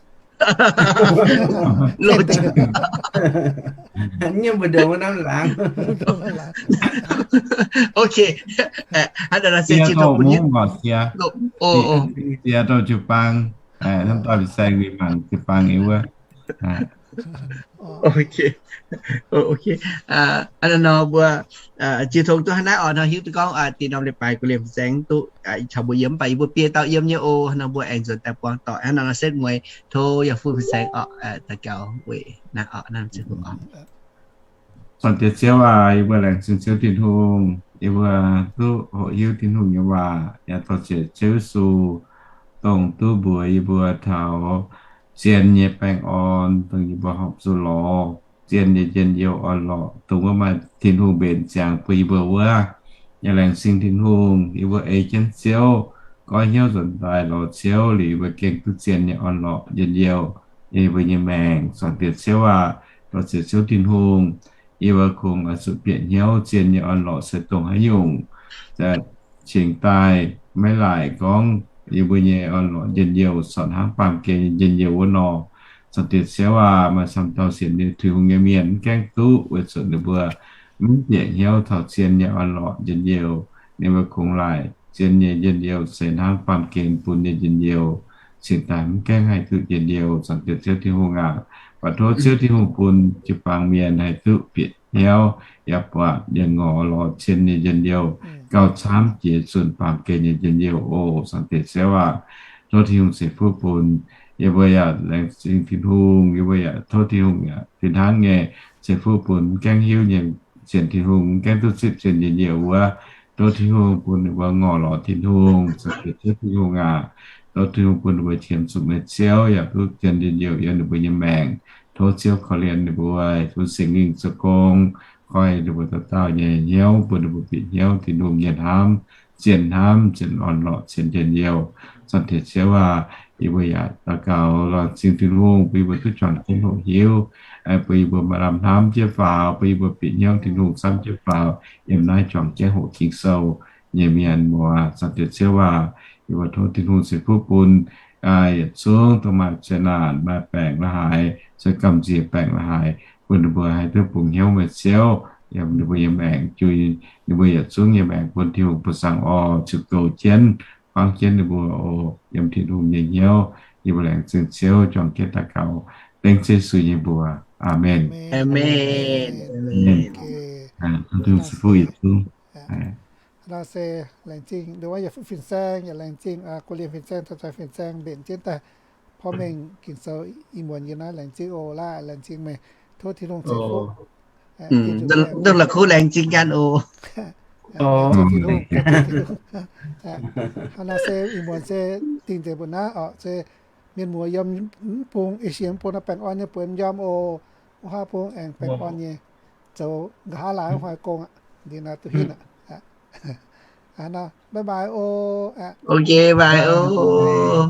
Nyei mbu'ndongx wuov norm laangz. Ok. Hnangv naaiv se Ziex Douh Mungv oc, Ziex, Ziex Douh Jiu-Baang. Hnamv dauh fin-saeng mingh mangc jiu-baang nyei wuov. Ok, nor mbuo jiu tong duqv hnangv naaiv oc. Nor hiuv duqv gorngv da'nyeic norm leiz-baaix gu'nyuoz fin-saeng duqv caux mbuo yiem, mv baac yie mbuo biei dauh yiem nyei oc. Nor mbuo aengx nzuonx daaih buangh doic hnangv nor setv mueiz. Tov yie fu fin-saeng oc, daux gaux weic naaiv oc, naaiv ziouc oc. Sorn-Diex Ziouv aac, yie mbuo laengz zingh Ziouv Tin-Hungh, yie mbuo duqv hoqc hiuv Tin-Hungh nyei waac, yaac dorh ziec Ziouv Yesu, dongh duqv mbuox yie mbuo taux zien nyei baengh orn, dongh yie mbuo horpc zuqc lorz zien nyei njien-youh orn-lorqc, dongh wuov maaih Tin-Hungh mbenc ziangx bun yie mbuo wuov. Yaac laengz zingh Tin-Hungh, yie mbuo ei jienv Ziouv, goiv hnyouv nzuonx daaih lorz Ziouv liuz, yie mbuo gengh duqv zien nyei orn-lorqc njien-youh yiem yie mbuo nyei maengc. Sorn-Diex Ziouv aac, dorh ziec Ziouv Tin-Hungh, yie mbuo kungx oix zuqc bieqc hnyouv zien nyei orn-lorqc se dongh haaix nyungc cingx daaih, maiv laaic gorngv yie mbuo nyei orn-lorqc njien-youh corc hnangv baamh gen nyei njien-youh wuov nor. Sorn-Diex Ziouv aac, maaih camv dauh sienx Tin-Hungh nyei mienh mv gaengh duqv, weic zuqc ninh mbuo mv bieqc hnyouv taux zien nyei orn-lorqc njien-youh. Ninh mbuo kungx laaic zien nyei njien-youh se hnangv baamh gen bun nyei njien-youh, cingx daaih mv gaengh haih duqv njien-youh. Sorn-Diex Ziouv Tin-Hungh aac, baac tov Ziouv Tin-Hungh bun jiu-baang mienh haih duqv bieqc hnyouv, yaac buatc yaac ngorc lorz zien nyei njien-youh, gauh camv jiex zunh baamh gen nyei njien-youh oc. Sorn-Diex Ziouv aac, tov Tin-Hungh ceix fuqv bun. Yie mbuo yaac laengz zingh Tin-Hungh, yie mbuo yaac tov Tin-Hungh yaac fih hnangv nyei ceix fuqv bun mv gaengh hiuv nyei sienx Tin-Hungh, mv gaengh duqv zipv zien njien-youh wuov. Tov Tin-Hungh bun ninh mbuo ngorc lorz Tin-Hungh, caux bieqc Ziouv Tin-Hungh aac. Tov Tin-Hungh bun ninh mbuo qiemx zuqc meih Ziouv yaac duqv zien njien-youh yiem ninh mbuo nyei maengc. Tov Ziouv korv-lienh ninh mbuo, bun Singx Lingh zoux gong, koi ninh mbuo dauh dauh nyei hnyouv, bun ninh mbuo bieqc hnyouv Tin-Hungh nyei hnamv, zien hnamv, zien orn-lorqc, zien njien-youh. Sorn-Diex Ziouv aac, yie mbuo yaac daux gaux laengz zingh Tin-Hungh bun yie mbuo duqv juangc jienv hoqc hiuv, bun yie mbuo maaih lamh hnamv jienv faaux, bun yie mbuo bieqc hnyouv Tin-Hungh camv jienv faaux yiem naaiv juangc jienv hoqc Ging-Sou nyei mienh muoz. Sorn-Diex Ziouv aac, yie mbuo tov Tin-Hungh ceix fuqv bun yietc zungv dongh maaih zeqc naanc, maaih baengc la'haaix, se gamh nziex baengc la'haaix, bun ninh mbuo haih duqv bungx hnyouv meih Ziouv yiem ninh mbuo nyei maengc, jui ninh mbuo yietc zungv nyei maengc bun Tin-Hungh bun saangx orn, ziouc goux jienv, huaangv jienv ninh mbuo oc, yiem Tin-Hungh nyei hnyouv. Yie mbuo laengz zingh Ziouv, juangc jienv daux gaux dengv Yesu nyei mbuox. Aamen. Aamen. Tov Tin-Hungh ceix fuqv yietc zungv. Hnangv nor se laengz zingh nduov yaac fuqv fin-saeng, yaac laengz zingh gu'lienh fin-saeng, taux fin-saeng mbenc jienv daaih porv mengh Ging-Sou ih muonz yiem naaiv. Laengz zingh oc, laaih laengz zingh meih. Tov Tin-Hungh ceix fuqv. Ndongc la'kuqv laengz zingh ganh oc. Hnangv nor se ih muonz se dingh nzengc mbuo naaiv oc, se mienh muoz yiem mv bung, Asia mv bung naaiv baengh orn nyei buonc yiem oc. Wuov haav bung aengx baengh orn nyei, zoux nqa'haav laaix hnoi gong aqv. Ndin naaiv duqv hinv aqv. Bye bye oc. Ok, bye oc.